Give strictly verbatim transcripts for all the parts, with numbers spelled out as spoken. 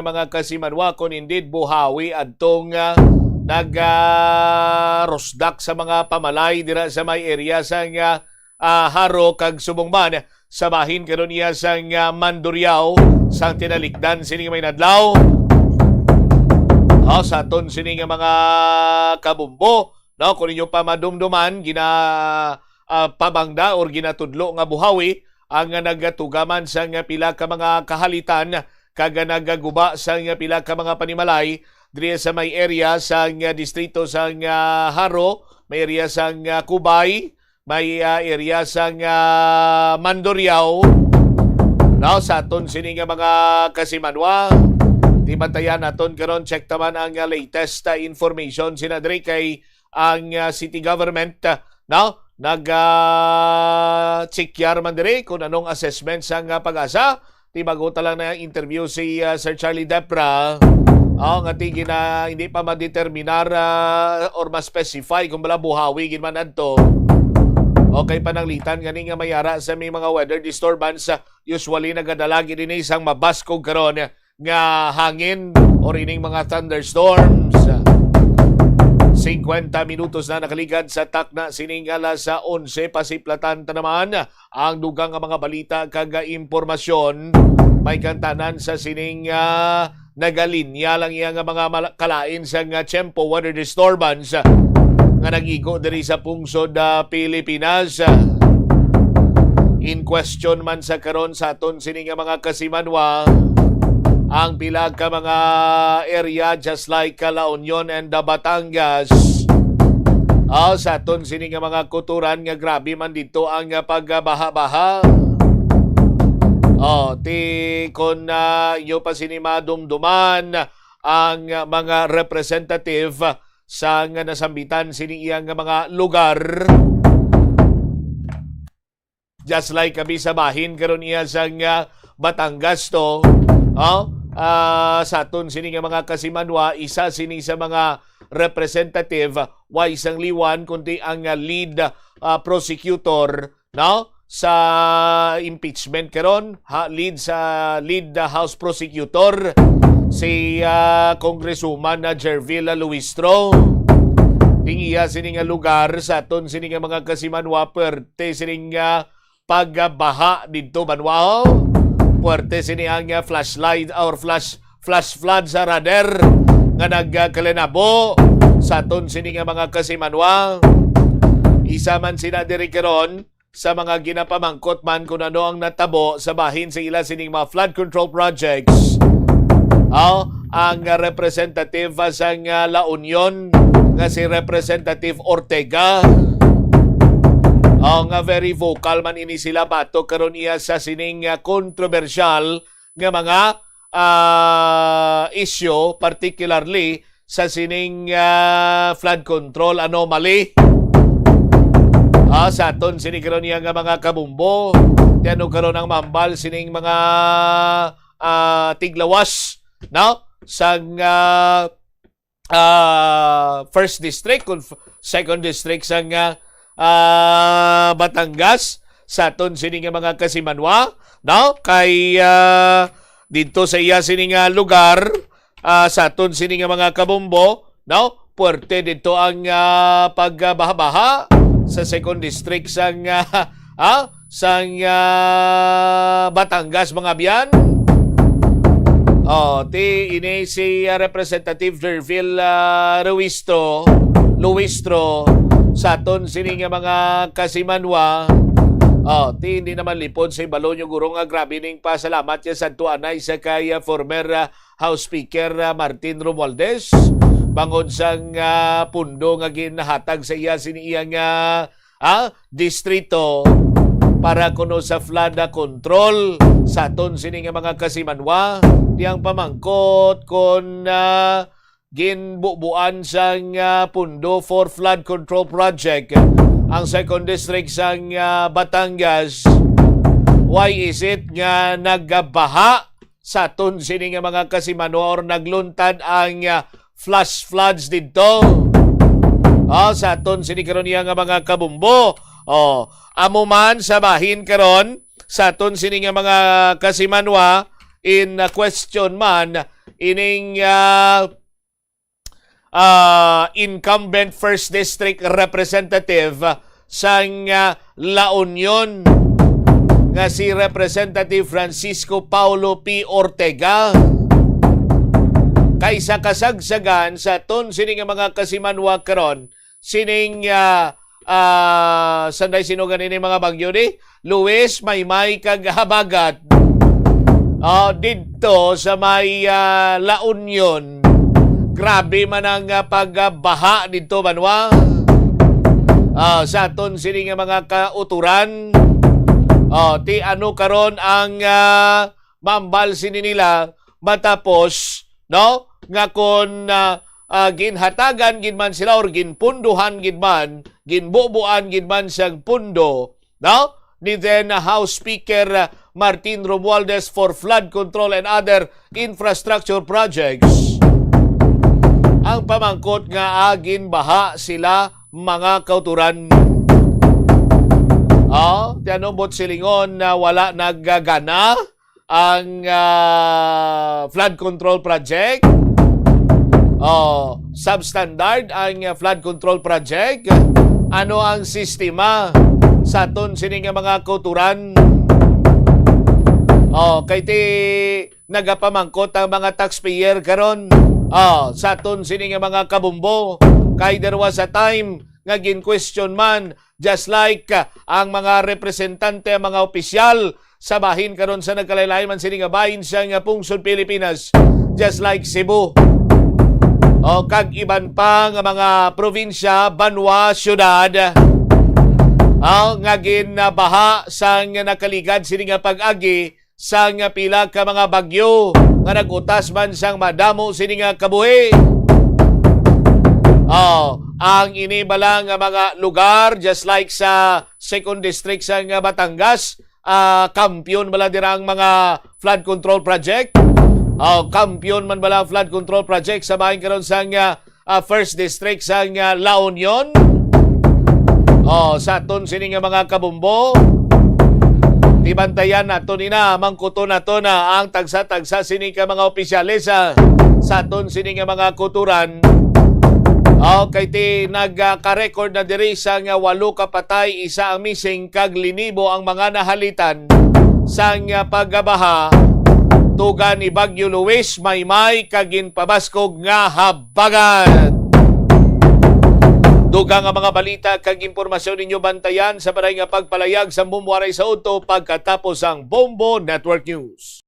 mga kasimanwa, kung indeed buhawi adtong, ah, nag, ah, rusdak sa mga pamalay dira sa may area sang, ah, ah, Jaro kag subong man sa bahin karon iya sang, ah, Mandurriao sang tinalikdan sini nga may nadlaw. Oh, sa aton sini nga mga kabumbo, no, kung inyo pa madumduman, gina, ah, pabangda or ginatudlo nga buhawi ang nagatugaman sang pila ka mga kahalitan kag nagaguba sang pila ka mga panimalay diri sa may area sang distrito sang, ah, Jaro, may area sang, ah, Cubay, may, ah, area sang, ah, Mandurriao. Now, sa aton sini nga mga kasimanwa, tibantayan naton karon, check taman ang, ah, latest, ah, information sina diri kay ang, ah, city government, ah, no, nag, ah, check man diri kung anong assessment sang, ah, PAGASA. Di bago ta lang na interview si, ah, Sir Charlie Depra. Oh, nga ti gina, hindi pa madeterminar, ah, or ma-specify kung bala buhawi gid man adto. Okay, pananglitan gani nga mayara sa may mga weather disturbance, ah, usually nagadala gid ini sang mabaskog karon nga hangin or ining mga thunderstorms. Singkwenta minutos na nakaligad sa takna sining alas onse, pasiplatan ta naman ang dugang nga mga balita kag impormasyon. May kantanan sa sining, ah, nagalinya lang iya nga mga mala-, kalain sa nga tiyempo, weather disturbance, ah, nga nag-igo diri sa pungsod, ah, Pilipinas. In question man sa karon sa aton sini nga mga kasimanwa, ang pila ka mga area just like, ah, La Union and, ah, Batangas. Ah, sa aton sini nga mga kuturan nga grabe man dito ang, ah, pagbaha-baha. Oh, ti kon, ah, inyo pa sini madumduman ang, ah, mga representative sa nga nasambitan sini iyang mga lugar. Just like kami sa bahin karon iya sang, ah, Batangas to. Oh, ah, sa aton sini nga mga kasimanwa, isa sini sa mga representative, wa isang liwan kundi ang, ah, lead, ah, prosecutor, no, sa impeachment karon, ha, lead sa lead, ah, House Prosecutor, si, ah, Congresswoman na Gerville Luistro. Ting iya sini nga lugar sa aton sini nga mga kasimanwa, perte sini nga pagbaha didto, banwa, oh. Puwerte sini ang, ah, flashlight or flash, flash flood sa radar nga nagkalinabo sa aton sini nga mga kasimanwa. Isa man sina diri karon sa mga ginapamangkot man kung ano ang natabo sa bahin sa ila sining mga flood control projects. Oh, ang representative sang, ah, La Union nga si Representative Ortega. Oh, nga very vocal man ini sila batok karon iya sa sining, ah, kontrobersyal nga mga, ah, issue, particularly sa sining, ah, flood control anomaly. Ah, sa aton sini karon iya nga mga kabumbo, ti ano karon ang mambal sining mga, ah, tiglawas, no? Sang, ah, ah, first district, kung f-, second district sang, ah, ah, Batangas, sa aton sini nga mga kasimanwa, no? Kay, ah, didto sa iya sini nga lugar, ah, sa aton sini nga mga kabumbo, no? Puwerte didto ang, ah, pagbaha-baha sa second district sang, ah, ah, sang, ah, Batangas, mga abyan. Oh, ti ini si, ah, Representative Derville, ah, Ruistro, Luistro, sa aton sini nga mga kasimanwa. Oh, ti hindi naman lipod sa ibalo nyo, guro, nga grabe ning pasalamat niya sa tuanay sa kay, ah, former, ah, House Speaker, ah, Martin Romualdez bangod sang, ah, pundo nga ginhatag sa iya sini iya nga, ah, distrito para kuno sa flood, ah, control sa aton sini nga mga kasimanwa. Ti ang pamangkot kon, ah, ginbubuan sang, ah, pundo for flood control project ang second district sang, ah, Batangas. Why is it nga nagbaha sa aton sini nga mga kasimanwa or nagluntad ang, ah, flash floods didto? Oh, sa aton sini karon iya nga mga kabumbo. Oh, amo man sa bahin karon sa aton sini nga mga kasimanwa, in, ah, question man ining, ah, ah, incumbent first district representative sang, ah, La Union nga si Representative Francisco Paulo P. Ortega. Kay sa kasagsagan sa aton sini nga mga kasimanwa karon, sining, ah, ah, sanday, sino gani ni mga bagyo ni? Luis, Maymay, kag Habagat. Ah, didto sa may, ah, La Union, grabe man ang, ah, pagbaha didto, banwa. Ah, sa aton sini nga mga kauturan, ah, ti ano karon ang, ah, mambal sini nila matapos, no, nga kon, ah, ah, ginhatagan gid man sila or ginpunduhan gid man, ginbubuan gid man sang pundo, no, ni then House Speaker, ah, Martin Romualdez for flood control and other infrastructure projects. Ang pamangkot nga agin baha sila, mga kauturan. Oh, ti ano bot silingon na wala naggagana ang, ah, flood control project? Oh, substandard ang, ah, flood control project? Ano ang sistema sa aton sini nga mga kauturan? Oh, kay ti nagapamangkot ang mga taxpayer karon, ah, sa aton sini nga mga kabumbo. Kay there was a time nga gin-question man, just like, ah, ang mga representante, ang mga opisyal sa bahin karon sa nagkalain-lain man sini nga bahin sa nga pungsod Pilipinas, just like Cebu, o kag iban pa nga mga probinsya, banwa, syudad, ah, nga ginbaha sang nakaligad sini nga pag-agi sang pila ka mga bagyo nga nag-utas man sang madamo sini nga kabuhi. Oh, ang ini bala nga mga lugar, just like sa second district sang Batangas, ah, kampiyon bala dira ang mga flood control project? Oh, kampiyon man bala ang flood control project sa bahin karon sang, ah, ah, first district sang, ah, La Union? Oh, sa aton sini nga mga kabumbo, tibantayan nato nina, mangkuton nato na ang tagsa-tagsa sini ka mga opisyales, ah, sa aton sini nga mga kuturan. Oh, kay ti nagka-record na diri sa nga walo ka patay, isa ang missing, kag linibo ang mga nahalitan sang pagbaha tuga ni Bagyo Luis, Maymay, kag ginpabaskog nga habagat. Dugang nga mga balita kag impormasyon ninyo bantayan sa balay nga pagpalayag sa Bombo Aray sa Udto pagkatapos ang Bombo Network News.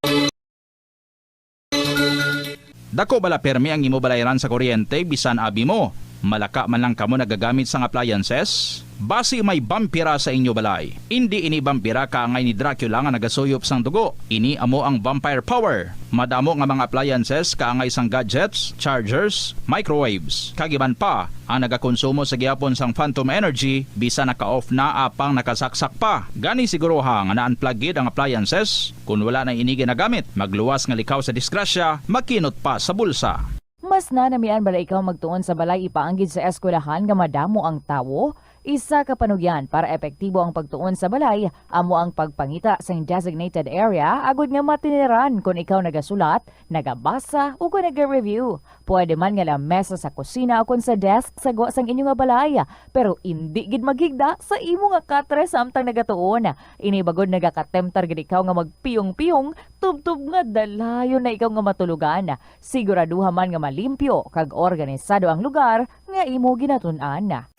Dako bala permi ang imo balayran sa kuryente bisan abi mo? Malaka man lang kamo nagagamit sang appliances? Basi may bampira sa inyo balay. Indi ini bampira kaangay ni Dracula nga nagasuyop sang dugo. Ini amo ang vampire power. Madamo nga mga appliances kaangay sang gadgets, chargers, microwaves, kag iban pa ang nagakonsumo sa gihapon sang phantom energy bisan naka-off na apang nakasaksak pa. Gani siguruha nga na-unplug gid ang appliances. Kon wala na ini ginagamit, magluwas nga likaw sa disgrasya, makinot pa sa bulsa. Mas nanamian bala ikaw magtuon sa balay ipaanggid sa eskwelahan nga madamo ang tawo? Isa ka panugyan para epektibo ang pagtuon sa balay amo ang pagpangita sang designated area agod nga matiniran kon ikaw nagasulat, nagabasa, o kon naga-review. Pwede man nga lamesa sa kusina o kon sa desk sa gwa sang inyo nga balay, pero indi gid maghigda sa imo nga katre samtang nagatuon. Ini bagod nagakatemtar gid ikaw nga magpiyong-piyong, tubtob nga dalayon na ikaw nga matulugan. Siguraduha man nga malimpyo kag organisado ang lugar nga imo ginatun-an.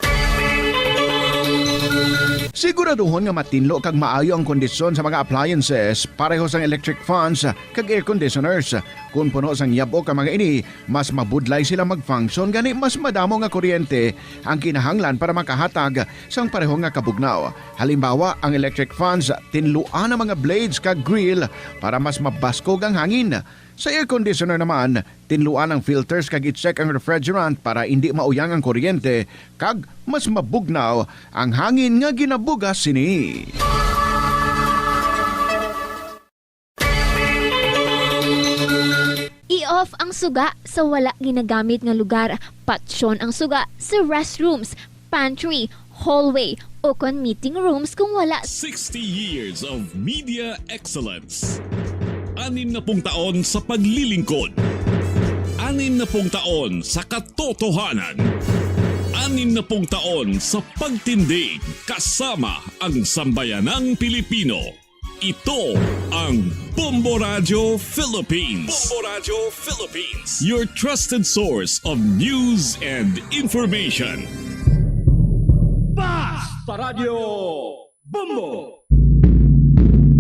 Siguraduhon nga matinlo kag maayo ang kondisyon sa mga appliances, pareho sang electric fans kag air conditioners. Kon puno sang yab-ok ang mga ini, mas mabudlay sila mag-function, gani mas madamo nga kuryente ang kinahanglan para makahatag sang pareho nga kabugnaw. Halimbawa, ang electric fans, tinluan ang mga blades kag grill para mas mabaskog ang hangin. Sa air conditioner naman, tinluan ang filters kag i-check ang refrigerant para indi mauyang ang kuryente kag mas mabugnaw ang hangin nga ginabugas sini. I-off ang suga sa wala ginagamit nga lugar. Patyon ang suga sa restrooms, pantry, hallway, o kon meeting rooms kung wala. Sixty years of media excellence. Anim na pung taon sa paglilingkod. Anim na pung taon sa katotohanan. Anim na pung taon sa pagtindig kasama ang sambayanang Pilipino. Ito ang Bombo Radio Philippines. Bombo Radio Philippines, your trusted source of news and information. Basta Radio Bombo!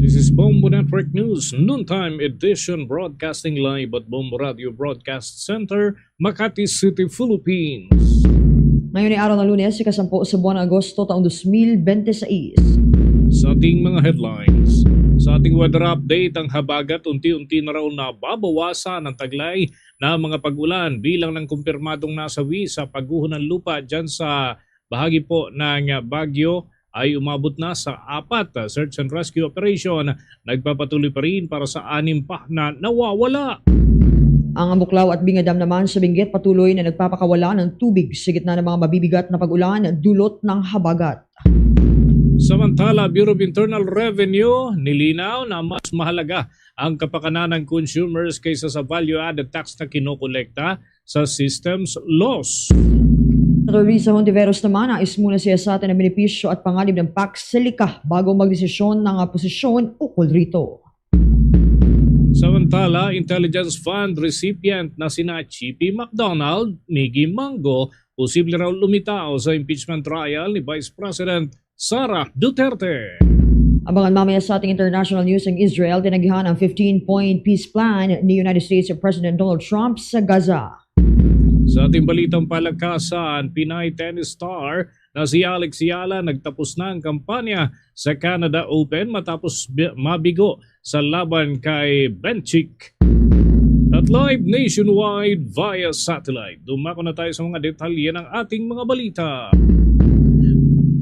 This is Bombo Network News, noontime edition, broadcasting live at Bombo Radio Broadcast Center, Makati City, Philippines. Ngayon ay araw ng Lunes, ika-sampu sa buwan ng Agosto, taong dos mil bente seis. Sa ating mga headlines, sa ating weather update, ang habagat unti-unti na raw nababawasan ang taglay na mga pag-ulan bilang ng kumpirmadong nasawi sa pagguho ng lupa dyan sa bahagi po ng Baguio ay umabot na sa apat. Search and rescue operation nagpapatuloy pa rin para sa anim pa na nawawala. Ang Ambuklao at Binga Dam naman sa Benguet patuloy na nagpapakawala ng tubig sa gitna ng mga mabibigat na pag-ulan dulot ng habagat. Samantala, Bureau of Internal Revenue nilinaw na mas mahalaga ang kapakanan ng consumers kaysa sa value-added tax na kinokolekta sa systems loss. Sa Teresa Hontiveros naman, nais muna siya sa atin ang benepisyo at panganib ng PAC-SELICA bago magdesisyon ng, ah, posisyon ukol rito. Samantala, Intelligence Fund recipient na sina Chippy McDonald, Miggy Mango, posible raw lumitaw sa impeachment trial ni Vice President Sara Duterte. Abangan mamaya sa ating international news, ang Israel tinagihan ang fifteen-point peace plan ni United States President Donald Trump sa Gaza. Sa ating balitang palakasan, Pinay tennis star na si Alex Eala nagtapos na ang kampanya sa Canada Open matapos bi-, mabigo sa laban kay Benchik. At live nationwide via satellite, dumako na tayo sa mga detalye ng ating mga balita.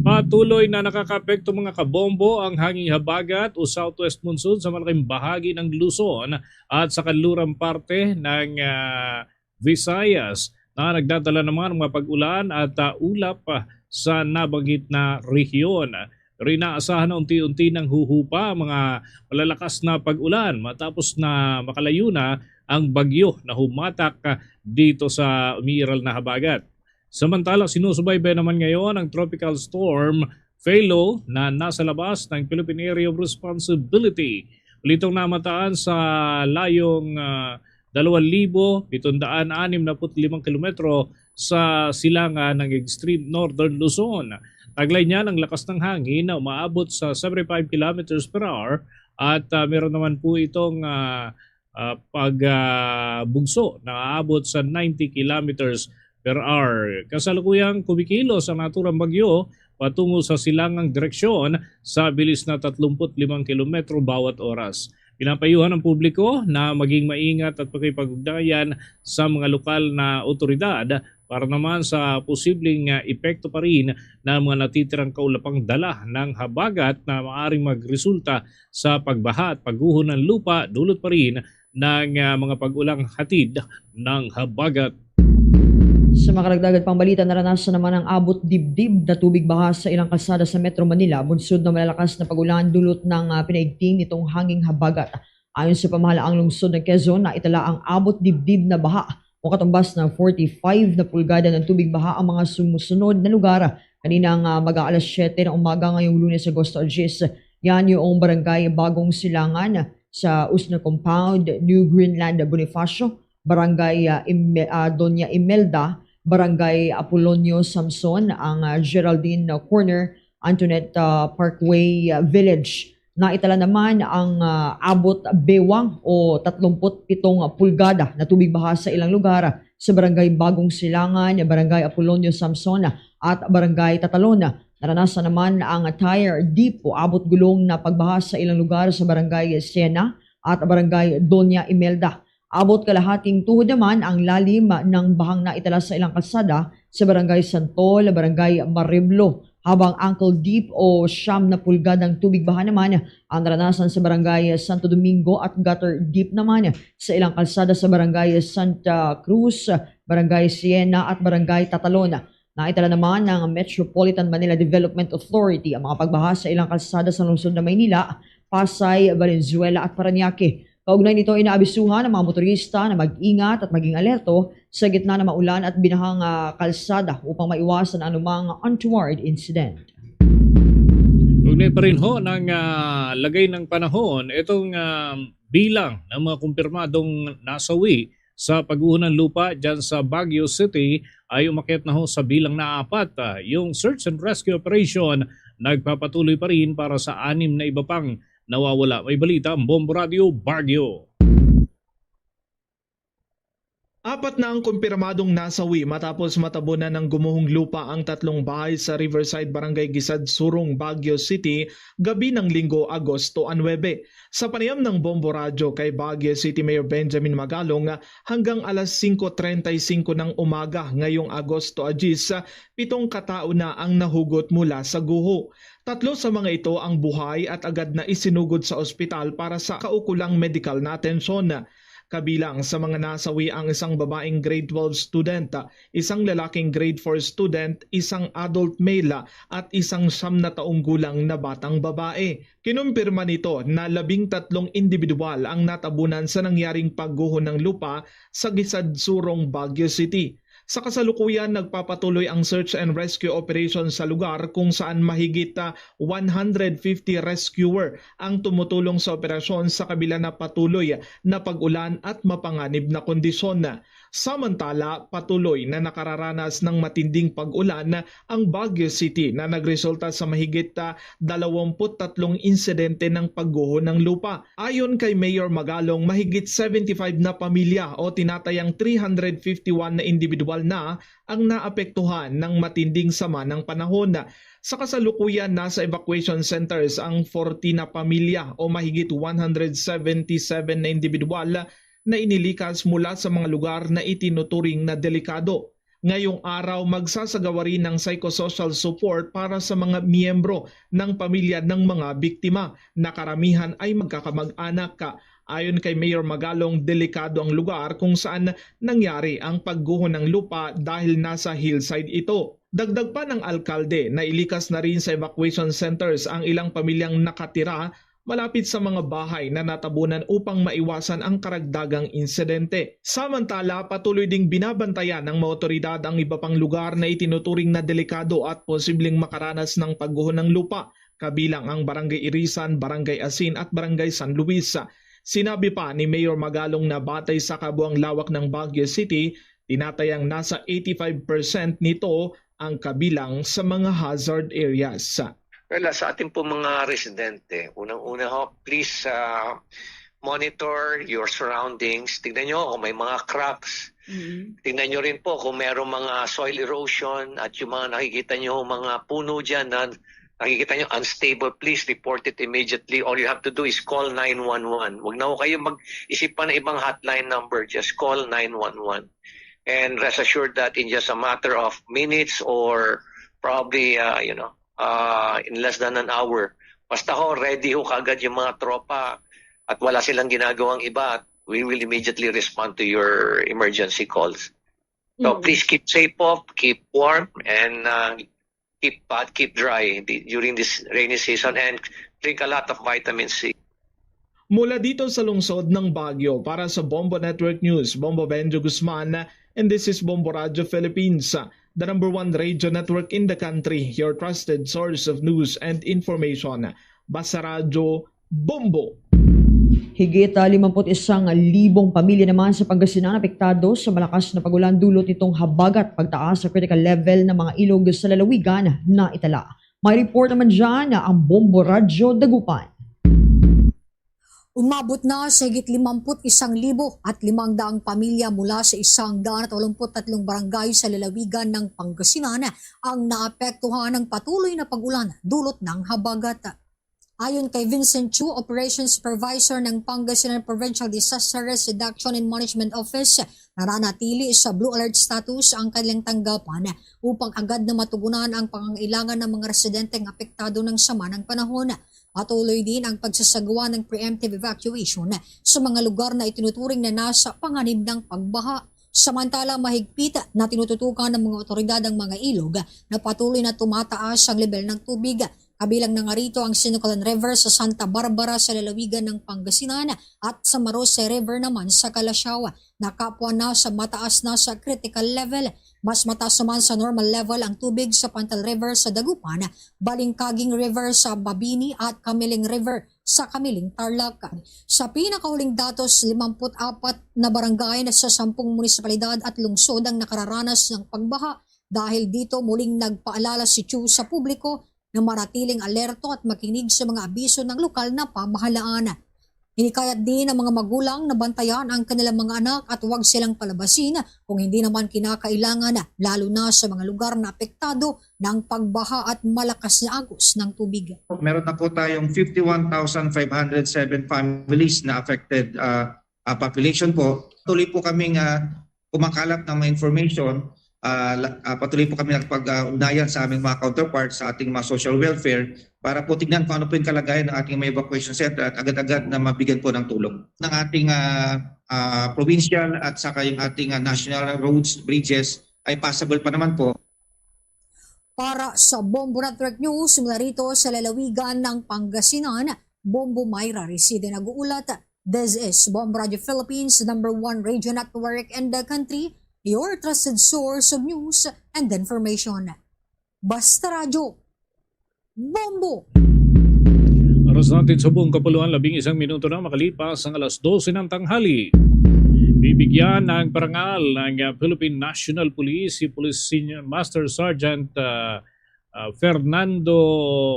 Patuloy na nakakaapekto, mga kabombo, ang hanging habagat o southwest monsoon sa malaking bahagi ng Luzon at sa kanlurang parte ng, ah, Visayas na nagdadala naman ng mga pag-ulan at, ah, ulap, ah, sa nabanggit na rehiyon. Pero inaasahan na unti-unti nang huhupa ang mga malalakas na pag-ulan matapos na makalayo na ang bagyo na humatak, ah, dito sa umiiral na habagat. Samantala, sinusubaybay naman ngayon ang Tropical Storm Phalo na nasa labas ng Philippine Area of Responsibility. Ulitong namataan sa layong, ah, dalawang libo pitong daan anim na put limang kilometro sa silangan ng extreme northern Luzon. Taglay niya ng lakas ng hangin na umaabot sa seventy-five kilometers per hour at, ah, meron naman po itong, ah, ah, pag, ah, bugso na aabot sa ninety kilometers per hour. Kasalukuyang kumikilos ang naturang bagyo patungo sa silangang direksyon sa bilis na tatlumpu't limang kilometro bawat oras. Pinapayuhan ang publiko na maging maingat at makipag-ugnayan sa mga lokal na awtoridad para naman sa posibleng, ah, epekto pa rin ng mga natitirang kaulapang dala ng habagat na maaaring magresulta sa pagbaha at pagguho ng lupa, dulot pa rin ng, ah, mga pag-ulang hatid ng habagat. Sa mga karagdagan pang balita, naranasan naman ang abot dibdib na tubig baha sa ilang kalsada sa Metro Manila, bunsod ng malalakas na pag-ulan dulot ng, ah, pinaigting nitong hanging habagat. Ayon sa pamahalaang lungsod ng Quezon, naitala ang abot dibdib na baha o katumbas ng forty-five na pulgada ng tubig baha ang mga sumusunod na lugar. Kaninang, ah, mag-aalas siyete ng umaga ngayong Lunes, Agosto diyes, yan yung Barangay Bagong Silangan sa Usna Compound, New Greenland, Bonifacio, Barangay, ah, Ime-, ah, Doña Imelda, Barangay Apolonio Samson, ang, ah, Geraldine, ah, Corner, Antoinette, ah, Parkway, ah, Village. Naitala naman ang, ah, abot bewang o tatlumpu't pitong pulgada na tubig baha sa ilang lugar sa Barangay Bagong Silangan, Barangay Apolonio Samson, at Barangay Tatalon. Naranasan naman ang tire deep o abot gulong na pagbaha sa ilang lugar sa Barangay Siena at Barangay Doña Imelda. Abot kalahating tuhod naman ang lalim ng bahang naitala sa ilang kalsada sa Barangay Santol, Barangay Mareblo, habang ankle deep o siyam na pulgadang tubig baha naman ang naranasan sa Barangay Santo Domingo at gutter deep naman sa ilang kalsada sa Barangay Santa Cruz, Barangay Siena at Barangay Tatalon. Naitala naman ng Metropolitan Manila Development Authority ang mga pagbaha sa ilang kalsada sa lungsod ng Maynila, Pasay, Valenzuela at Parañaque. Kaugnay nito, inaabisuhan ang mga motorista na mag-ingat at maging alerto sa gitna ng maulan at binahang, ah, kalsada upang maiwasan ang anumang untoward incident. Kaugnay pa rin ho ng, ah, lagay ng panahon, itong, ah, bilang ng mga kumpirmadong nasawi sa pagguho ng lupa dyan sa Baguio City ay umakyat na ho sa bilang na apat. Ah, yung search and rescue operation nagpapatuloy pa rin para sa anim na iba pang nawawala. May balita ang Bombo Radio Baguio. Apat na ang kumpirmadong nasawi matapos matabunan ng gumuhong lupa ang tatlong bahay sa Riverside Barangay Gisad, Surong, Baguio City, gabi ng Linggo, Agosto nuebe. Sa panayam ng Bombo Radyo kay Baguio City Mayor Benjamin Magalong, hanggang alas singko treinta y cinco ng umaga ngayong Agosto diyes, pitong katao na ang nahugot mula sa guho. Tatlo sa mga ito ang buhay at agad na isinugod sa ospital para sa kaukulang medikal na atensyon. Kabilang sa mga nasawi ang isang babaeng grade twelve student, isang lalaking grade four student, isang adult male, at isang siyam na taong gulang na batang babae. Kinumpirma nito na labing tatlong individual ang natabunan sa nangyaring pagguho ng lupa sa Gisad, Surong, Baguio City. Sa kasalukuyan, nagpapatuloy ang search and rescue operation sa lugar, kung saan mahigit, ah, one hundred fifty rescuer ang tumutulong sa operasyon sa kabila na patuloy na pag-ulan at mapanganib na kondisyon. Samantala, patuloy na nakararanas ng matinding pag-ulan ang Baguio City, na nagresulta sa mahigit, ah, dalawampu't tatlong insidente ng pagguho ng lupa. Ayon kay Mayor Magalong, mahigit seventy-five na pamilya o tinatayang three hundred fifty-one na individual na ang naapektuhan ng matinding sama ng panahon. Sa kasalukuyan, nasa evacuation centers ang forty na pamilya o mahigit one hundred seventy-seven na individual na inilikas mula sa mga lugar na itinuturing na delikado. Ngayong araw, magsasagawa rin ng psychosocial support para sa mga miyembro ng pamilya ng mga biktima, na karamihan ay magkakamag-anak. Ayon kay Mayor Magalong, delikado ang lugar kung saan nangyari ang pagguho ng lupa dahil nasa hillside ito. Dagdag pa ng alkalde, nailikas na rin sa evacuation centers ang ilang pamilyang nakatira malapit sa mga bahay na natabunan upang maiwasan ang karagdagang insidente. Samantala, patuloy ding binabantayan ng mga otoridad ang iba pang lugar na itinuturing na delikado at posibleng makaranas ng pagguho ng lupa, kabilang ang Barangay Irisan, Barangay Asin, at Barangay San Luis. Sinabi pa ni Mayor Magalong na batay sa kabuang lawak ng Baguio City, tinatayang nasa eighty-five percent nito ang kabilang sa mga hazard areas. Well, ah, sa ating po mga residente, unang-una ho, please, ah, monitor your surroundings. Tignan nyo kung may mga cracks. Mm. Tignan nyo rin po kung merong mga soil erosion at yung mga nakikita nyo, mga puno dyan na nakikita nyo unstable, please report it immediately. All you have to do is call nine one one. Huwag na ho kayo mag-isip pa ng ibang hotline number. Just call nine one one. And rest assured that in just a matter of minutes or probably, uh, you know, uh, in less than an hour, basta ho, ready ho kagad yung mga tropa at wala silang ginagawang iba, we will immediately respond to your emergency calls. So, mm, please keep safe po, keep warm, and, uh, keep, uh, keep dry di-, during this rainy season, and drink a lot of vitamin C. Mula dito sa lungsod ng Baguio, para sa Bombo Network News, Bombo Benjo Guzman, and this is Bombo Radio Philippines, the number one radio network in the country, your trusted source of news and information. Basta Radyo, Bombo! Higit, ah, limampu't isang libong pamilya naman sa Pangasinan apektado sa malakas na pag-ulan dulot nitong habagat, pagtaas sa critical level ng mga ilog sa lalawigan na itala. May report naman dyan ang Bombo Radyo Dagupan. Umabot na sa higit limampu't isang libo at limang daang pamilya mula sa isang daan at walumpu't tatlong barangay sa lalawigan ng Pangasinan ang naapektuhan ng patuloy na pag-ulan dulot ng habagat. Ayon kay Vincent Chu, Operations Supervisor ng Pangasinan Provincial Disaster Risk Reduction and Management Office, nananatili sa blue alert status ang kanilang tanggapan upang agad na matugunan ang pangangailangan ng mga residenteng apektado ng sama ng panahon. Patuloy din ang pagsasagawa ng preemptive evacuation sa mga lugar na itinuturing na nasa panganib ng pagbaha. Samantala, mahigpit na tinututukan ng mga otoridad ang mga ilog na patuloy na tumataas ang level ng tubig. Kabilang na nga rito ang Sinukalan River sa Santa Barbara sa lalawigan ng Pangasinan at sa Marose River naman sa Calasiao. Nakapwa na sa mataas na sa critical level. Mas mataas naman sa normal level ang tubig sa Pantal River sa Dagupan, Balingkaging River sa Mabini at Camiling River sa Camiling, Tarlac. Sa pinakahuling datos, limamput apat na barangay na sa sampung munisipalidad at lungsod ang nakararanas ng pagbaha. Dahil dito, muling nagpaalala si Chu sa publiko na manatiling alerto at makinig sa mga abiso ng lokal na pamahalaan. Hinikayat din ang mga magulang na bantayan ang kanilang mga anak at huwag silang palabasin kung hindi naman kinakailangan, lalo na sa mga lugar na apektado ng pagbaha at malakas na agos ng tubig. Meron na po tayong fifty-one thousand five hundred seven families na affected, ah, ah, population po. Tuloy po kaming, ah, kumakalap ng mga information. Ah, la- ah, patuloy po kami nagpag-ugnayan sa aming mga counterparts sa ating mga social welfare para po tignan kung ano po yung kalagayan ng ating mga evacuation center at agad-agad na mabigyan po ng tulong ng ating, ah, ah, provincial at saka yung ating, ah, national roads, bridges ay passable pa naman po. Para sa Bombo Network News, mula rito sa lalawigan ng Pangasinan, Bombo Myra Reside nag-uulat. This is Bombo Radio Philippines, number one radio network in the country, your trusted source of news and information. Basta Radyo, Bombo! Oras natin sa buong kapuluan, labing isang minuto na makalipas ang alas dose ng tanghali. Bibigyan ng parangal ng, ah, Philippine National Police si Police Senior Master Sergeant, ah, ah, Fernando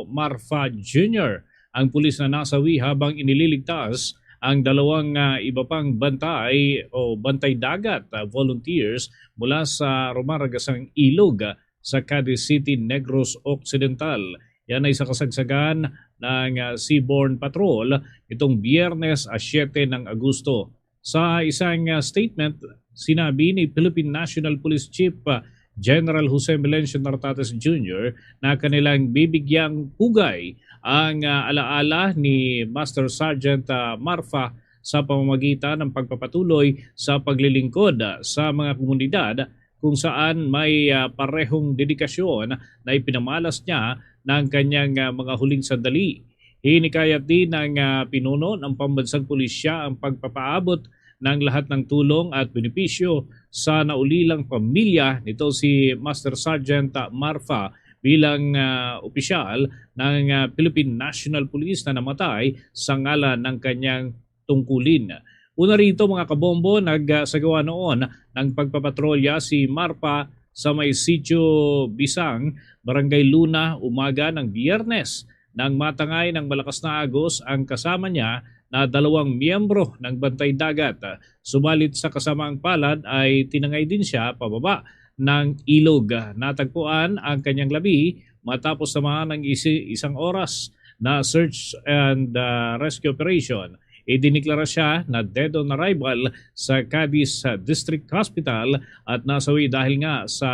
Marfa Junior, ang pulis na nasawi habang inililigtas ang dalawang, ah, iba pang bantay o bantay dagat, ah, volunteers mula sa Roman Ragasang Ilog, ah, sa Cadiz City, Negros Occidental. Yan ay sa kasagsagan ng, ah, Seaborne Patrol nitong Biyernes, ah, siyete ng Agosto. Sa isang, ah, statement, sinabi ni Philippine National Police Chief, ah, General Jose Melencio Nartates Junior na kanilang bibigyang pugay ang, ah, alaala ni Master Sergeant, ah, Marfa sa pamamagitan ng pagpapatuloy sa paglilingkod, ah, sa mga komunidad kung saan may, ah, parehong dedikasyon na ipinamalas niya ng kanyang, ah, mga huling sandali. Hinikayat din ng, ah, pinuno ng pambansang pulisya ang pagpapaabot ng lahat ng tulong at benepisyo sa naulilang pamilya nito si Master Sergeant Marfa bilang, ah, opisyal ng, ah, Philippine National Police na namatay sa ngalan ng kanyang tungkulin. Una rito, mga kabombo, nagsagawa noon ng pagpapatrolya si Marfa sa may Sitio Bisang, Barangay Luna, umaga ng Biyernes nang matangay ng malakas na agos ang kasama niya na dalawang miyembro ng Bantay Dagat. Subalit sa kasamaang palad ay tinangay din siya pababa ng ilog. Natagpuan ang kanyang labi matapos naman ang isi- isang oras na search and, ah, rescue operation. Idiniklara siya na dead on arrival sa Cadiz, ah, District Hospital at nasawi dahil nga sa,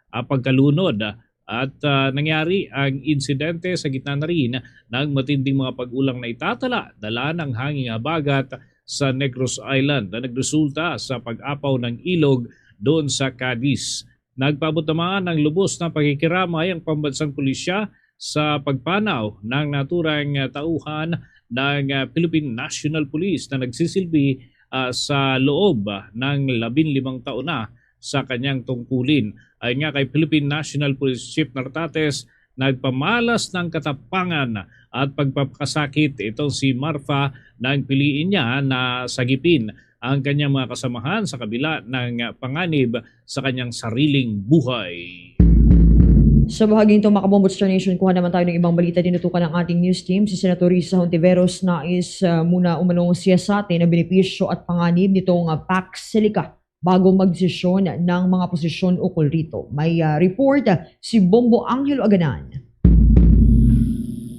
ah, pagkalunod. At, ah, nangyari ang insidente sa gitna na rin ng matinding mga pag-ulang na itatala dala ng hanging habagat sa Negros Island na nagresulta sa pag-apaw ng ilog doon sa Cadiz. Nagpaabot naman ng lubos na pakikiramay ang pambansang pulisya sa pagpanaw ng naturang, ah, tauhan ng, ah, Philippine National Police na nagsisilbi, ah, sa loob, ah, ng labing limang taon na sa kanyang tungkulin. Ayon nga kay Philippine National Police Chief Nartates, nagpamalas ng katapangan at pagpapakasakit itong si Marfa nang piliin niya na sagipin ang kanyang mga kasamahan sa kabila ng panganib sa kanyang sariling buhay. Sa bahaging ito, mga kabombo, Star Nation, kuha naman tayo ng ibang balita. Tinutukan ng ating news team si Senator Risa Hontiveros. Nais, ah, muna umano siya sa atin ang benepisyo at panganib nitong, ah, Pax Silica bago magdesisyon ng mga posisyon ukol rito. May, ah, report, ah, si Bombo Angelo Aganan.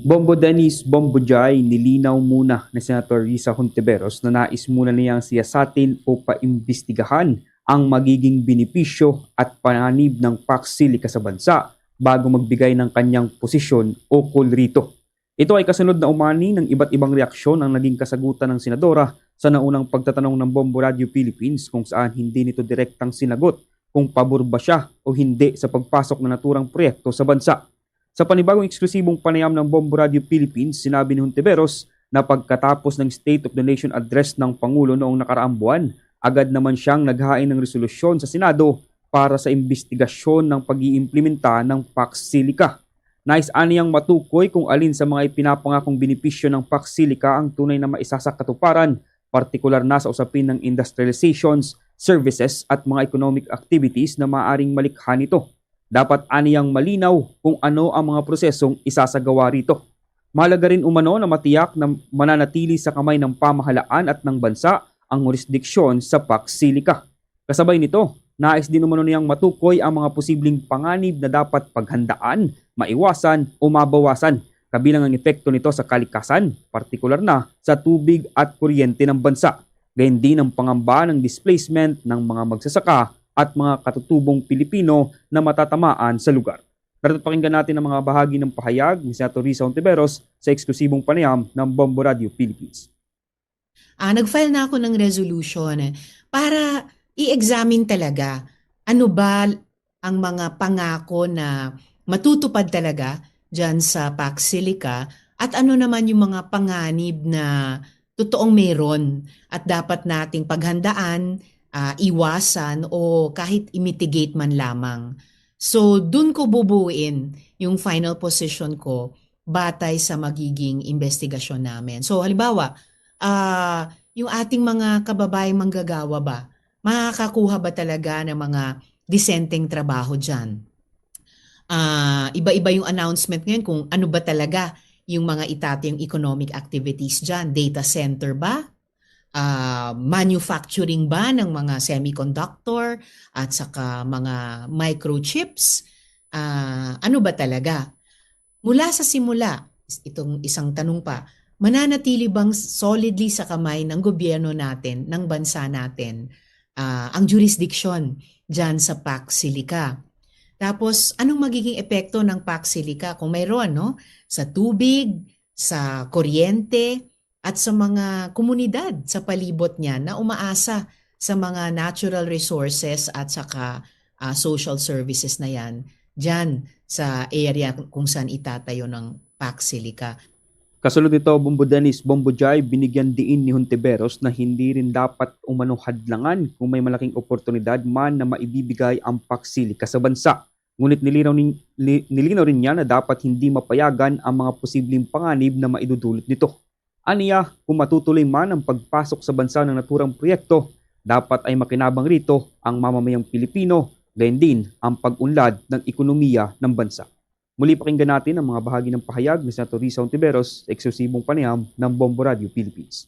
Bombo Dennis, Bombo Jai, nilinaw muna ni Senator Risa Hontiveros na nais muna niyang siyasatin o paimbestigahan ang magiging benepisyo at panganib ng Pax Silica sa bansa bago magbigay ng kanyang posisyon ukol rito. Ito ay kasunod na umani ng iba't ibang reaksyon ang naging kasagutan ng senadora sa naunang pagtatanong ng Bombo Radio Philippines, kung saan hindi nito direktang sinagot kung pabor ba siya o hindi sa pagpasok ng naturang proyekto sa bansa. Sa panibagong eksklusibong panayam ng Bombo Radio Philippines, sinabi ni Hontiveros na pagkatapos ng State of the Nation Address ng Pangulo noong nakaraang buwan, agad naman siyang naghain ng resolusyon sa Senado para sa imbestigasyon ng pag-iimplementa ng Pax Silica. Nais aniyang matukoy kung alin sa mga ipinapangakong benepisyo ng Pax Silica ang tunay na maisasakatuparan, partikular na sa usapin ng industrializations, services at mga economic activities na maaaring malikha nito. Dapat aniyang malinaw kung ano ang mga prosesong isasagawa rito. Mahalaga rin umano na matiyak na mananatili sa kamay ng pamahalaan at ng bansa ang jurisdiksyon sa Pax Silica. Kasabay nito, nais din umano niyang matukoy ang mga posibleng panganib na dapat paghandaan, maiwasan o mabawasan, kabilang ang epekto nito sa kalikasan, partikular na sa tubig at kuryente ng bansa. Gayon din ang pangamba ng displacement ng mga magsasaka at mga katutubong Pilipino na matatamaan sa lugar. Pero pakinggan natin ang mga bahagi ng pahayag ni Senator Risa Hontiveros sa eksklusibong panayam ng Bombo Radio Philippines. Ah, nag-file na ako ng resolution para i-examine talaga ano ba ang mga pangako na matutupad talaga dyan sa Pax Silica at ano naman yung mga panganib na totoong meron at dapat nating paghandaan, ah, iwasan o kahit i-mitigate man lamang. So, dun ko bubuin yung final position ko batay sa magiging investigasyon namin. So, halimbawa, ah, yung ating mga kababayang manggagawa ba, makakakuha ba talaga ng mga disenteng trabaho dyan? Ah, iba-iba yung announcement ngayon kung ano ba talaga yung mga itatayong economic activities dyan. Data center ba? Ah, manufacturing ba ng mga semiconductor at saka mga microchips? Ah, ano ba talaga? Mula sa simula, itong isang tanong pa, mananatili bang solidly sa kamay ng gobyerno natin, ng bansa natin, ah, ang jurisdiction dyan sa Pax Silica? Tapos, anong magiging epekto ng Pax Silica kung mayroon, no? Sa tubig, sa kuryente, at sa mga komunidad sa palibot niya na umaasa sa mga natural resources at saka, ah, social services na yan dyan sa area kung saan itatayo ng Pax Silica. Kasulod nito, Bombo Dennis, Bombo Jai, binigyan diin ni Hontiveros na hindi rin dapat umano hadlangan kung may malaking oportunidad man na maibibigay ang Pax Silica sa bansa. Ngunit nilinaw, ni, ni, nilinaw rin niya na dapat hindi mapayagan ang mga posibleng panganib na maidudulot nito. Aniya, kung matutuloy man ang pagpasok sa bansa ng naturang proyekto, dapat ay makinabang rito ang mamamayang Pilipino, gayon din ang pag-unlad ng ekonomiya ng bansa. Muli, pakinggan natin ang mga bahagi ng pahayag ni Senator Risa Hontiveros sa eksklusibong panayam ng Bombo Radio Philippines.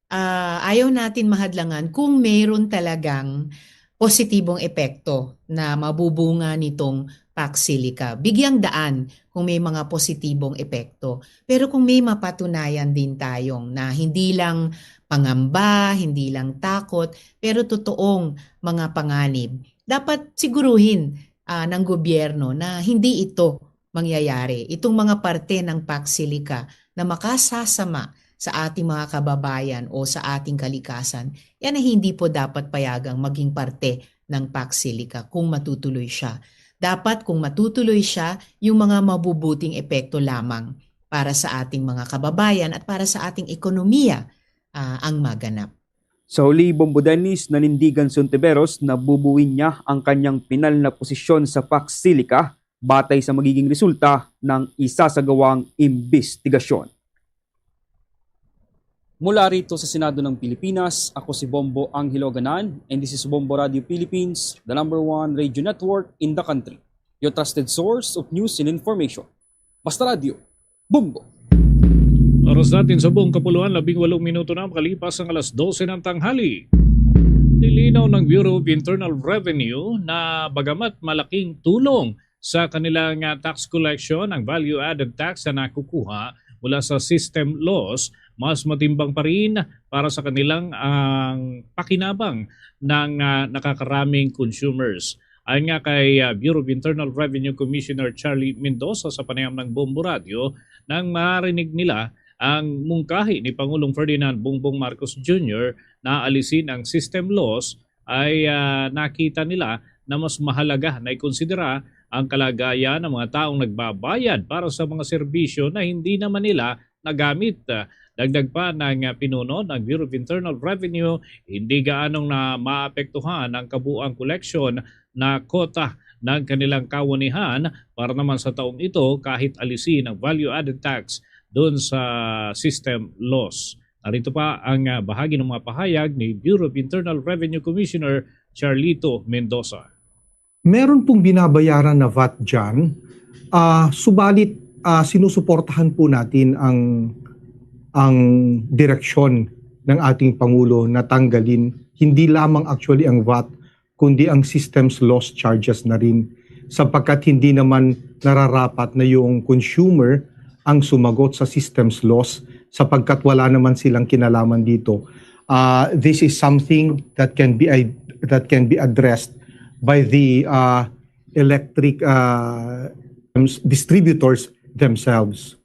Ah, ayaw natin mahadlangan kung mayroon talagang positibong epekto na mabubunga nitong Pax Silica. Bigyang daan kung may mga positibong epekto. Pero kung may mapatunayan din tayong na hindi lang pangamba, hindi lang takot, pero totoong mga panganib, dapat siguruhin, ah, ng gobyerno na hindi ito mangyayari. Itong mga parte ng Pax Silica na makasasama sa ating mga kababayan o sa ating kalikasan, yan ay hindi po dapat payagang maging parte ng Pax Silica kung matutuloy siya. Dapat kung matutuloy siya, yung mga mabubuting epekto lamang para sa ating mga kababayan at para sa ating ekonomiya, ah, ang maganap. Sa huli, Bombo Dennis, nanindigan si Hontiveros na bubuin niya ang kanyang pinal na posisyon sa Pax Silica batay sa magiging resulta ng isasagawang imbestigasyon. Mula rito sa Senado ng Pilipinas, ako si Bombo Angelo Ganan, and this is Bombo Radio Philippines, the number one radio network in the country. Your trusted source of news and information. Basta Radio, Bombo! Oras natin sa buong kapuluan, labing walong minuto na makalipas ang alas dose ng tanghali. Nilinaw ng Bureau of Internal Revenue na bagamat malaking tulong sa kanilang, ah, tax collection ang value-added tax na nakukuha mula sa system loss, mas matimbang pa rin para sa kanilang ang pakinabang ng, ah, nakakaraming consumers. Ayon nga kay, ah, Bureau of Internal Revenue Commissioner Charlie Mendoza sa panayam ng Bombo Radio, nang marinig nila ang mungkahi ni Pangulong Ferdinand Bongbong Marcos Junior na alisin ang system loss, ay, ah, nakita nila na mas mahalaga na ikonsidera ang kalagayan ng mga taong nagbabayad para sa mga serbisyo na hindi naman nila nagamit. Dagdag pa ng, ah, pinuno ng Bureau of Internal Revenue, hindi gaanong na maapektuhan ang kabuang koleksyon na kota ng kanilang kawanihan para naman sa taong ito kahit alisin ang value-added tax doon sa system loss. Narito pa ang, ah, bahagi ng mga pahayag ni Bureau of Internal Revenue Commissioner Charlito Mendoza. Meron pong binabayaran na vat dyan, ah, subalit, ah, sinusuportahan po natin ang, ang direksyon ng ating Pangulo na tanggalin hindi lamang actually ang vat, kundi ang systems loss charges na rin, sapagkat hindi naman nararapat na yung consumer ang sumagot sa systems loss, sapagkat wala naman silang kinalaman dito. Ah, this is something that can be, that can be addressed by the, ah, electric, ah, distributors themselves.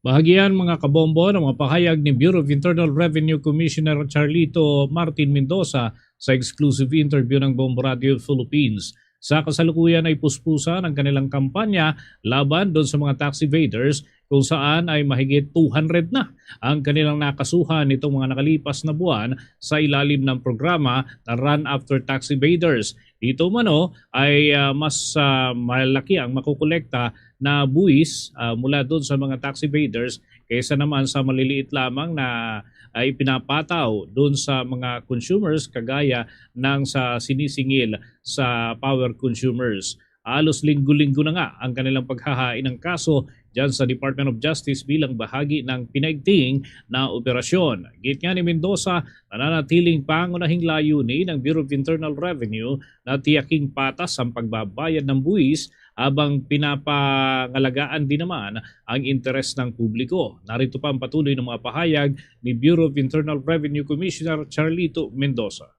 Bahagian, mga kabombo, ng mga pahayag ni Bureau of Internal Revenue Commissioner Charlito Martin Mendoza sa exclusive interview ng Bombo Radio Philippines. Sa kasalukuyan ay puspusan ang kanilang kampanya laban doon sa mga tax evaders, kung saan ay mahigit two hundred na ang kanilang nakasuhan nitong mga nakalipas na buwan sa ilalim ng programa na Run After Tax Evaders. Dito umano ay, ah, mas, ah, malaki ang makukolekta na buwis, ah, mula doon sa mga tax evaders kaysa naman sa maliliit lamang na, ah, ipinapataw doon sa mga consumers, kagaya ng sa sinisingil sa power consumers. Halos linggo-linggo na nga ang kanilang paghahain ng kaso dyan sa Department of Justice bilang bahagi ng pinaigting na operasyon. Git nga ni Mendoza, nananatiling pangunahing layunin ng Bureau of Internal Revenue na tiyaking patas ang pagbabayad ng buwis habang pinapangalagaan din naman ang interes ng publiko. Narito pa ang patuloy ng mga pahayag ni Bureau of Internal Revenue Commissioner Charlito Mendoza.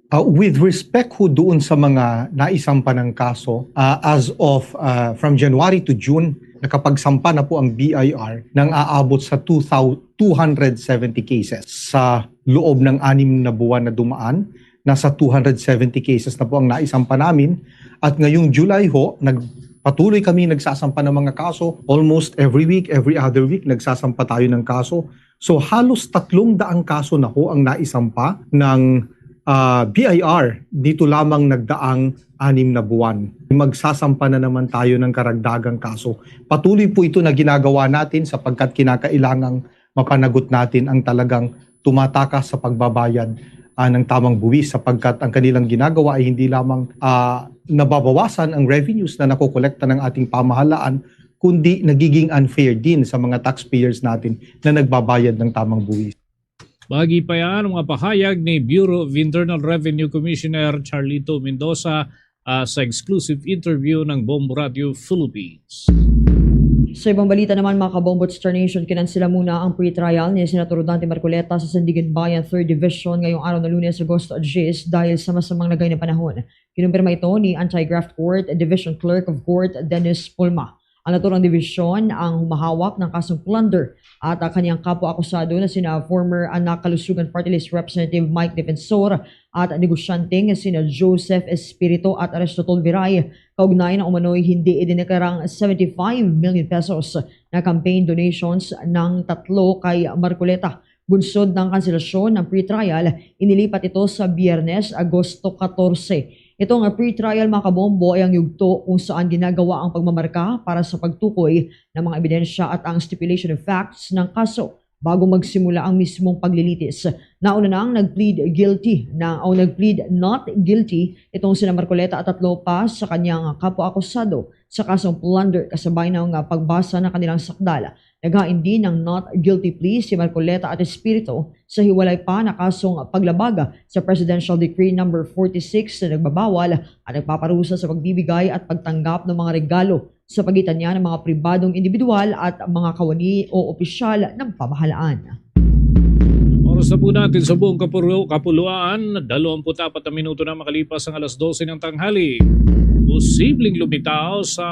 Uh, with respect ho doon sa mga naisampa ng kaso, uh, as of, uh, from January to June, nakapagsampa na po ang B I R ng aabot sa two thousand, two hundred seventy cases. Sa loob ng anim na buwan na dumaan, nasa two hundred seventy cases na po ang naisampa namin. At ngayong July ho, nagpatuloy kami nagsasampa ng mga kaso. Almost every week, every other week, nagsasampa tayo ng kaso. So, halos tatlong daang kaso na ho ang naisampa ng, ah, B I R dito lamang nagdaang anim na buwan. Magsasampa na naman tayo ng karagdagang kaso. Patuloy po ito na ginagawa natin sapagkat kinakailangang mapanagot natin ang talagang tumatakas sa pagbabayad, ah, ng tamang buwis, sapagkat ang kanilang ginagawa ay hindi lamang, ah, nababawasan ang revenues na nakokolekta ng ating pamahalaan, kundi nagiging unfair din sa mga taxpayers natin na nagbabayad ng tamang buwis. Bagi pa yan ang mga pahayag ni Bureau of Internal Revenue Commissioner Charlito Mendoza, ah, sa exclusive interview ng Bombo Radio Philippines. Sa ibang balita naman, mga kabombo, Star Nation, kinansela muna ang pre-trial ni Senator Dante Marcoleta sa Sandiganbayan Third Division ngayong araw na Lunes, Agosto diyes, dahil sa masamang lagay na panahon. Kinumpirma ito ni Anti-Graft Court Division Clerk of Court Dennis Pulma. Ang naturang dibisyon ang humahawak ng kasong plunder at ang kanyang kapwa-akusado na sina former Anak Kalusugan Party List Representative Mike Defensor at negosyante nga sina Joseph Espirito at Aristotol Viray, kaugnay na umano'y hindi idineklarang seventy-five million pesos na campaign donations ng tatlo kay Marcoleta. Bunsod ng kanselasyon ng pre-trial, inilipat ito sa Biyernes, Agosto katorse. Ito nga pre-trial, mga kabombo, ay ang yugto kung saan ginagawa ang pagmamarka para sa pagtukoy ng mga ebidensya at ang stipulation of facts ng kaso bago magsimula ang mismong paglilitis. Nauna nang nag-plead guilty na o nag-plead not guilty itong sina Marcoleta at tatlo pa sa kanyang kapwa-akusado sa kasong plunder, kasabay na nga pagbasa ng kanilang sakdal. Naghain din ng not guilty plea si Marcoleta at Espirito sa hiwalay pa na kasong paglabag sa Presidential Decree Number forty-six na nagbabawal at nagpaparusa sa pagbibigay at pagtanggap ng mga regalo sa pagitan niya ng mga pribadong individual at mga kawani o opisyal ng pamahalaan. Oras na po natin sa buong kapuru-, kapuluan, dalawampu't apat na minuto na makalipas ang alas dose ng tanghali. Posibleng lumitaw sa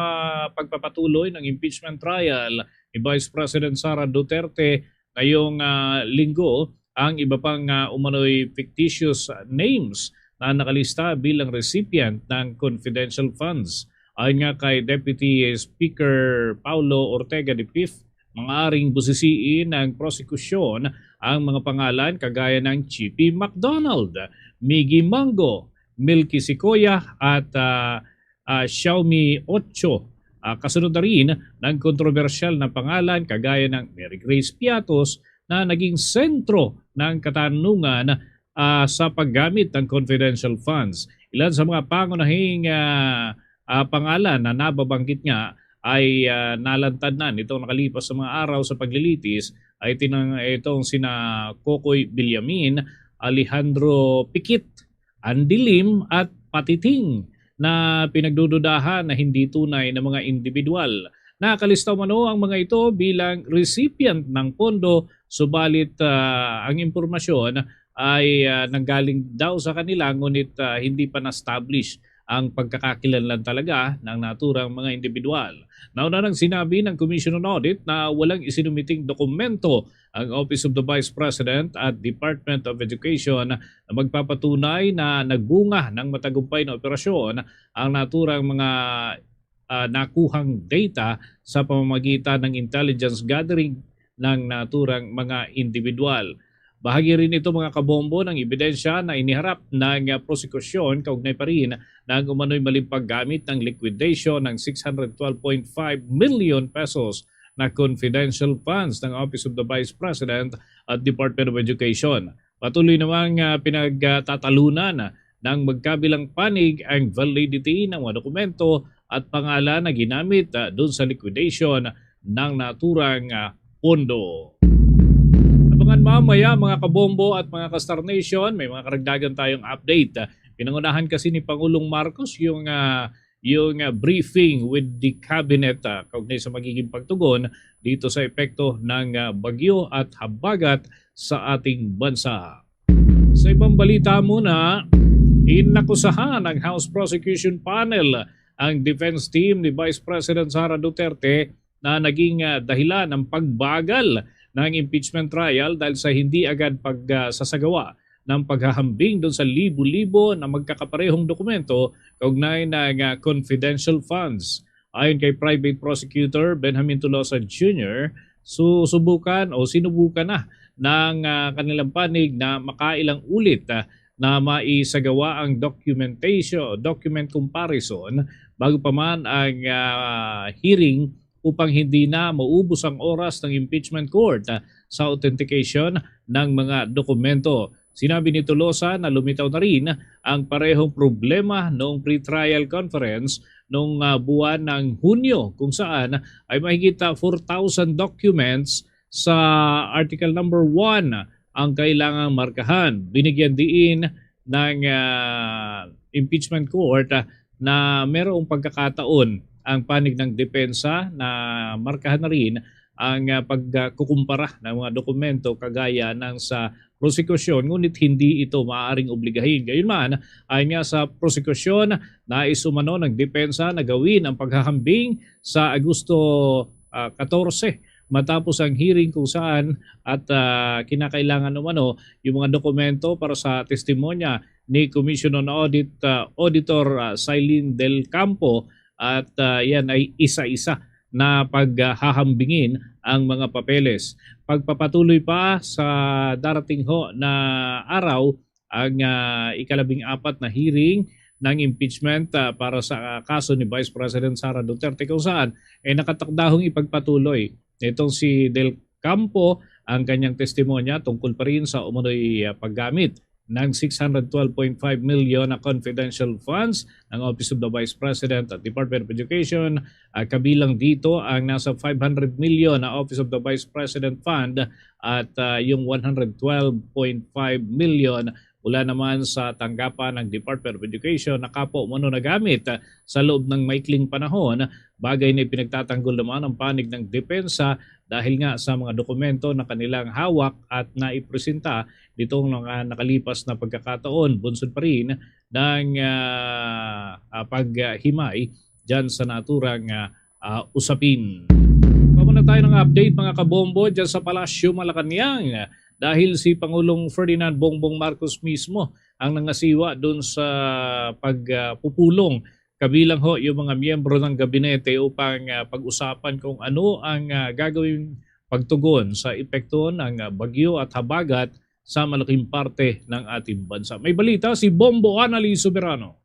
pagpapatuloy ng impeachment trial ni Vice President Sara Duterte ngayong, ah, linggo ang iba pang, ah, umano'y fictitious names na nakalista bilang recipient ng confidential funds. Ayon nga kay Deputy Speaker Paulo Ortega de Pif, maaring busisiin ng prosekusyon ang mga pangalan kagaya ng Chippy McDonald, Miggy Mango, Milky Sequoia at ah, ah, Xiaomi Ocho. Ah, kasunod na rin ng kontrobersyal na pangalan kagaya ng Mary Grace Piatos na naging sentro ng katanungan ah, sa paggamit ng confidential funds. Ilan sa mga pangunahing ah, ah, pangalan na nababanggit nga ay ah, nalantad na nitong nakalipas sa mga araw sa paglilitis ay tinang itong sina Kokoy Villamin, Alejandro Pikit, Andy Lim at Patiting na pinagdududahan na hindi tunay na mga individual. Nakalista umano ang mga ito bilang recipient ng pondo, subalit ah, ang impormasyon ay ah, nanggaling daw sa kanila, ngunit ah, hindi pa na-establish ang pagkakakilanlan talaga ng naturang mga individual. Nauna nang sinabi ng Commission on Audit na walang isinumiting dokumento ang Office of the Vice President at Department of Education na magpapatunay na nagbunga ng matagumpay na operasyon ang naturang mga ah, nakuhang data sa pamamagitan ng intelligence gathering ng naturang mga individual. Bahagi rin ito, mga kabombo, ng ebidensya na iniharap ng ah, prosekusyon kaugnay pa rin ng umano'y maling paggamit ng liquidation ng six hundred twelve point five million pesos na confidential funds ng Office of the Vice President at Department of Education. Patuloy namang ah, pinagtatalunan ng magkabilang panig ang validity ng mga dokumento at pangalan na ginamit ah, dun sa liquidation ng naturang ah, pondo. Abangan mamaya, mga kabombo at mga ka-Star Nation, may mga karagdagan tayong update. Pinangunahan kasi ni Pangulong Marcos yung ah, yung ah, briefing with the cabinet ah, kaugnay sa magiging pagtugon dito sa epekto ng ah, bagyo at habagat sa ating bansa. Sa ibang balita muna, inakusahan ng House Prosecution Panel ang defense team ni Vice President Sara Duterte na naging ah, dahilan ng pagbagal ng impeachment trial dahil sa hindi agad pagsasagawa ng paghahambing dun sa libo-libo na magkakaparehong dokumento kaugnay ng ah, confidential funds. Ayon kay Private Prosecutor Benjamin Tolosa Junior, susubukan o sinubukan na ng ah, kanilang panig na makailang ulit ah, na maisagawa ang documentation, document comparison bago pa man ang ah, hearing upang hindi na maubos ang oras ng impeachment court ah, sa authentication ng mga dokumento. Sinabi ni Tolosa na lumitaw na rin ang parehong problema noong pre-trial conference noong ah, buwan ng Hunyo, kung saan ay mahigit ah, four thousand documents sa Article number one ang kailangang markahan. Binigyan diin ng ah, impeachment court ah, na merong pagkakataon ang panig ng depensa na markahan na rin ang ah, pagkukumpara ng mga dokumento kagaya ng sa prosekusyon, ngunit hindi ito maaaring obligahin. Gayunman, ayon nga sa prosekusyon, nais umano ng depensa na gawin ang paghahambing sa Agosto ah, katorse, matapos ang hearing kung saan at ah, kinakailangan umano yung mga dokumento para sa testimonya ni Commission on Audit ah, Auditor ah, Silene Del Campo, at ah, yan ay isa-isa na paghahambingin ang mga papeles. Pagpapatuloy pa sa darating ho na araw ang ah, ikalabing apat na hearing ng impeachment ah, para sa ah, kaso ni Vice President Sara Duterte, kung saan ay nakatakdahong ipagpatuloy nitong si Del Campo ang kanyang testimonya tungkol pa rin sa umano'y ah, paggamit ng six hundred twelve point five million na confidential funds ng Office of the Vice President at Department of Education. Ah, kabilang dito ang nasa five hundred million na Office of the Vice President Fund at ah, yung one hundred twelve point five million mula naman sa tanggapan ng Department of Education na kapo umano nagamit ah, sa loob ng maikling panahon. Bagay na ipinagtatanggol naman ang panig ng depensa dahil nga sa mga dokumento na kanilang hawak at naipresenta nitong mga nakalipas na pagkakataon, bunsod pa rin ng ah, ah, paghimay dyan sa naturang ah, ah, usapin. Muna tayo ng update, mga kabombo, dyan sa Palasyo Malacañang, dahil si Pangulong Ferdinand Bongbong Marcos mismo ang nangasiwa dun sa pagpupulong kabilang ho yung mga miyembro ng gabinete upang, ah, pag-usapan kung ano ang, ah, gagawing pagtugon sa epekto ng, ah, bagyo at habagat sa malaking parte ng ating bansa. May balita si Bombo Anali Soberano.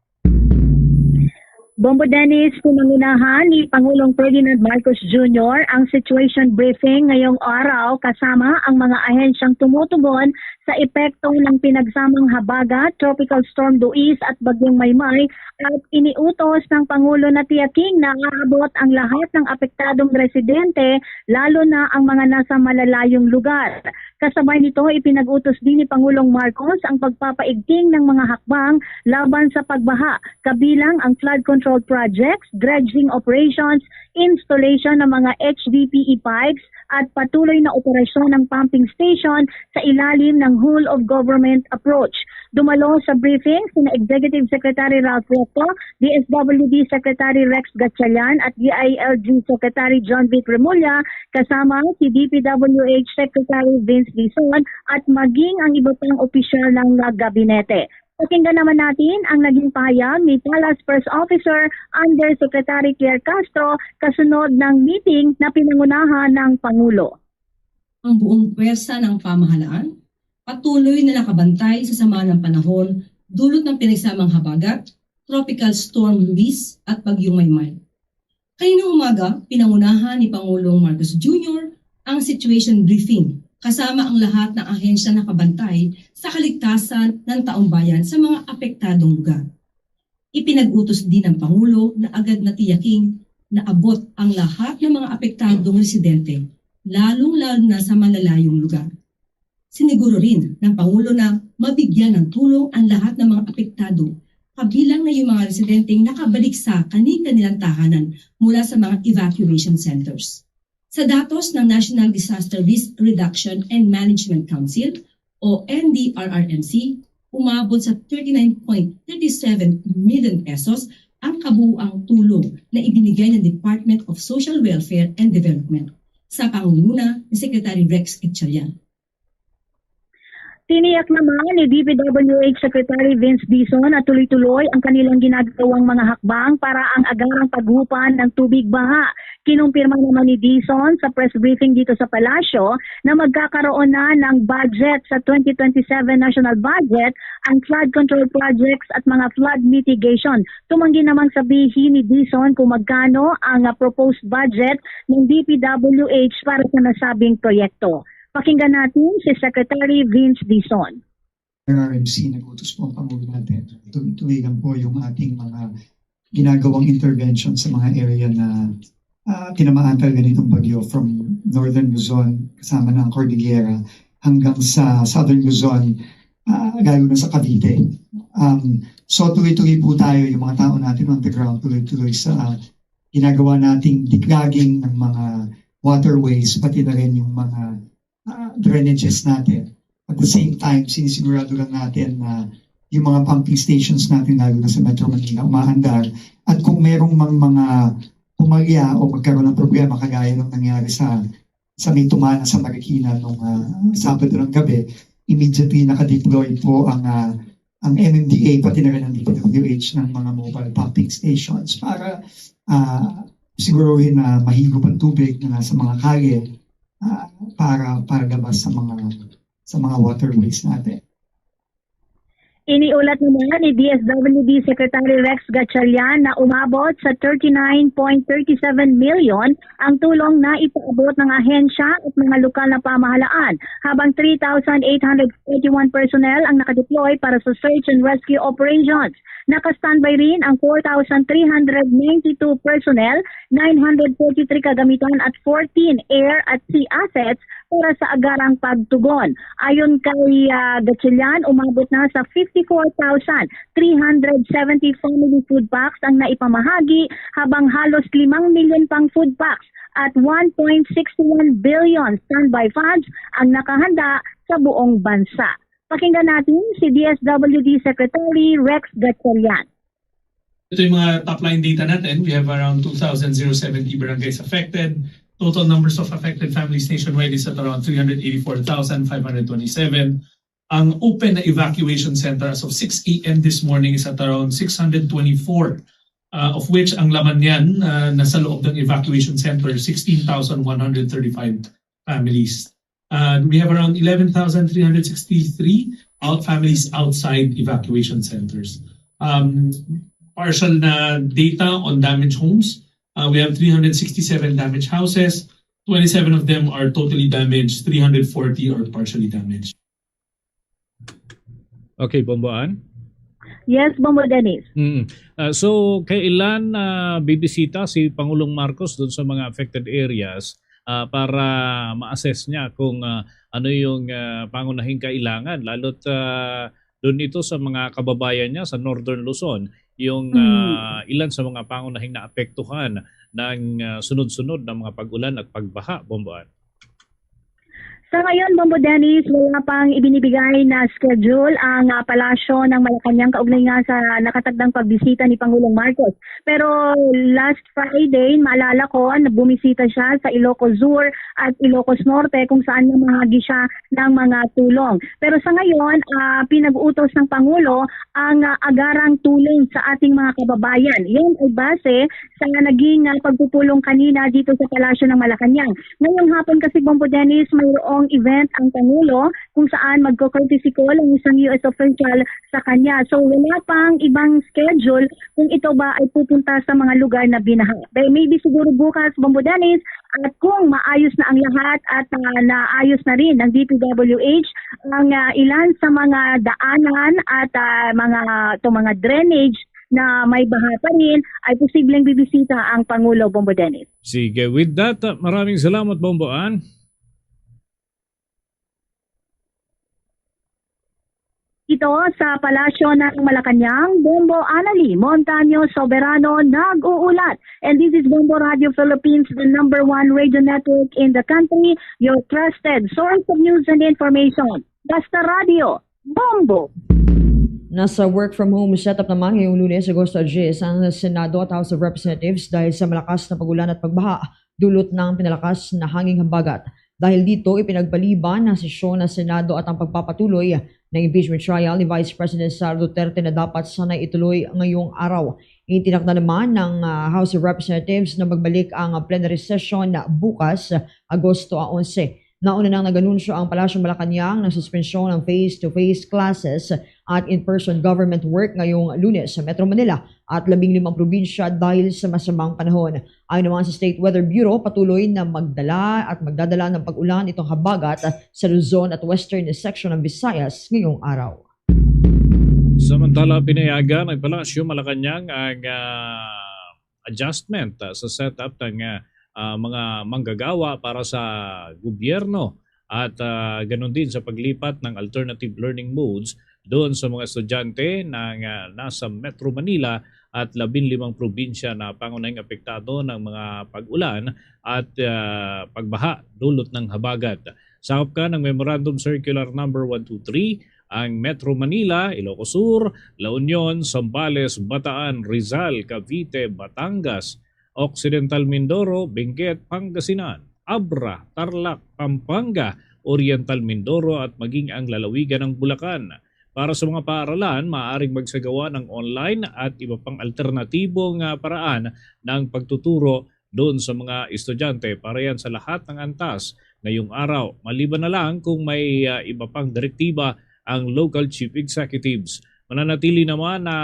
Bombo Dennis, pinangunahan ni Pangulong Ferdinand Marcos Junior ang situation briefing ngayong araw kasama ang mga ahensyang tumutugon sa epekto ng pinagsamang habagat, Tropical Storm Luis at Bagyong Maymay, at iniutos ng Pangulo na tiyaking na aabot ang lahat ng apektadong residente, lalo na ang mga nasa malalayong lugar. Kasabay nito, ipinag-utos din ni Pangulong Marcos ang pagpapaigting ng mga hakbang laban sa pagbaha, kabilang ang flood control projects, dredging operations, installation ng mga H D P E pipes, at patuloy na operasyon ng pumping station sa ilalim ng whole of government approach. Dumalo sa briefing sina Executive Secretary Ralph Recto, D S W D Secretary Rex Gatchalian, at D I L G Secretary John Vic Remulla, kasama si D P W H Secretary Vince Dizon at maging ang iba pang opisyal ng gabinete. Pakinggan naman natin ang naging pahayag ni Palace Press Officer Undersecretary Claire Castro kasunod ng meeting na pinangunahan ng Pangulo. Ang buong pwersa ng pamahalaan patuloy na nakabantay sa sama ng panahon dulot ng pinagsamang habagat, Tropical Storm Luis at Bagyong Maymay. Kaninang umaga, pinangunahan ni Pangulong Marcos Junior ang situation briefing kasama ang lahat ng ahensya nakabantay sa kaligtasan ng taumbayan sa mga apektadong lugar. Ipinag-utos din ng Pangulo na agad na tiyaking naabot ang lahat ng mga apektadong residente, lalong-lalo na sa malalayong lugar. Siniguro rin ng Pangulo na mabigyan ng tulong ang lahat ng mga apektado, kabilang na yung mga residenteng nakabalik sa kani-kanilang tahanan mula sa mga evacuation centers. Sa datos ng National Disaster Risk Reduction and Management Council o N D R R M C, umabot sa thirty-nine point thirty-seven million pesos ang kabuuang tulong na ibinigay ng Department of Social Welfare and Development sa pangunguna ni Secretary Rex Gatchalian. Tiniyak naman ni D P W H Secretary Vince Dizon na tuloy-tuloy ang kanilang ginagawang mga hakbang para ang agarang paghupan ng tubig baha. Kinumpirma naman ni Dizon sa press briefing dito sa Palasyo na magkakaroon na ng budget sa twenty twenty-seven national budget ang flood control projects at mga flood mitigation. Tumanggi namang sabihin ni Dizon kung magkano ang, ah, proposed budget ng D P W H para sa nasabing proyekto. Pakinggan natin si Secretary Vince Dizon. R R M C, nag-utos po ang Pangulo natin. Tuloy-tuloy lang po yung ating mga ginagawang intervention sa mga area na, ah, tinamaan talaga nitong bagyo, from Northern Luzon, kasama na ang Cordillera, hanggang sa Southern Luzon, ah, lalo na sa Cavite. Um, so tuloy-tuloy po tayo, yung mga tao natin on the ground, tuloy-tuloy sa, ah, ginagawa nating declogging ng mga waterways, pati na rin yung mga, ah, drainages natin. At the same time, sinisigurado lang natin na yung mga pumping stations natin, lalo na sa Metro Manila, umaandar. At kung merong mang mga pumalya o magkaroon ng problema, kagaya ng nangyari sa, sa may tumana sa Marikina nung, ah, Sabado ng gabi, immediately nakadeploy po ang, ah, ang M M D A, pati na rin ang D P W H, ng mga mobile pumping stations para, ah, siguruhin na mahigop ang tubig na nasa mga kalye, ah, para, para labas sa mga, sa mga waterways natin. Iniulat naman ni D S W D Secretary Rex Gatchalian na umabot sa thirty-nine point thirty-seven million ang tulong na ipaabot ng ahensya at mga lokal na pamahalaan, habang three thousand eight hundred forty-one personnel ang nakadeploy para sa search and rescue operations. Naka-standby rin ang four thousand three hundred ninety-two personnel, nine hundred forty-three kagamitan at fourteen air at sea assets para sa agarang pagtugon. Ayon kay, ah, Gatchalian, umabot na sa fifty-four thousand three hundred seventy family food packs ang naipamahagi, habang halos limang milyon pang food packs at one point six one billion standby funds ang nakahanda sa buong bansa. Pakinggan natin si D S W D Secretary Rex Gatchalian. Ito yung mga top line data natin. We have around two thousand seventy barangays affected. Total numbers of affected families nationwide is at around three hundred eighty-four thousand five hundred twenty-seven. Ang open na evacuation center as of six a m this morning is at around six hundred twenty-four. uh, of which ang laman niyan, uh, nasa loob ng evacuation center, sixteen thousand one hundred thirty-five families. Uh, we have around eleven thousand three hundred sixty-three out families outside evacuation centers. Um, partial na data on damaged homes. Uh, we have three hundred sixty-seven damaged houses. Twenty-seven of them are totally damaged. Three hundred forty are partially damaged. Okay, Bomboan? Yes, Bombo Dennis. Mm. Uh, so, kailan uh, bibisita si Pangulong Marcos doon sa mga affected areas uh, para ma-assess niya kung uh, ano yung uh, pangunahing kailangan, lalo't uh, doon ito sa mga kababayan niya sa Northern Luzon, yung uh, ilan sa mga pangunahing naapektuhan ng uh, sunod-sunod na mga pag-ulan at pagbaha, Bomboan? Sa ngayon, Bombo Dennis, wala pang ibinibigay na schedule ang uh, palasyo ng Malacanang kaugnay nga sa nakatagdang pagbisita ni Pangulong Marcos. Pero last Friday, maalala ko, bumisita siya sa Ilocos Sur at Ilocos Norte kung saan namahagi siya ng mga tulong. Pero sa ngayon, uh, pinag-utos ng Pangulo ang uh, agarang tulong sa ating mga kababayan. Yan ay base sa naging uh, pagpupulong kanina dito sa Palasyo ng Malacanang. Ngayong hapon kasi, Bombo Dennis, mayroong event ang Pangulo kung saan magko-courtesy call ang isang U S official sa kanya. So wala pang ibang schedule kung ito ba ay pupunta sa mga lugar na binaha. Maybe siguro bukas, Bombo Dennis, at kung maayos na ang lahat at uh, naayos na rin ng D P W H ang uh, ilan sa mga daanan at uh, mga to mga drainage na may baha pa rin, ay posibleng bibisita ang Pangulo, Bombo Dennis. Sige, with that, uh, maraming salamat, Bomboan. Ito sa Palasyo ng Malacanang, Bombo Anali Montaño Soberano nag-uulat. And this is Bombo Radio Philippines, the number one radio network in the country, your trusted source of news and information. Basta Radio, Bombo! Nasa work from home setup naman ngayong Lunes, Agosto diyes, ang Senado at House of Representatives dahil sa malakas na pag-ulan at pagbaha, dulot ng pinalakas na hanging habagat. Dahil dito, ipinagpaliban ng sesyon ng Senado at ang pagpapatuloy ng impeachment trial ni Vice President Sara Duterte na dapat sanay ituloy ngayong araw. Itinakda naman ng uh, House of Representatives na magbalik ang plenary session bukas, Agosto onse. Nauna nang nag-anunsyo ang Palasyong Malacanang ng suspensyon ng face-to-face classes at in-person government work ngayong Lunes sa Metro Manila at labing limang probinsya dahil sa masamang panahon. Ayon naman sa State Weather Bureau, patuloy na magdala at magdadala ng pag-ulan itong habagat sa Luzon at western section ng Visayas ngayong araw. Samantala, pinayagan ng Palasyo Malacanang ang uh, adjustment uh, sa setup ng uh, uh, mga manggagawa para sa gobyerno at uh, ganun din sa paglipat ng alternative learning modes doon sa mga estudyante na uh, nasa Metro Manila at labing limang probinsya na pangunahing apektado ng mga pag-ulan at uh, pagbaha dulot ng habagat. Sakop ka ng Memorandum Circular Number one two three ang Metro Manila, Ilocos Sur, La Union, Zambales, Bataan, Rizal, Cavite, Batangas, Occidental Mindoro, Benguet, Pangasinan, Abra, Tarlac, Pampanga, Oriental Mindoro at maging ang lalawigan ng Bulacan. Para sa mga paaralan, maaaring magsagawa ng online at iba pang alternatibong uh, paraan ng pagtuturo doon sa mga estudyante para yan sa lahat ng antas ngayong araw, maliban na lang kung may uh, iba pang direktiba ang local chief executives. Mananatili naman na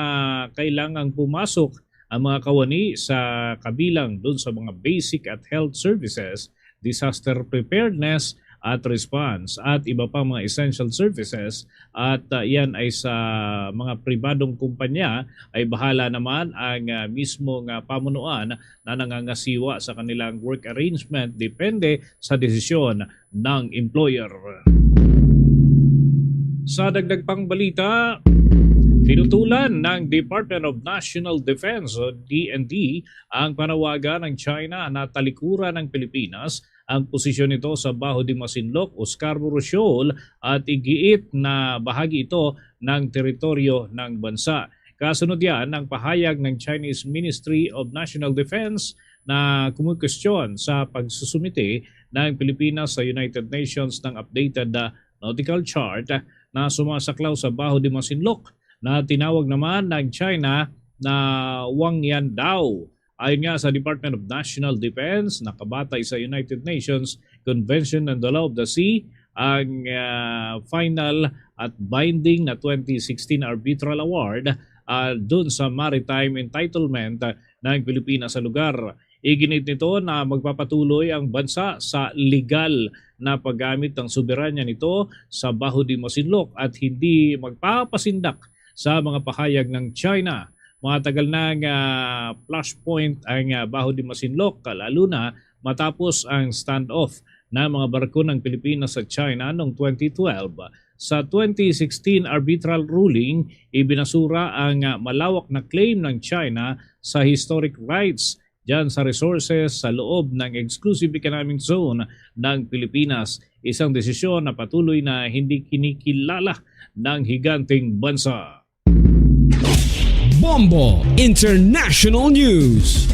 kailangang pumasok ang mga kawani sa kabilang doon sa mga basic at health services, disaster preparedness at response at iba pang mga essential services at uh, yan ay sa mga pribadong kumpanya ay bahala naman ang uh, mismo nga pamunuan na nangangasiwa sa kanilang work arrangement depende sa desisyon ng employer. Sa dagdag pang balita, tinutulan ng Department of National Defense o D N D ang panawagan ng China na talikuran ng Pilipinas ang posisyon nito sa Baho de Masinloc o Scarborough Shoal at igiit na bahagi ito ng teritoryo ng bansa. Kasunod yan ng pahayag ng Chinese Ministry of National Defense na kumukwestiyon sa pagsusumite ng Pilipinas sa United Nations ng updated uh, nautical chart na sumasaklaw sa Baho de Masinloc na tinawag naman ng China na Wang Yandao. Ayon nga sa Department of National Defense, nakabatay sa United Nations Convention on the Law of the Sea ang ah, final at binding na twenty sixteen arbitral award ah, dun sa maritime entitlement ah, ng Pilipinas sa lugar. Iginit nito na magpapatuloy ang bansa sa legal na paggamit ng soberanya nito sa Baho de Masinloc at hindi magpapasindak sa mga pahayag ng China. Matagal na nga flashpoint ang ah, Baho de Masinloc, lalo na matapos ang standoff ng mga barko ng Pilipinas sa China noong twenty twelve. Sa twenty sixteen arbitral ruling, ibinasura ang ah, malawak na claim ng China sa historic rights dyan sa resources sa loob ng exclusive economic zone ng Pilipinas, isang desisyon na patuloy na hindi kinikilala ng higanteng bansa. Bombo International News.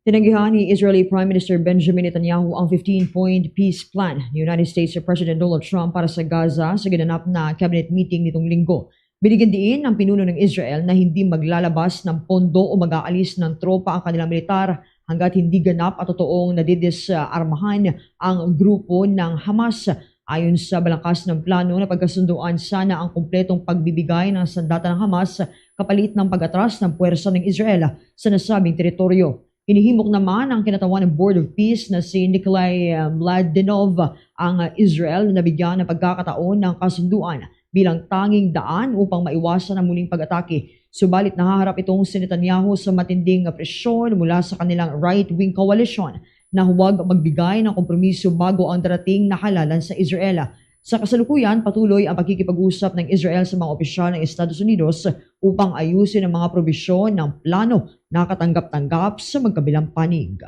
Tinanggihan ni Israeli Prime Minister Benjamin Netanyahu ang fifteen-point peace plan ni United States President Donald Trump para sa Gaza sa ginanap na cabinet meeting nitong linggo. Binigyan diin ang pinuno ng Israel na hindi maglalabas ng pondo o mag-aalis ng tropa ang kanilang militar hanggat hindi ganap at totoong nadidisarmahan ang grupo ng Hamas. Ayon sa balangkas ng plano, napagkasunduan sana ang kumpletong pagbibigay ng sandata ng Hamas kapalit ng pag-atras ng puwersa ng Israel sa nasabing teritoryo. Inihimok naman ang kinatawan ng Board of Peace na si Nikolai Mladenov ang Israel na nabigyan ng pagkakataon ng kasunduan bilang tanging daan upang maiwasan ang muling pag-atake. Subalit nahaharap itong si Netanyahu sa matinding presyon mula sa kanilang right-wing koalisyon na huwag magbigay ng kompromiso bago ang darating na halalan sa Israel. Sa kasalukuyan, patuloy ang pakikipag-usap ng Israel sa mga opisyal ng Estados Unidos upang ayusin ang mga probisyon ng plano na katanggap-tanggap sa magkabilang panig.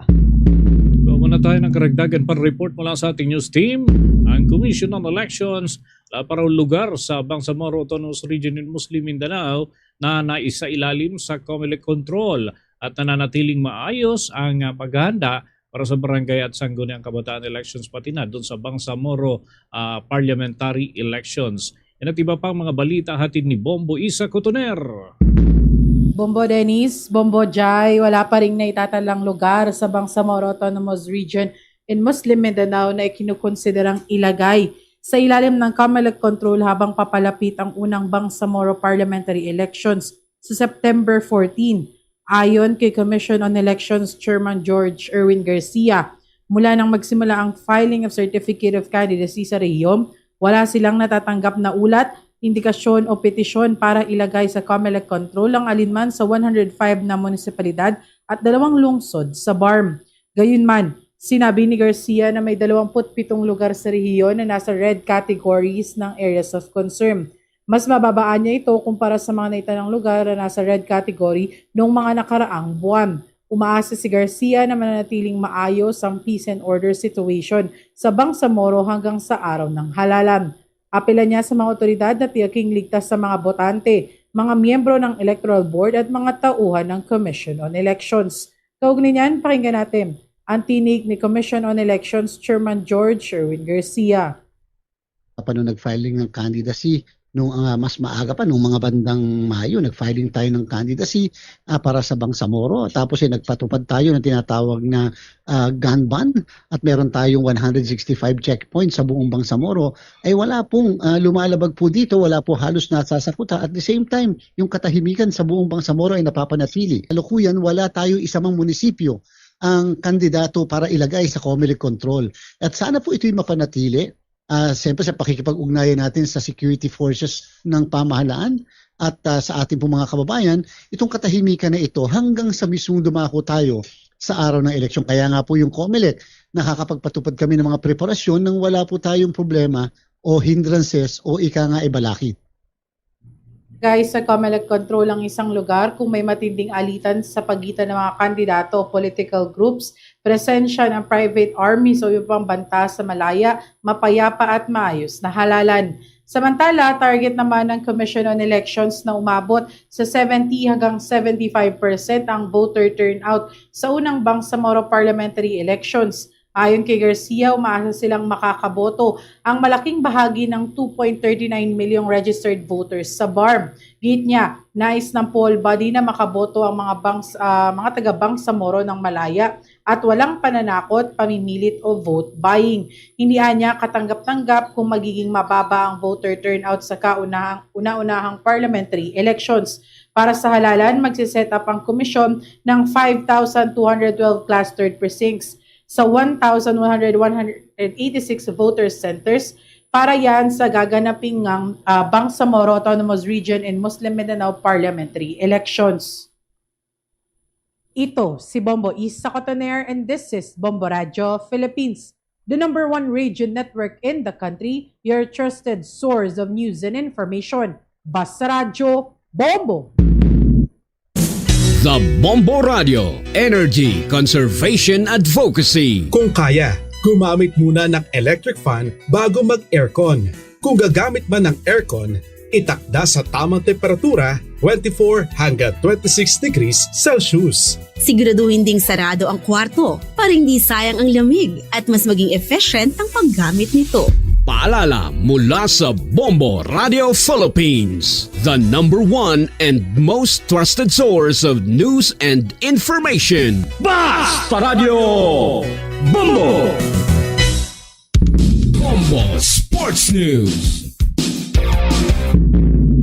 Kuha muna tayo ng karagdagan pang report mula sa ating news team. Ang Commission on Elections la para lugar sa Bangsamoro Autonomous Region in Muslim Mindanao na naisailalim sa Comelec control at nananatiling maayos ang ah, paghahanda para sa barangay at sangguniang kabataan elections pati na doon sa Bangsamoro ah, parliamentary elections. Yan at iba pang mga balita hatid ni Bombo Isa Cotoner. Bombo Dennis, Bombo Jai, wala pa ring naitatalang lugar sa Bangsamoro Autonomous Region in Muslim Mindanao na ikinukonsiderang ilagay sa ilalim ng Comelec control habang papalapit ang unang Bangsamoro parliamentary elections sa September fourteen, ayon kay Commission on Elections Chairman George Erwin Garcia. Mula nang magsimula ang filing of Certificate of Candidacy sa rehiyom, wala silang natatanggap na ulat, indikasyon o petisyon para ilagay sa Comelec control ang alinman sa one hundred five na munisipalidad at dalawang lungsod sa BARMM. Gayunman, sinabi ni Garcia na may dalawampu't pitong lugar sa rehiyon na nasa red categories ng areas of concern. Mas mababaan niya ito kumpara sa mga naitanang lugar na nasa red category noong mga nakaraang buwan. Umaasa si Garcia na mananatiling maayos ang peace and order situation sa Bangsamoro hanggang sa araw ng halalan. Apela niya sa mga otoridad na tiyaking ligtas sa mga botante, mga miyembro ng Electoral Board at mga tauhan ng Commission on Elections. Kaugnay niyan, pakinggan natin ang tinig ni Commission on Elections Chairman George Erwin Garcia. Paano nag-filing ng candidacy nung ah, mas maaga pa, nung mga bandang Mayo, nag-filing tayo ng candidacy ah, para sa Bangsamoro. Tapos eh, nagpatupad tayo ng tinatawag na ah, gun ban at meron tayong one hundred sixty-five checkpoints sa buong Bangsamoro. Ay wala pong ah, lumalabag po dito, wala po halos nasasakuta. At the same time, yung katahimikan sa buong Bangsamoro ay napapanatili. Kalukuyan, wala tayo isa mang munisipyo ang kandidato para ilagay sa Comelec control. At sana po ito'y mapanatili ah, siyempre sa pakikipag-ugnayan natin sa security forces ng pamahalaan at ah, sa ating pong mga kababayan, itong katahimikan na ito hanggang sa mismong dumako tayo sa araw ng eleksyon. Kaya nga po yung Comelec, nakakapagpatupad kami ng mga preparasyon nang wala po tayong problema o hindrances o ika nga ibalakid. Guys, sa Comelec control ang isang lugar kung may matinding alitan sa pagitan ng mga kandidato o political groups, presensya ng private armies o iba pang banta sa malaya, mapayapa at maayos na halalan. Samantala, target naman ng Commission on Elections na umabot sa seventy hanggang seventy-five percent ang voter turnout sa unang Bangsamoro parliamentary elections. Ayon kay Garcia, umaasa silang makakaboto ang malaking bahagi ng two point thirty nine million registered voters sa BARMM. Giit niya, nais ng poll body na makaboto ang mga bangs-, ah, mga taga Bangsamoro ng Malaya at walang pananakot, pamimilit o vote buying. Hindi anya katanggap-tanggap kung magiging mababa ang voter turnout sa kaunahang, una-unahang parliamentary elections. Para sa halalan, magsiset up ang komisyon ng five thousand two hundred twelve clustered precincts sa one thousand one hundred eighty-six voter centers para yan sa gaganaping ngang, ah, Bangsamoro Autonomous Region and Muslim Mindanao parliamentary elections. Ito si Bombo Isa Cotoner, and this is Bombo Radio Philippines, the number one radio network in the country, your trusted source of news and information. Basta Radyo, Bombo! The Bombo Radio, Energy Conservation Advocacy. Kung kaya, gumamit muna ng electric fan bago mag-aircon. Kung gagamit man ng aircon, itakda sa tamang temperatura, twenty-four hanggang twenty-six degrees Celsius. Siguraduhin ding sarado ang kwarto para hindi sayang ang lamig at mas maging efficient ang paggamit nito. Paalala mula sa Bombo Radio Philippines, the number one and most trusted source of news and information. Basta Radio Bombo! Bombo Sports News.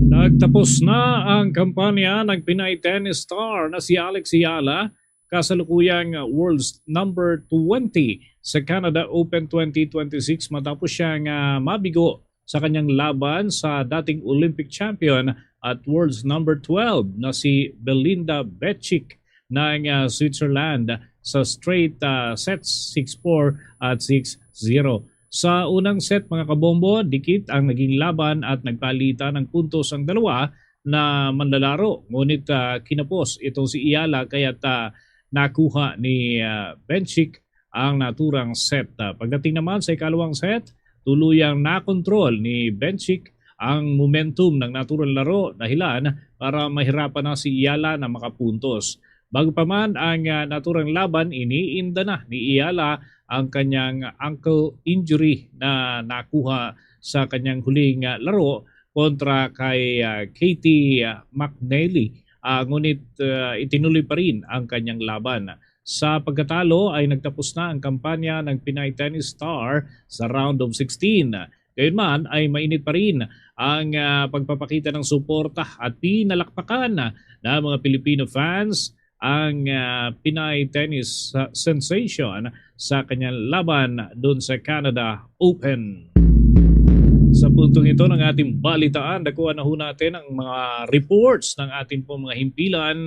Nagtapos na ang kampanya ng Pinay tennis star na si Alex Eala, kasalukuyang world's number twenty sa Canada Open twenty twenty-six, matapos siyang, ah, mabigo sa kanyang laban sa dating Olympic champion at world's number twelve na si Belinda Bencic ng, ah, Switzerland sa straight, ah, sets, six four at six zero. Sa unang set, mga kabombo, dikit ang naging laban at nagpalitan ng puntos ang dalawa na manlalaro. Ngunit, ah, kinapos itong si Eala, kaya't, ah, nakuha ni, ah, Bencic ang naturang set. Ah, pagdating naman sa ikalawang set, tuluyang nakontrol ni Bencic ang momentum ng naturang laro, dahilan para mahirapan na si Eala na makapuntos. Bago pa man ang, ah, naturang laban, iniinda na ni Eala ang kanyang ankle injury na nakuha sa kanyang huling, ah, laro kontra kay, ah, Katie, ah, McNally. Ah, ngunit, ah, itinuloy pa rin ang kanyang laban. Sa pagkatalo ay nagtapos na ang kampanya ng Pinay tennis star sa round of sixteen. Gayunman ay mainit pa rin ang, ah, pagpapakita ng suporta at pinalakpakan ng mga Filipino fans ang, ah, Pinay tennis, ah, sensation sa kanyang laban dun sa Canada Open. Sa puntong ito ng ating balitaan, nakuha na ho natin ang mga reports ng ating pong mga himpilan.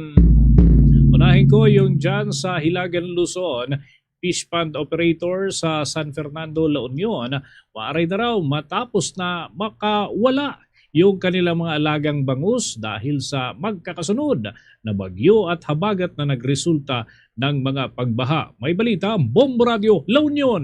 Unahin ko yung dyan sa Hilagan, Luzon, fish pond operator sa San Fernando, La Union, maaari na raw matapos na makawala yung kanilang mga alagang bangus dahil sa magkakasunod na bagyo at habagat na nagresulta ng mga pagbaha. May balita ang Bombo Radio La Union.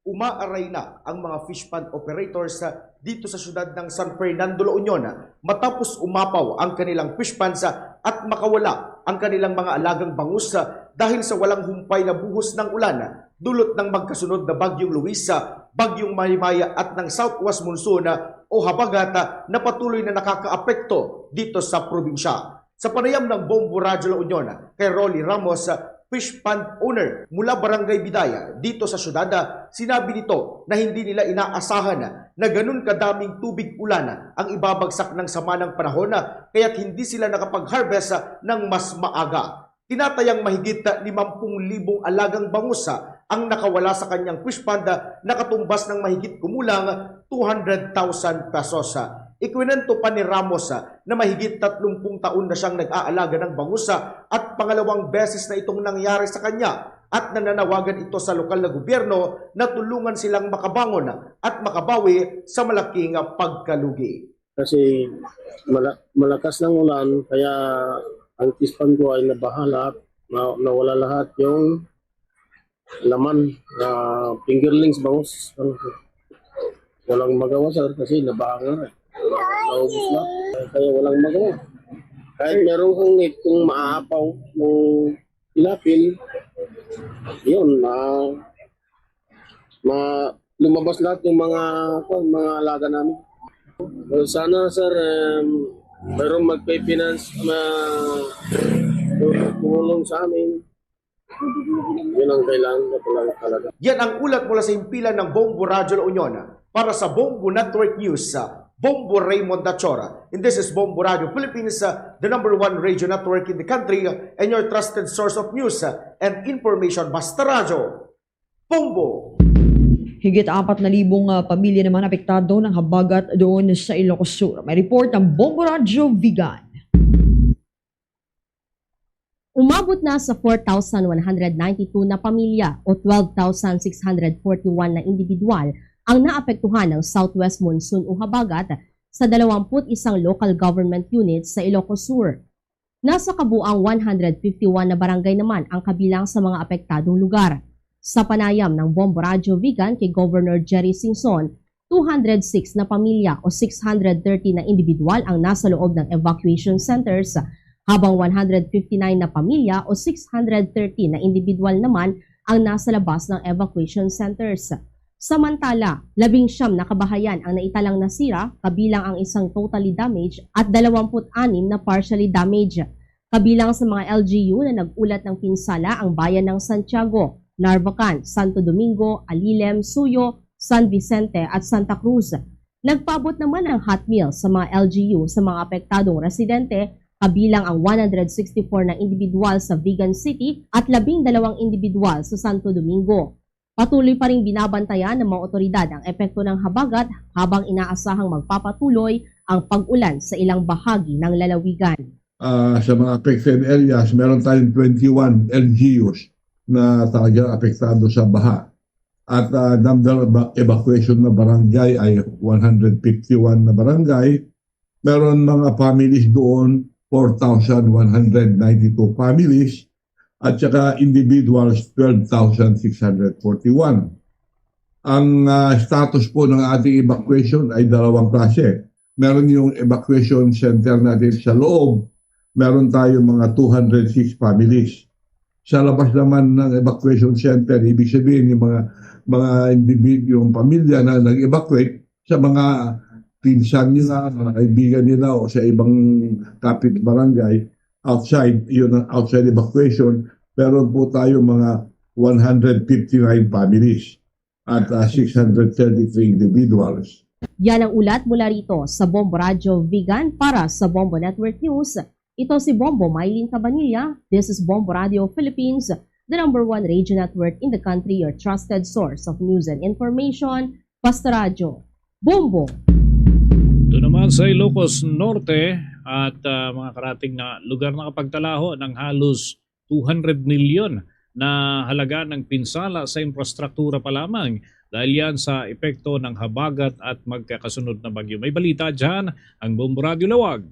Umaaray na ang mga fish pond operators, ah, dito sa siyudad ng San Fernando, La Union, ah, matapos umapaw ang kanilang fish ponds, ah, at makawala ang kanilang mga alagang bangus, ah, dahil sa walang humpay na buhos ng ulan, ah, dulot ng magkasunod na Bagyong Luis, ah, Bagyong Maymay at ng Southwest Monsoon, ah, o habagat, ah, na patuloy na nakakaapekto dito sa probinsya. Sa panayam ng Bombo Radyo La Union kay Rolly Ramos, fish pond owner mula Barangay Bidaya dito sa syudad, sinabi nito na hindi nila inaasahan na ganun kadaming tubig ulan ang ibabagsak ng sama ng panahon, kaya't hindi sila nakapag-harvest ng mas maaga. Tinatayang mahigit limampung libong alagang bangus ang nakawala sa kanyang fish pond, na katumbas ng mahigit kumulang two hundred thousand pesos. Ikwinento pa ni Ramos na mahigit tatlumpung taon na siyang nag-aalaga ng bangus at pangalawang beses na itong nangyari sa kanya at nananawagan ito sa lokal na gobyerno na tulungan silang makabangon at makabawi sa malaking pagkalugi. Kasi mala- malakas ng ulan, kaya ang fish pond ko ay nabaha lahat. Na- nawala lahat yung laman, ah, fingerlings, bangus. Ano, walang magawa, sir, kasi nabaha nga eh. Naubos na. Kaya walang magawa. Kahit meron kang net, kung maapaw, kung tilapil, Yun, ah, ma lumabas lahat yung mga, kwan, mga alaga namin. Well, sana, sir, um, mayroong magpe-finance na tumulong sa amin. Yun ang kailangan ko lang talaga. Yan ang ulat mula sa himpilan ng Bombo Radyo La Union. Para sa Bombo Network News, uh, Bombo Raymond Dachora. And this is Bombo Radio Philippines, uh, the number one radio network in the country, uh, and your trusted source of news, uh, and information. Basta Radyo, Bombo! Higit apat na libong, ah, pamilya naman apektado ng habagat doon sa Ilocos Sur. May report ang Bombo Radyo Vigan. Umabot na sa four thousand one hundred ninety-two na pamilya o twelve thousand six hundred forty-one na individual ang naapektuhan ng southwest monsoon o habagat sa dalawampu't isang local government units sa Ilocos Sur. Nasa kabuang one hundred fifty-one na barangay naman ang kabilang sa mga apektadong lugar. Sa panayam ng Bombo Radyo Vigan kay Governor Jerry Singson, two hundred six na pamilya o six hundred thirty na individual ang nasa loob ng evacuation centers, habang one hundred fifty-nine na pamilya o six hundred thirty na individual naman ang nasa labas ng evacuation centers. Samantala, labing siyam na kabahayan ang naitalang nasira, kabilang ang isang totally damaged at dalawampu't anim na partially damaged. Kabilang sa mga L G U na nag-ulat ng pinsala ang bayan ng Santiago, Narvacan, Santo Domingo, Alilem, Suyo, San Vicente at Santa Cruz. Nagpaabot naman ang hot meal sa mga L G U sa mga apektadong residente, kabilang ang one hundred sixty-four na individual sa Vigan City at labing dalawang individual sa Santo Domingo. Patuloy pa ring binabantayan ng mga otoridad ang epekto ng habagat habang inaasahang magpapatuloy ang pag-ulan sa ilang bahagi ng lalawigan. Ah, sa mga affected areas, meron tayong twenty-one L G Us na talagang apektado sa baha. At, ah, number of eva-, evacuation na barangay ay one hundred fifty-one na barangay. Meron mga families doon, four thousand one hundred ninety-two families, at saka individuals, twelve thousand six hundred forty-one. Ang, ah, status po ng ating evacuation ay dalawang klase. Meron yung evacuation center natin sa loob, meron tayo mga two hundred six families. Sa labas naman ng evacuation center, ibig sabihin yung mga, mga individual, yung pamilya na nag-evacuate, sa mga pinsan nila, mga kaibigan nila o sa ibang kapit barangay outside, yun ang outside evacuation, meron po tayo mga one hundred fifty-nine families at, ah, six hundred thirty-three individuals. Yan ang ulat mula rito sa Bombo Radyo Vigan para sa Bombo Network News. Ito si Bombo Mylene Cabanilla. This is Bombo Radio Philippines, the number one radio network in the country, your trusted source of news and information. Basta Radyo, Bombo! Doon naman sa Ilocos Norte at, ah, mga karating na lugar, nakapagtalaho ng halos two hundred milyon na halaga ng pinsala sa infrastruktura pa lamang dahil yan sa epekto ng habagat at magkakasunod na bagyo. May balita dyan ang Bombo Radyo Lawag.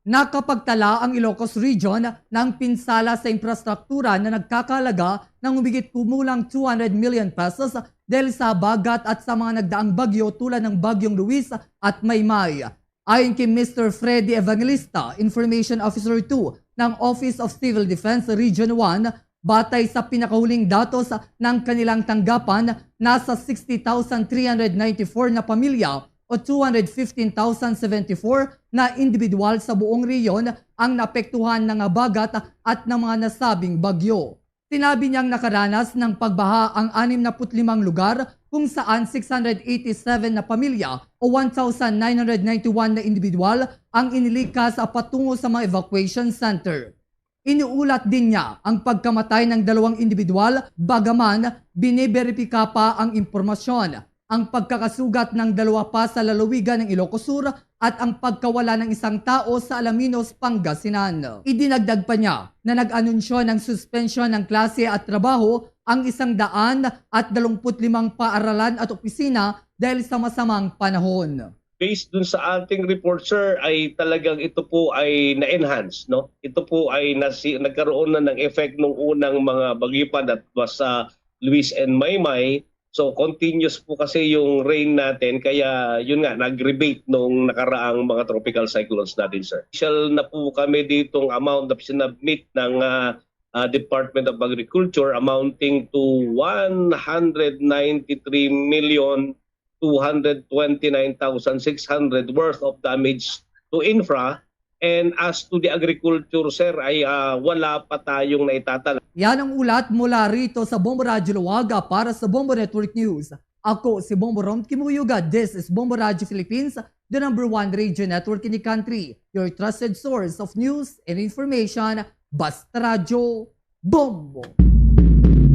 Nakapagtala ang Ilocos Region ng pinsala sa infrastruktura na nagkakahalaga ng humigit kumulang two hundred million pesos dahil sa habagat at sa mga nagdaang bagyo tulad ng Bagyong Luis at Maymay. Ayon kay Mister Freddy Evangelista, Information Officer two ng Office of Civil Defense Region one, batay sa pinakahuling datos ng kanilang tanggapan, nasa sixty thousand three hundred ninety-four na pamilya o two hundred fifteen thousand seventy-four na individual sa buong rehiyon ang naapektuhan ng habagat at ng mga nasabing bagyo. Sinabi niyang nakaranas ng pagbaha ang anim na put limang lugar, kung saan six hundred eighty-seven na pamilya o one thousand nine hundred ninety-one na individual ang inilikas patungo sa mga evacuation center. Iniulat din niya ang pagkamatay ng dalawang individual, bagaman biniberipika pa ang impormasyon, ang pagkakasugat ng dalawa pa sa lalawigan ng Ilocos Sur at ang pagkawala ng isang tao sa Alaminos, Pangasinan. Idinagdag pa niya na nag-anunsyo ng suspensyon ng klase at trabaho ang isang daan at dalawampu't limang paaralan at opisina dahil sa masamang panahon. Based dun sa ating report, sir, ay talagang ito po ay na-enhance, no? Ito po ay nasi-, nagkaroon na ng effect nung unang mga bagyo pa, that was, ah, Luis and Maymay. So, continuous po kasi yung rain natin, kaya yun nga, nag-rebate nung nakaraang mga tropical cyclones natin, sir. Official na po kami ditong amount na sinubmit ng, ah, uh, Department of Agriculture amounting to one hundred ninety-three million two hundred twenty-nine thousand six hundred worth of damage to infra. And as to the agriculture, sir, ay, ah, wala pa tayong naitatala. Yan ang ulat mula rito sa Bombo Radyo Lawaga para sa Bombo Network News. Ako si Bombo Rom Kimuyuga. This is Bombo Radyo Philippines, the number one radio network in the country. Your trusted source of news and information. Basta Radyo, Bombo.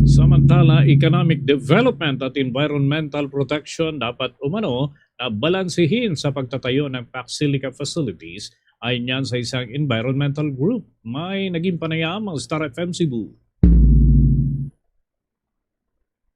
Samantala, economic development at environmental protection dapat umano na balansehin sa pagtatayo ng Paxilica facilities, ayon yan sa isang environmental group. May naging panayam ang Star F M Cebu.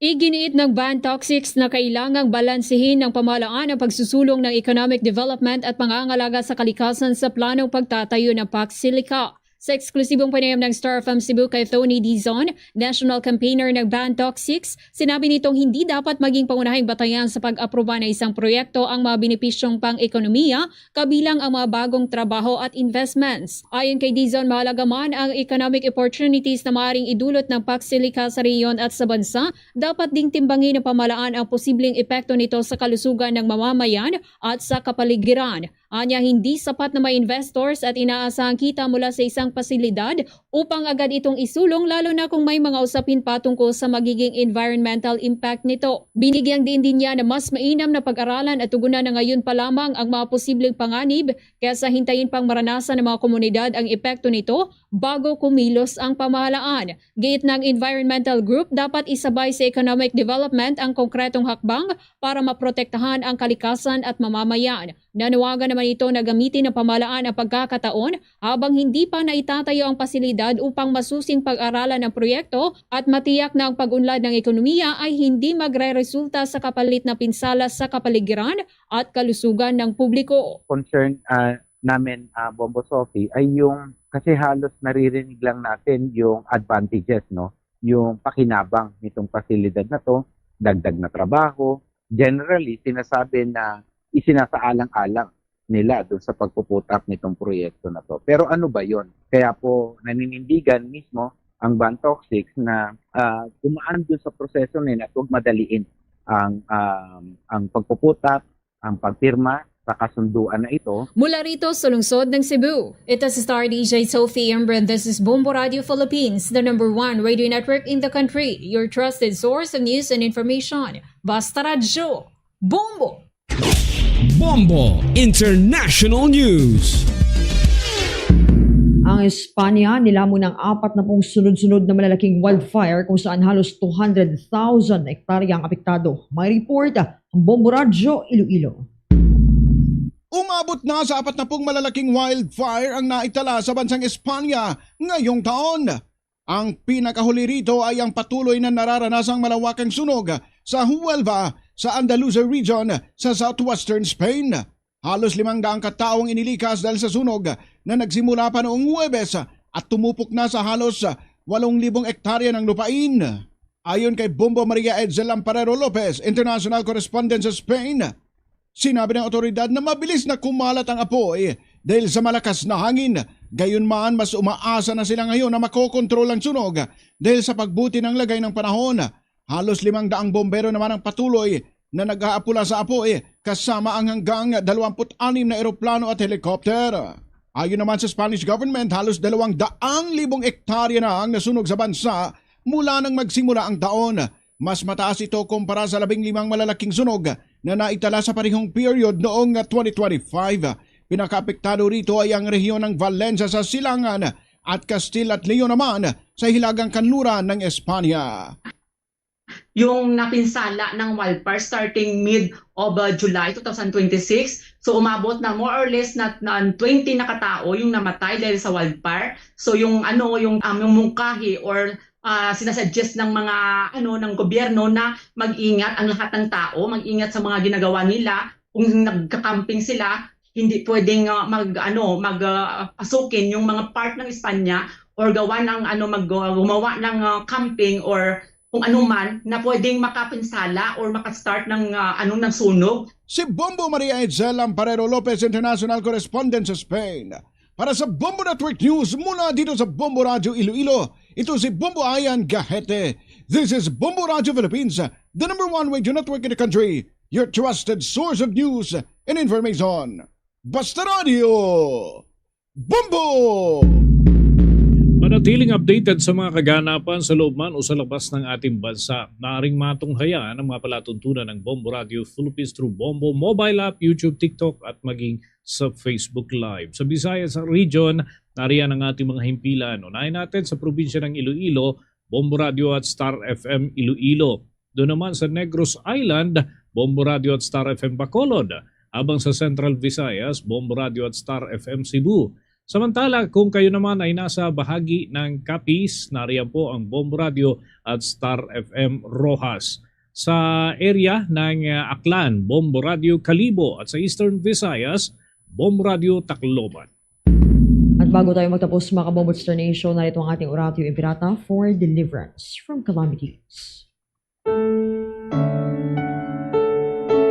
Iginiit ng Ban Toxics na kailangang balansehin ng pamahalaan ang pagsusulong ng economic development at pangangalaga sa kalikasan sa planong pagtatayo ng Paxilica. Sa eksklusibong panayam ng Star F M Cebu kay Tony Dizon, national campaigner ng Ban Toxics, sinabi nitong hindi dapat maging pangunahing batayan sa pag-aproba ng isang proyekto ang mga benepisyong pang-ekonomiya, kabilang ang mga bagong trabaho at investments. Ayon kay Dizon, mahalaga man ang economic opportunities na maaaring idulot ng Paxilica sa rehiyon at sa bansa. Dapat ding timbangin ng pamahalaan ang posibleng epekto nito sa kalusugan ng mamamayan at sa kapaligiran. Anya, hindi sapat na may investors at inaasahang kita mula sa isang pasilidad upang agad itong isulong, lalo na kung may mga usapin patungkol sa magiging environmental impact nito. Binigyang diin din niya na mas mainam na pag-aralan at tugunan na ngayon pa lamang ang mga posibleng panganib kaysa hintayin pang maranasan ng mga komunidad ang epekto nito bago kumilos ang pamahalaan. Giit ng environmental group, dapat isabay sa economic development ang konkretong hakbang para maprotektahan ang kalikasan at mamamayan. Nanawagan naman ito na gamitin ng pamahalaan ang pagkakataon habang hindi pa naitatayo ang pasilidad upang masusing pag-aralan ang proyekto at matiyak na ang pag-unlad ng ekonomiya ay hindi magreresulta sa kapalit na pinsala sa kapaligiran at kalusugan ng publiko. Concern, ah, namin, ah, Bombo Sophie, ay yung, kasi halos naririnig lang natin yung advantages, no? Yung pakinabang nitong pasilidad na 'to, dagdag na trabaho. Generally, sinasabi na isinasaalang-alang nila doon sa pagpuputap nitong proyekto na 'to. Pero ano ba 'yon? Kaya po naninindigan mismo ang Ban Toxics na, ah, dumaan doon sa proseso nila at huwag madaliin ang, um, ang pagpuputap, ang pagpirma sa kasunduan na ito. Mula rito sa lungsod ng Cebu, ito si Star D J Sophie Embrand. This is Bombo Radio Philippines, the number one radio network in the country. Your trusted source of news and information. Basta Radyo, Bombo! Bombo International News. Ang Espanya nilamon ng apat na pong sunod-sunod na malalaking wildfire kung saan halos two hundred thousand na ektarya ang apektado. May report ang Bombo Radyo Iloilo. Umabot na sa apat na pung malalaking wildfire ang naitala sa bansang Espanya ngayong taon. Ang pinakahuli rito ay ang patuloy na nararanasang malawakang sunog sa Huelva sa Andalusia region sa southwestern Spain. Halos limang daang ka tawo ang inilikas dahil sa sunog na nagsimula pa noong Huwebes at tumupok na sa halos walong libong ektarya ng lupain. Ayon kay Bombo Maria Edsel Lamparero Lopez, international correspondent sa Spain, sinabi ng awtoridad na mabilis na kumalat ang apoy dahil sa malakas na hangin. Gayunman, mas umaasa na sila ngayon na makokontrol ang sunog dahil sa pagbuti ng lagay ng panahon. Halos limang daang bombero naman ang patuloy na nag-aapula sa apoy, kasama ang hanggang dalawampu't anim na eroplano at helicopter. Ayon naman sa Spanish government, halos dalawang daang libong ektarya na ang nasunog sa bansa mula nang magsimula ang taon. Mas mataas ito kumpara sa labing limang malalaking sunog na naitala sa parehong period noong twenty twenty-five. Pinakaapektado rito ay ang rehiyon ng Valencia sa silangan at Castilla at Leon naman sa hilagang kanluran ng Espanya. Yung napinsala ng wildfire starting mid of, uh, July two thousand twenty-six. So, umabot na more or less na, na twenty na katao yung namatay dahil sa wildfire. So, yung ano, yung, um, yung mungkahi or, ah, sinasuggest ng mga, ano, ng gobyerno na mag-ingat ang lahat ng tao, mag-ingat sa mga ginagawa nila. Kung nagka-camping sila, hindi pwedeng, ah, mag, ano, mag, ah, pasukin yung mga part ng Espanya or gawa ng, ano, mag, ah, gumawa ng, ah, camping or kung ano man na pwedeng makapinsala or maka-start ng, ah, ano, ng sunog. Si Bombo Maria Edsel Lamparero Lopez, international correspondent sa Spain. Para sa Bombo Network News, mula dito sa Bombo Radio Iloilo, Ito si Bombo Ayan Gahete. This is Bombo Radio Philippines, the number one radio network in the country. Your trusted source of news and information. Basta Radio, Bombo! Manatiling updated sa mga kaganapan sa loob man o sa labas ng ating bansa. Naaring matunghayan ang mga palatuntunan ng Bombo Radio Philippines through Bombo mobile app, YouTube, TikTok, at maging sa Facebook Live. Sa Visayas region, nariyan ang ating mga himpilan. Unahin natin sa probinsya ng Iloilo, Bombo Radio at Star F M Iloilo. Doon naman sa Negros Island, Bombo Radio at Star F M Bacolod. Habang sa Central Visayas, Bombo Radio at Star F M Cebu. Samantala, kung kayo naman ay nasa bahagi ng Capiz, nariyan po ang Bombo Radio at Star F M Roxas. Sa area ng, ah, Aklan, Bombo Radio Kalibo, at sa Eastern Visayas, Bombo Radio Tacloban. At bago tayo magtapos, mga Kabombo Star Nation, narito ang ating Oratio Imperata for deliverance from calamities.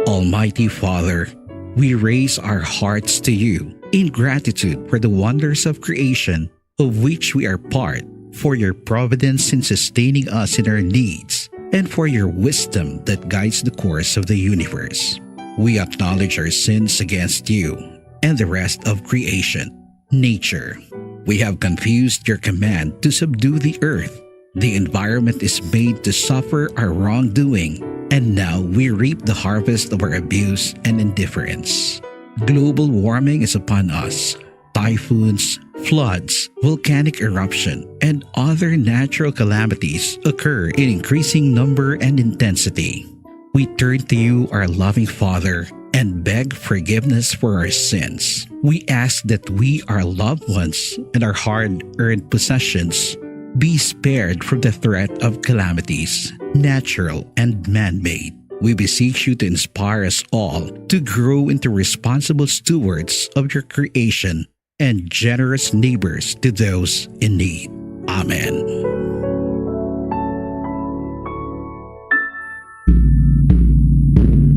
Almighty Father, we raise our hearts to you in gratitude for the wonders of creation of which we are part, for your providence in sustaining us in our needs, and for your wisdom that guides the course of the universe. We acknowledge our sins against you and the rest of creation, nature. We have confused your command to subdue the earth. The environment is made to suffer our wrongdoing, and now we reap the harvest of our abuse and indifference. Global warming is upon us. Typhoons, floods, volcanic eruption, and other natural calamities occur in increasing number and intensity. We turn to you, our loving Father, and beg forgiveness for our sins. We ask that we, our loved ones, and our hard-earned possessions be spared from the threat of calamities, natural and man-made. We beseech you to inspire us all to grow into responsible stewards of your creation and generous neighbors to those in need. Amen.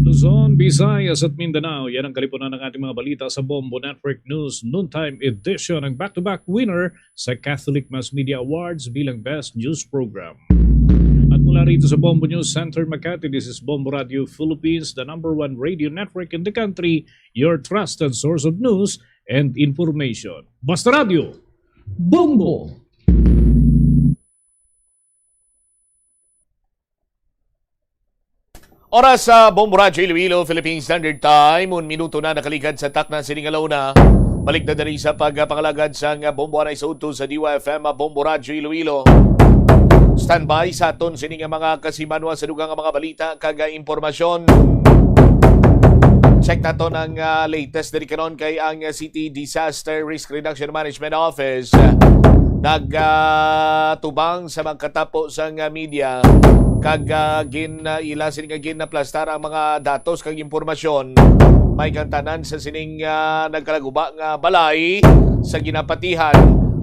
Luzon, Visayas at Mindanao, yan ang kalipunan ng ating mga balita sa Bombo Network News Noontime Edition, ang back-to-back winner sa Catholic Mass Media Awards bilang Best News Program. At mula rito sa Bombo News Center, Makati, this is Bombo Radio Philippines, the number one radio network in the country, your trusted source of news and information. Basta Radio, Bombo! Oras sa Bombo Radyo Iloilo, Philippine Standard Time. Un minuto na nakaligad sa takna sining alauna. Balik na diri sa pagpangalagad sang Bombo Aray sa udto sa D Y F M, Bombo Radyo Iloilo. Standby sa aton sini nga mga kasimanwa sa dugang nga mga balita kag, ah, impormasyon. Check naton ang, ah, latest diri karon kay ang, ah, City Disaster Risk Reduction Management Office, ah, nag, ah, tubang sa mga katapo sang, ah, media kag, ah, gin, ah, ila sini nga ginaplastar ang mga datos kag impormasyon. May kantanan sa sining, ah, nagkalaguba nga balay sa ginapatihan,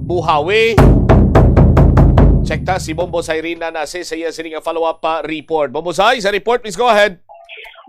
Buhawi. Check ta si Bombo Cyrena na sa iya sini nga follow-up pa report. Bombo Cy, sa report, please go ahead.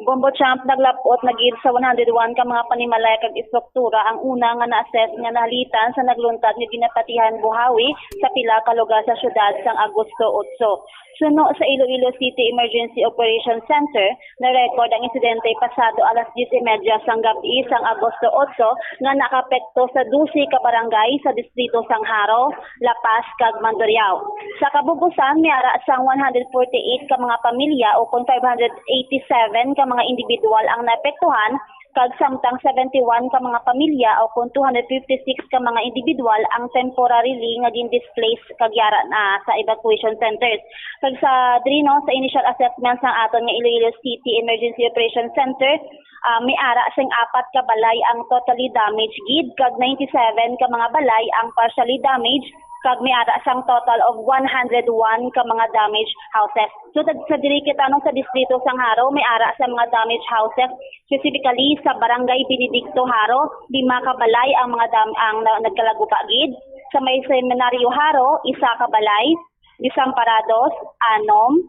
Bombo Champ, naglapot na gid sa one hundred one ka mga panimalay kag istruktura ang una nga na-assess nga nahalitan sa nagluntad nga ginapatihan buhawi sa pila ka lugar sa siyudad sang Agosto otso. Suno sa Iloilo City Emergency Operations Center, na-record ang insidente pasado alas diyes y media sang gab-i sang Agosto otso nga nakaapekto sa dose ka barangay sa distrito sang Jaro, La Paz, kag Mandurriao. Sa kabubusan, may ara sang one hundred forty-eight ka mga pamilya, o kon five hundred eighty-seven ka mga individual ang naapektuhan, kag samtang seventy-one ka mga pamilya, o kon two hundred fifty-six ka mga individual ang temporarily nga gin-displace kag yara na sa evacuation centers. Kag sa diri, no, sa initial assessment sang aton nga Iloilo City Emergency Operations Center, ah, may ara sing apat ka balay ang totally damaged gid, kag ninety-seven ka mga balay ang partially damaged, kag may ara sang total of one hundred one ka mga damaged houses. So, sa, sa diri kita, no, sa distrito sang Jaro, may ara sa mga damaged houses, specifically sa Barangay Benedicto Jaro, lima ka balay ang mga dam-, ang na-, nagkalaguba gid. Sa may Seminario Jaro, isa ka balay. Desamparados, anom.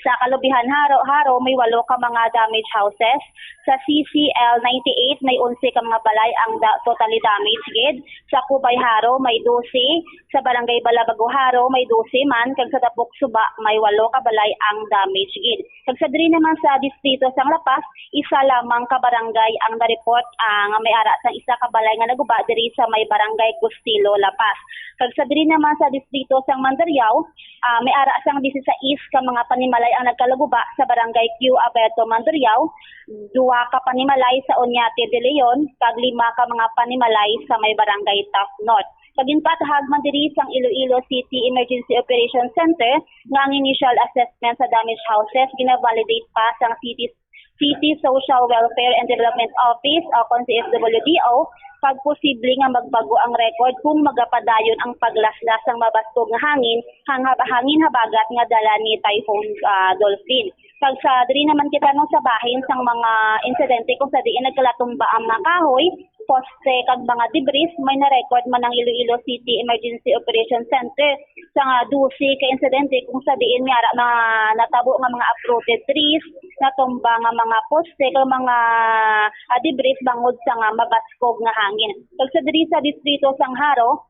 Sa Kalubihan Jaro, Jaro, may walo ka mga damaged houses. Sa C C L ninety-eight, may onse ka mga balay ang da-, totally damaged gid. Sa Cubay Jaro, may dose. Sa Barangay Balabago Jaro, may dose man. Kag sa Tabok Suba, may walo ka balay ang damaged gid. Kag sa diri naman sa distrito sang La Paz, isa lamang ka barangay ang na-report, ah, nga may ara sang isa ka balay nga naguba diri sa may Barangay Costelo, La Paz. Kag sa diri naman sa distrito sang Mandurriao, ah, may ara sang disisais ka mga panimalay ang nagkalaguba sa Barangay Q Aberto, Mandurriao, duha ka panimalay sa Oñate de Leon, kag lima ka mga panimalay sa may Barangay Taft North. Sa ginpatahag man diri sang Iloilo City Emergency Operations Center nga ang initial assessment sa damaged houses gina-validate pa sang City, City Social Welfare and Development Office o kon C S W D O, kag posible nga magbago ang record kung magapadayon ang paglaslas sang mabaskog nga hangin, hang-, hangin habagat nga dala ni Typhoon, ah, Dolphin. Kag sa diri naman kita, no, sa bahin sang mga insidente kung sa diin nagkalatumba ang mga kahoy, poste kag mga debris, may na-record man ang Iloilo City Emergency Operation Center sa nga dose ka insidente kung sa diin may ara mga natabo nga mga uprooted trees, natumba nga mga poste kag mga, ah, debris bangod sa nga mabaskog nga hangin. Kag sa diri sa distrito sang Jaro,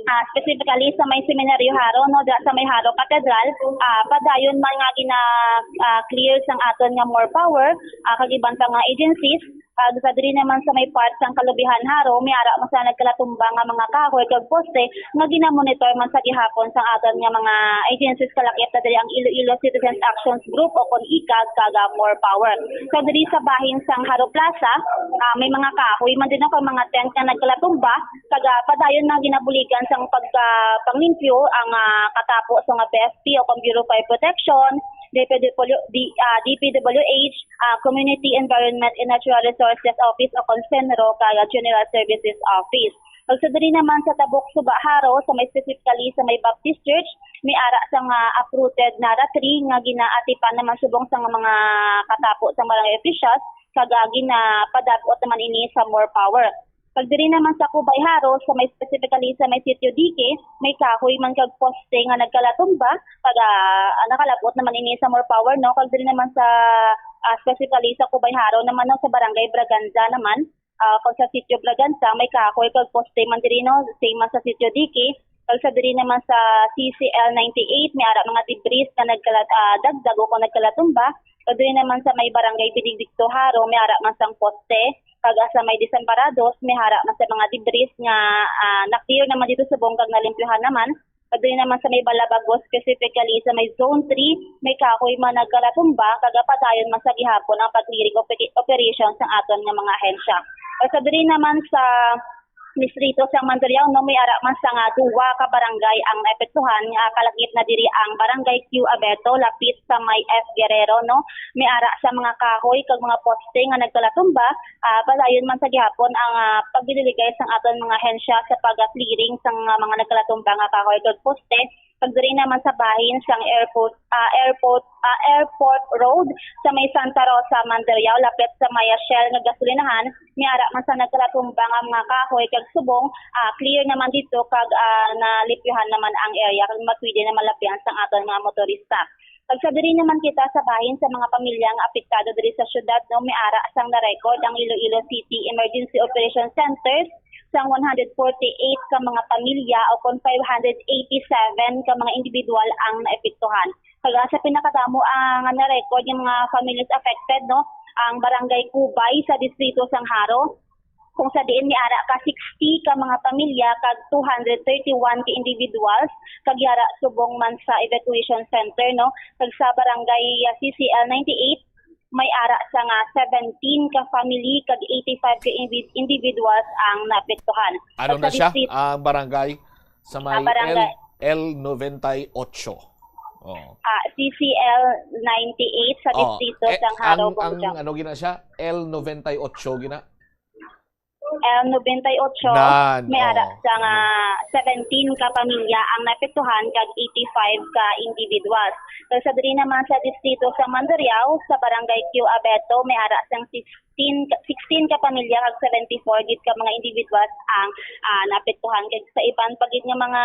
ah, specifically sa may Seminaryo Jaro, no, diha sa may Jaro Cathedral, ah, padayon man nga gina, ah, clear sang aton nga MORE Power, ah, kag iban pa nga agencies. Kag sa diri naman sa may part sang Kalubihan Jaro, may ara man sa nagkalatumba nga mga kahoy kag poste nga ginamonitor man sa gihapon sang aton nga mga agencies, kalakip na diri ang Iloilo Citizens Actions Group o kon icag kag, ah, MORE Power. Sa diri sa bahin sang Jaro Plaza, ah, may mga kahoy man din kag mga tent nga nagkalatumba, kag, ah, padayon na ginabuligan sang pagka-, panglimpyo ang, ah, katapo sa mga B F P o kon Bureau of Fire Protection, D P W, D, ah, D P W H, ah, Community Environment and Natural Resources Office o kon CENRO, kag, ah, General Services Office. Kag sa diri naman sa Tabok Suba Jaro, sa may specifically sa may Baptist Church, may ara sang uprooted narra tree nga ginaatipan naman subong sa mga katapo sa barangay officials, kag, ah, ginapadab-ot naman ini sa MORE Power. Kag diri naman sa Cubay Jaro, sa may specifically sa may Sitio Dique, may kahoy man kag poste nga nagkalatumba, kag, ah, nakalab-ot naman ini sa MORE Power, no? Kag diri naman sa, ah, specifically sa Cubay Jaro naman, no, sa Barangay Braganza naman, ah, kag sa Sitio Braganza, may kahoy kag poste man diri, no, same man sa Sitio Dique. Kag sa diri naman sa C C L ninety-eight, may ara mga debris nga nagkala-, ah, dagdag o kon nagkalatumba. Kag diri naman sa may Barangay Benedicto Jaro, may ara man sang poste. Kag sa may Desamparados, may ara man sa mga debris nga, ah, na-clear naman dito subong kag nalimpyuhan naman. Kag diri naman sa may Balabago, specifically sa may Zone three, may kahoy man nagkalatumba, kag padayon man sa gihapon ang pag-clearing ope-, operation sang aton nga mga ahensya. Kag sa diri naman sa distrito sang Mandurriao, no, may ara man sa nga duha ka barangay ang naepektuhan, nga kalakip na diri ang Barangay Q Aberto, lapit sa may F Guerrero, no. May ara sa mga kahoy kag mga poste nga nagkalatumba, ah, padayon man sa gihapon ang, ah, pagdililigay sang aton mga ahensya sa pag-clearing sang, ah, mga nagkalatumba nga kahoy kag poste. Kag diri naman sa bahin sang airport, ah, airport, ah, Airport Road sa may Santa Rosa, Mandurriao, lapit sa may Shell nga gasolinahan, may ara man sa nagkalatumba nga mga kahoy kag subong, ah, clear naman dito kag, ah, nalimpyuhan naman ang area kag mapwede na malapihan sang aton mga motorista. Kag sa diri naman kita sa bahin sa mga pamilya nga apektado diri sa syudad, no, may ara sang na-record ang Iloilo City Emergency Operation Centers sang one hundred forty-eight ka mga pamilya o kon five hundred eighty-seven ka mga individual ang naepektuhan. Kag, ah, sa pinakadamo, ah, nga na-record nga mga families affected, no, ang Barangay Cubay sa distrito sang Jaro, kung sa diin may ara ka sixty ka mga pamilya kag two hundred thirty-one ka individuals kag yara subong man sa evacuation center, no? Kag sa barangay, ah, C C L ninety-eight, may ara sa nga seventeen ka family kag eighty-five ka invi-, individuals ang naapektuhan. Ano Kag na sa siya? distrito, Ang barangay sa ah, may barangay. L, L ninety-eight. Oh. Ah, C C L ninety-eight sa Oh, distrito eh, sang Jaro, ang, ang Bonggang. ano gina siya? L ninety-eight gina? L ninety-eight, may ara sang seventeen ka pamilya ang naapektuhan kag eighty-five ka individuals. Kag sa diri naman sa distrito sa Mandurriao, sa Barangay Q Abeto, may ara sang sixteen, sixteen ka pamilya kag seventy-four gid ka mga individuals ang, ah, naapektuhan. Kag sa iban pa gid nga mga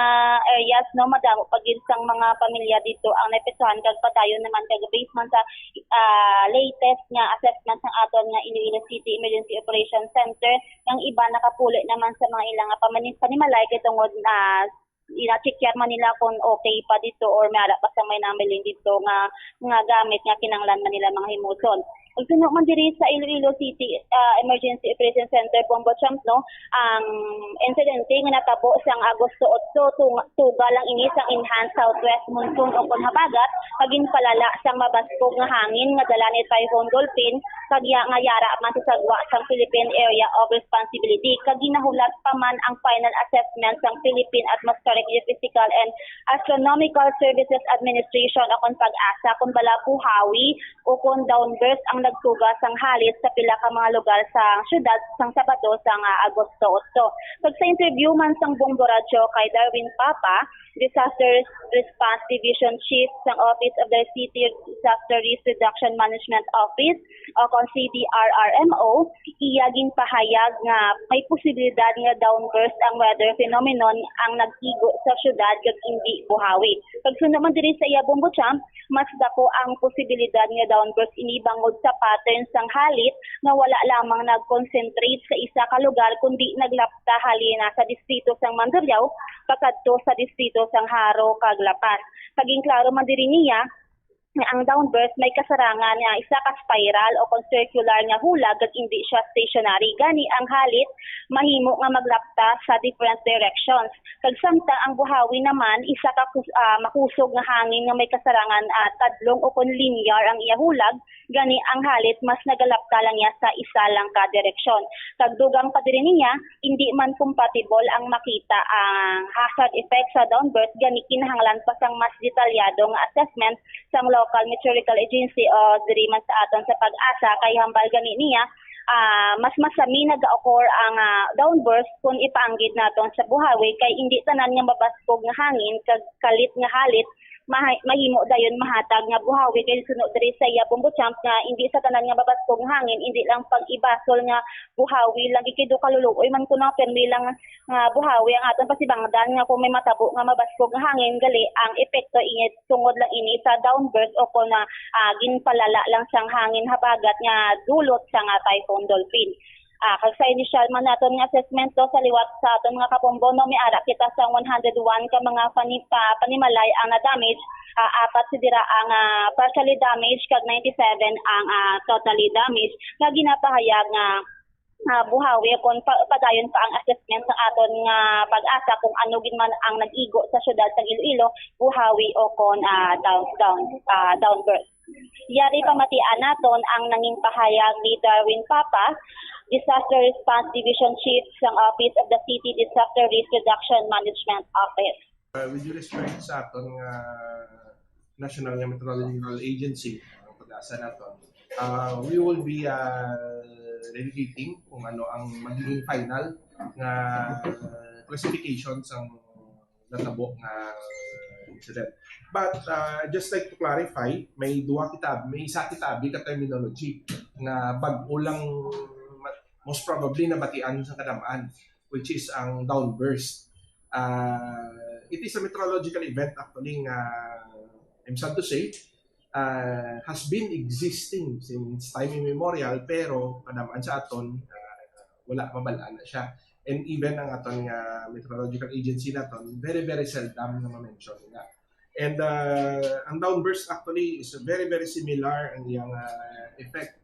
areas, no, madamo pa gid sang mga pamilya dito ang naapektuhan, kag padayon naman kag based man sa, ah, latest nga assessment sang aton nga Iloilo City Emergency Operation Center, ang iba nakapuli naman sa mga ilang nga pamani-, panimalay kay tungod na ina-checkar man nila kung okay pa dito or may ara pa sa may namiling dito nga, nga gamit nga kinahanglan man nila mga himuton. Ug suno man diri sa Iloilo City, ah, Emergency Operation Center, Bombo Champ, no, ang insidente nga natabo sang Agosto otso, tung-, tuga lang ini sang enhanced southwest monsoon o kon habagat, kag ginpalala sang mabaskog nga hangin nga dala ni Typhoon Dolphin, kag ya-, nga yara man sa sagwa sang Philippine Area of Responsibility, kag ginahulat pa man ang final assessment sang Philippine Atmospheric Geophysical and Astronomical Services Administration o kon PAGASA, kon bala buhawi o kon downburst ang nagtuga sang halit sa pila ka mga lugar sa siyudad sang Sabado sang, ah, Agosto otso. Kag sa interview man sang Bombo Radyo kay Darwin Papa, Disaster Response Division Chief sang Office of the City Disaster Risk Reduction Management Office, o kon C D R R M O, iya ginpahayag nga may posibilidad nga downburst ang weather phenomenon ang nag-igo sa siyudad kag indi buhawi. Kag suno man diri sa iya, Bombo Champ, mas dako ang posibilidad nga downburst ini bangod sa pattern sang halit nga wala lamang nag-concentrate sa isa ka lugar, kundi naglapta halin sa distrito sang Mandurriao pakadto sa distrito sang Jaro kag La Paz. Kag ginklaro man diri niya nga ang downburst may kasarangan nga isa ka spiral o kon circular nga hulag kag indi siya stationary. Gani, ang halit mahimo nga maglapta sa different directions. Kag samtang ang buhawi naman, isa ka kus-, ah, makusog nga hangin nga may kasarangan, ah, tadlong o kon linear ang iya hulag, gani ang halit mas nagalapta lang niya sa isa lang ka direksyon. Kag dugang pa diri niya, indi man compatible ang makita ang hazard effect sa downburst, gani kinahanglan pa sang mas detalyado nga assessment sang local meteorological agency o diri man sa aton sa PAGASA, kay hambal gani niya, ah, mas masami naga-occur ang, ah, downburst kung ipaanggid naton sa buhawi, kay indi tanan nga mabaskog nga hangin kag kalit nga halit maha-, mahimo dayon mahatag nga buhawi, kay suno diri sa iya, Bombo Champ, nga indi sa tanan nga mabaskog nga hangin, indi lang pag-ibasol nga buhawi lang gid, kay do kaluluoy man kuno pirmi lang nga buhawi ang aton pasibangdan nga kung may matabo nga mabaskog nga hangin, gali ang epekto ini tungod lang ini sa downburst o kon, ah, ginpalala lang sang hangin habagat nga dulot sang, ah, Typhoon Dolphin. Ah, kag sa initial man naton nga assessment to, sa liwat sa aton mga kabombo, no, may ara kita sa one hundred one ka mga pani-, pa-, panimalay ang na-damage, ah, apat sa dira ang, ah, partially damaged kag ninety-seven ang, ah, totally damaged, nga ginapahayag nga, ah, buhawi kon pa-, padayon pa ang assessment sa aton nga PAGASA kung ano gid man ang nag-igo sa siyudad sang Iloilo, buhawi o kon, ah, down, down, ah, downburst. Yari pamatian naton ang nangin pahayag ni Darwin Papa, Disaster Response Division Chief sang Office of the City Disaster Risk Reduction Management Office. Uh, with due respect sa aton nga National nga Meteorological Agency, ang PAGASA naton, uh, we will be, uh, dedicating kung ano ang magiging final nga classification sang natabo nga incident. But, uh, just like to clarify, may duha kita, may isa kita abi ka terminology nga bag-o lang ma-, most probably nabatian sa kadam-an, which is ang downburst. Uh, it is a meteorological event actually nga, I'm sad to say, uh, has been existing since time immemorial, pero kadam-an sa aton, uh, wala, mabal-an na siya. And even ang aton nga meteorological agency naton, very, very seldom nga ma-mention nila. And, uh, ang downburst actually is very, very similar ang iyang, uh, effect,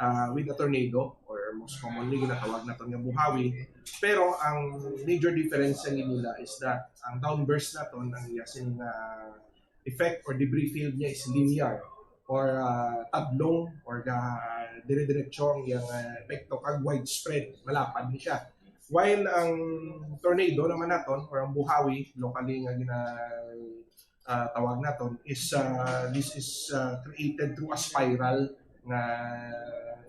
uh, with a tornado, or most commonly ginatawag naton nga buhawi. Pero ang major difference sa nila is that ang downburst naton, ang iya sing, uh, effect or debris field niya is linear or, ah, tadlong or ga-, dire-diretso ang iyang, ah, epekto kag widespread, malapad ni siya. While ang tornado naman naton or ang buhawi, locally nga gina-, ah, tawag naton, is, ah, this is, ah, created through a spiral nga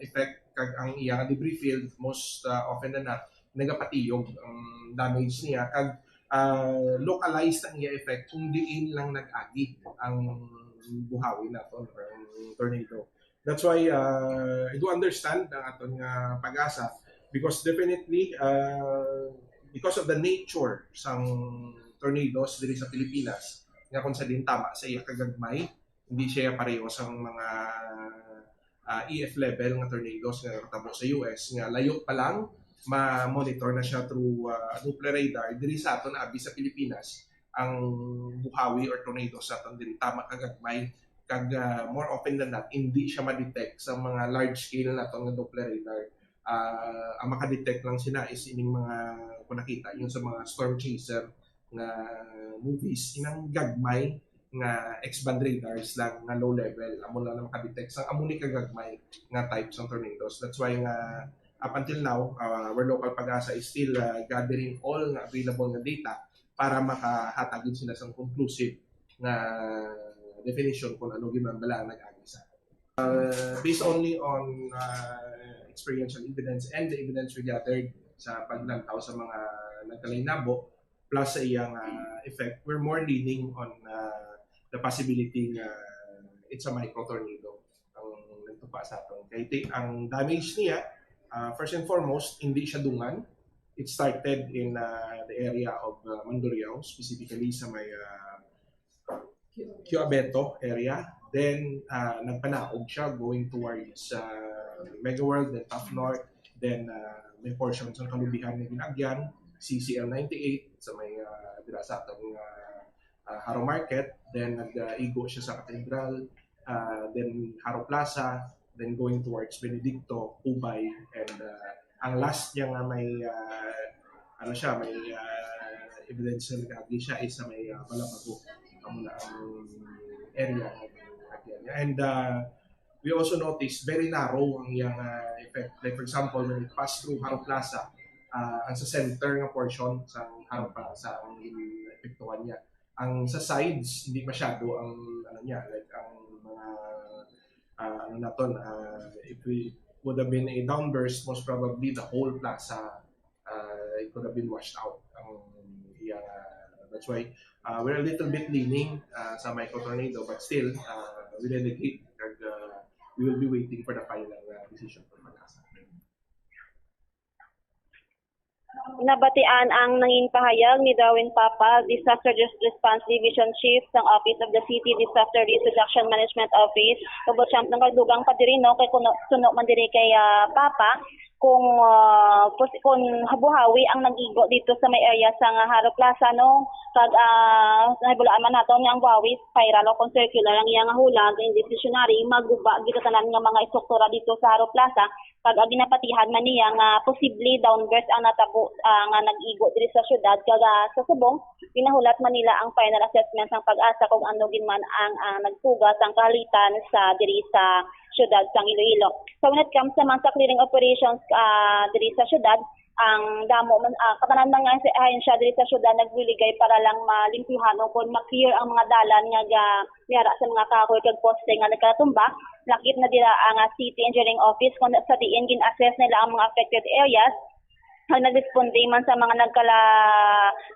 effect kag ang iya nga debris field, most, ah, often than not, nagapatiyog ang damage niya, kag, ah, localized ang iya effect kung diin lang nag-agi ang buhawi naton or ang tornado. That's why, ah, I do understand ang aton nga PAGASA, because definitely, ah, because of the nature sang tornadoes diri sa Pilipinas, nga kung sa din tama sa iya kagagmay, hindi siya pareho sang mga, ah, E F level nga tornadoes nga natabo sa U S, nga layo pa lang ma-monitor na siya through, ah, Doppler radar. Diri sa aton abi sa Pilipinas, ang buhawi or tornado sa aton diri tama kagagmay, kag, ah, more often than not, hindi siya ma-detect sa mga large scale naton nga Doppler radar. Ah, ang maka-detect lang sila is ining mga, kung nakita yung sa mga storm chaser nga movies, inang gagmay nga X-band radars lang nga low level, amo lang na maka-detect sang amo ni kagagmay nga type sang tornadoes. That's why nga up until now, uh, our local PAGASA is still, uh, gathering all nga available nga data para makahatag gid sila sang conclusive nga definition kung ano gid man bala ang nag-agi sa aton. Uh, based only on, uh, experiential evidence and the evidence we gathered sa paglantaw sa mga nagkalainabo, plus sa iyang, uh, effect, we're more leaning on, uh, the possibility nga it's a micro tornado ang nagtupa sa aton. Kay ti-, ang damage niya, uh, first and foremost, hindi siya dungan. It started in, uh, the area of, uh, Mandurriao, specifically sa may, uh, Q Abeto area. Then, uh, nagpanaog siya going towards, uh, Mega World, then Top North, then, uh, may portion sa kalubihan nga gin-agyan, C C L ninety-eight, sa may, uh, dira sa aton nga, uh, Jaro Market, then nag-igo siya sa Cathedral, uh, then Jaro Plaza, then going towards Benedicto, Ubay, and, uh, ang last niya nga may, uh, ano siya, may, uh, evidence na nag-agi siya is sa may, uh, Balabago. Amo na ang area nga nag-agi niya. And, uh, we also noticed very narrow ang iyang, uh, effect. Like, for example, when it passed through Jaro Plaza, uh, ang sa center nga portion sa Jaro Plaza ang epektuhan niya. Ang sa sides, hindi masyado ang, ano niya, like, ang mga, uh, ano naton, uh, if we would have been a downburst, most probably the whole plaza, uh, it could have been washed out. Ang iya, that's why, uh, we're a little bit leaning, uh, sa micro tornado, but still, uh, we delegate, and, uh, we will be waiting for the final, uh, decision from PAGASA. Nabatian ang nangin pahayag ni Darwin Papal, Disaster Res-, Response Division Chief sang Office of the City Disaster Risk Reduction Management Office. Double champ ng kagdugang pa diri, no, kay kuno, suno man diri kay, ah, Papa, kung, ah, pos-, kung buhawi ang nag-igo dito sa may area sa nga Jaro Plaza, no, kag, ah, nahibaluan man naton nga ang buhawi spiral o kung circular ang iya nga hula, ang decisionary, maguba gid tanan nga mga estruktura dito sa Jaro Plaza. Kag ang ginapatihan man niya nga posible downburst ang natabo, ah, nga nag-igo diri sa syudad, kag, ah, sa subong ginahulat man nila ang final assessment sang PAGASA kung ano gid man ang, ang nagtuga sang kahalitan sa diri sa syudad sang Iloilo. So when it comes naman sa clearing operations, ah, diri sa syudad, ang damo man, ah, katanan man nga ahensya diri sa syudad nagbuligay para lang malimpyuhan o kon ma-clear ang mga dalan nga ga-, may ara sa mga kahoy kag poste nga nagkalatumba. Lakip na dira ang, ah, City Engineering Office, kung sa diin gin-assess nila ang mga affected areas. Ang nagresponde man sa mga nagkala,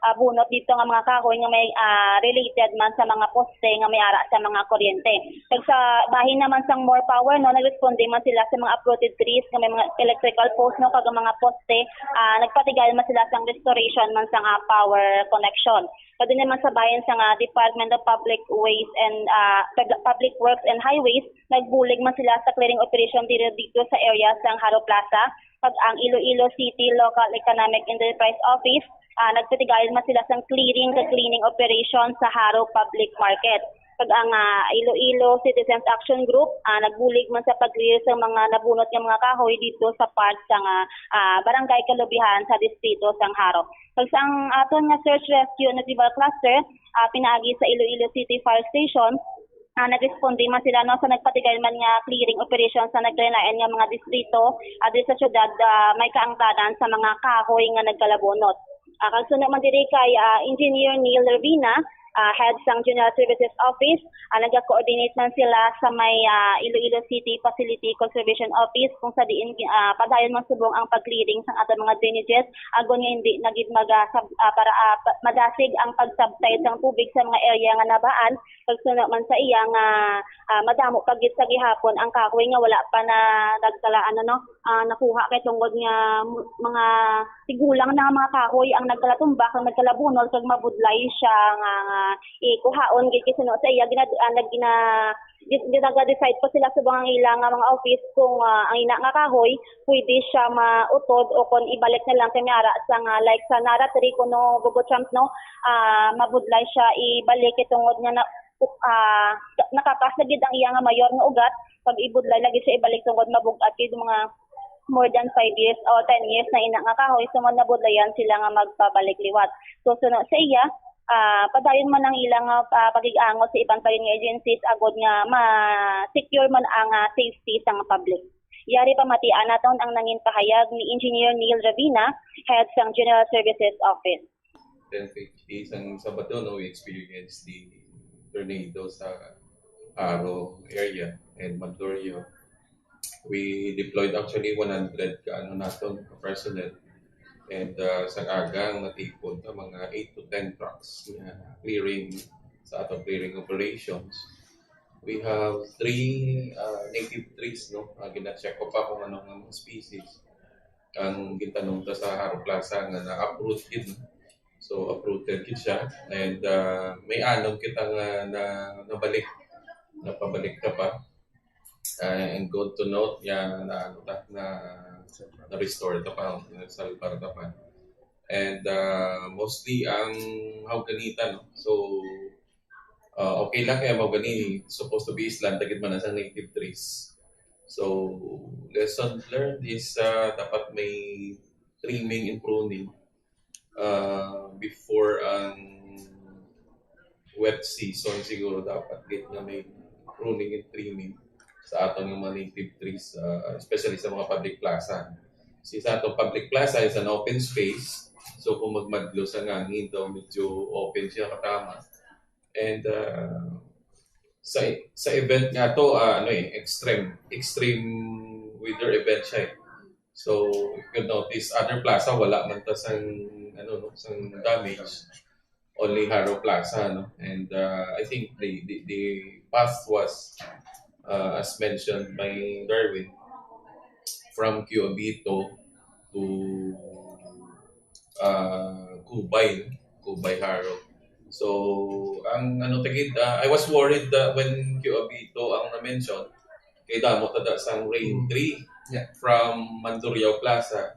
ah, bunot dito nga mga kahoy nga may, ah, related man sa mga poste nga may ara sa mga kuryente. Kag sa bahin naman sang More Power, no, nagresponde man sila sa mga uprooted trees nga may mga electrical post, no, kag ang mga poste, ah, nagpatigay man sila sang restoration man sang, ah, power connection. Pwede naman sa bahin sang, ah, Department of Public Ways and, ah, Pub-, Public Works and Highways, nagbulig man sila sa clearing operation diri dito sa area sang Jaro Plaza. Kag ang Iloilo City Local Economic Enterprise Office, ah, nagpatigayon man sila sang clearing kag cleaning operation sa Jaro Public Market. Kag ang, ah, Iloilo Citizens Action Group, ah, nagbulig man sa pag-clear sa mga nabunot nga mga kahoy dito sa part sang, ah, ah, barangay Kalubihan sa distrito sang Jaro. Kag sa ang aton nga search rescue and retrieval cluster, ah, pinaagi sa Iloilo City Fire Station, ah, nagresponde man sila, no, sa nagpatigay man nga clearing operation sa nagkalain-lain nga mga distrito, ah, diri sa syudad, ah, may kaangtanan sa mga kahoy nga nagkalabunot. Ah, kag suno man diri kay, ah, Engineer Neil Revina, ah, head sang General Services Office, ah, naga-coordinate man sila sa may, ah, Iloilo City Facility Conservation Office, kung sa diin, ah, padayon man subong ang pag-clearing sang ato mga drainages, agod nga hindi na gid maga-, sab-, ah, para, ah, pa-, madasig ang pag-subside sang tubig sa mga area nga nabaan, kag suno man sa iya nga, ah, madamo pa gid sa gihapon ang kahoy nga wala pa na nagkala-, ano, no, ah, nakuha, kay tungod nga m-, mga tigulang na nga mga kahoy ang nagkalatumba kag nagkalabunol kag mabudlay siya nga, nga ikuhaon gid, kay suno sa iya ginad-, ah, nag-, gina-, gin-, ginaga-decide pa sila subong ang ila nga mga office kung, ah, ang ina nga kahoy pwede siya mautod o kon ibalik na lang kay may ara sa nga, like, sa Nara tree kuno, Bubo Champ, no, ah, mabudlay siya ibalik kay tungod nga na, ah, nakapas na gid ang iya nga mayor nga ugat pag ibudlay lagi siya ibalik tungod mabug-at gid mga more than five years o ten years na ina nga kahoy, so nabudlayan sila nga magpabalik liwat. So, suno sa iya, ah, padayon man ang ilang, ah, pagig-angot sa iban pa gid nga agencies agod nga ma-secure man ang, ah, safety sang public. Yari pamatian naton ang nangin pahayag ni Engineer Neil Ravina, head sang General Services Office. Ten fifty sang Sabado, no, we experienced the tornado sa Jaro area and Mandaluyong. We deployed actually one hundred ka, ano, naton, ka personnel. And, uh, sa aga, ang natipon ta, mga eight to ten trucks na clearing sa atong clearing operations. We have three, uh, native trees, no? Uh, gina-check ko pa kung ano nga mga species. Ang gintanom ta sa Jaro Plaza nga na-uproot gid, no? So, uprooted gid siya. And, uh, may anom kita nga na, nabalik. Napabalik ta pa. Uh, and good to note, ya, na, ano ta, na, na-restore ta pa, na-salbar ta pa. And, uh, mostly ang hawganita, no? So, uh, okay lang kaya mawgani, supposed to be island, dagit man na sa native trees. So, lesson learned is, uh, dapat may trimming and pruning, uh, before ang wet season. Siguro dapat gid nga may pruning and trimming sa aton nga mga native trees, uh, especially sa mga public plaza. Kasi sa aton public plaza is an open space. So, kung magmadlo sa hangin daw, medyo open siya, katama. And, uh, sa sa event nga to, uh, ano eh, extreme extreme weather event siya eh. So, if you notice, other plaza, wala man ta sang, ano, no, sang damage. Only Jaro Plaza, no? And, uh, I think the, the, the path was, uh, as mentioned by Darwin, from Q Obito to, uh, Cubay, Cubay Jaro. So, ang ano ta gid, uh, I was worried that when Q Obito ang na-mention, kay damo ta da sang rain tree Yeah. from Mandurriao Plaza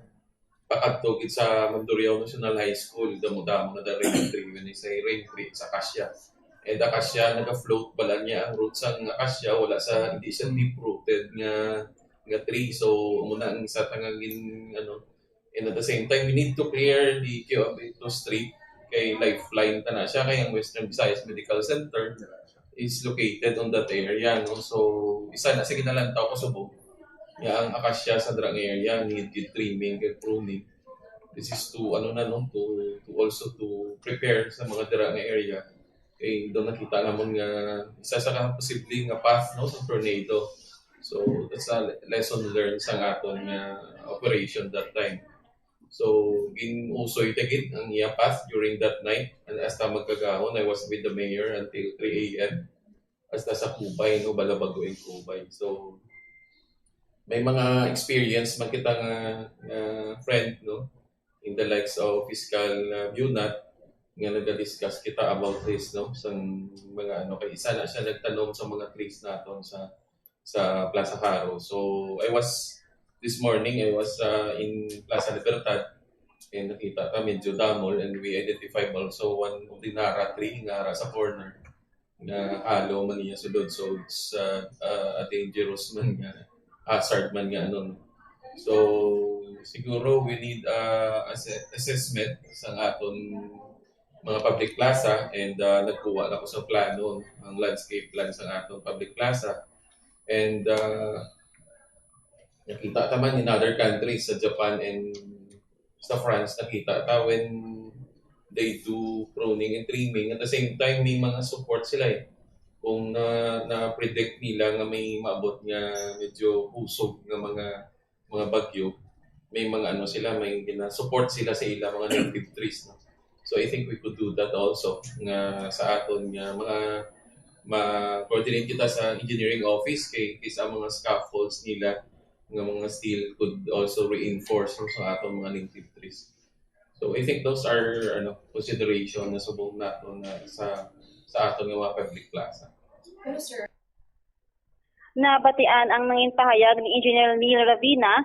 pakadto gid sa Mandurriao National High School, damo-damo na da rain tree. When I say rain tree, it's acacia. And acacia, naga-float bala niya ang roots sang acacia, wala sa, hindi siya deep-rooted nga nga tree. So, amo na ang isa ta nga gin-, ano, and at the same time, we need to clear the Q Obito Street kay lifeline ta na siya, kay ang Western Visayas Medical Center is located on that area, no? So, isa na sa ginalantaw ko subong nga ang acacia sa dira nga area need gid trimming kag pruning. This is to, ano na, no, to, to also to prepare sa mga dira nga area. Kay daw nakita namon nga isa sa ka posible nga path, no, sa tornado. So, that's a le- lesson learned sa aton nga operation that time. So, gin-usoy ta gid ang iya path during that night. And hasta magkagahon, I was with the mayor until three a.m. Hasta sa Cubay, no, Balabago and Cubay. So, may mga experience man kita nga, nga friend, no, in the likes of Fiscal, uh, Bunat, nga nag-discuss kita about this, no, sa mga, ano, kay isa na siya nagtanom sa mga trees naton sa sa Plaza Jaro. So, I was, this morning, I was, uh, in Plaza Libertad, and nakita ka medyo damol, and we identified also one of the Nara tree, Nara sa corner, nga hollow man niya sulod. So, it's, uh, uh, a dangerous man nga, hazard man nga, ano, no? So, siguro we need, uh, asse- assessment sa aton mga public plaza, and, uh, nagkuha na ko sa plano, ang landscape plan sa aton public plaza. And, uh, nakita ta man in other countries, sa Japan and sa France, nakita ta when they do pruning and trimming. At the same time, may mga support sila eh. Kung na, na-predict nila nga may maabot nga medyo kusog nga mga mga bagyo, may mga ano sila, may gina-support sila sa ila mga native trees, no? So I think we could do that also nga sa aton nga mga ma-coordinate kita sa engineering office kay kay sa mga scaffolds nila nga mga steel could also reinforce, no, sa aton mga native trees. So I think those are ano consideration na subong nato na sa sa aton nga mga public plaza. Nabatian ang nangin pahayag ni Engineer Neil Ravina,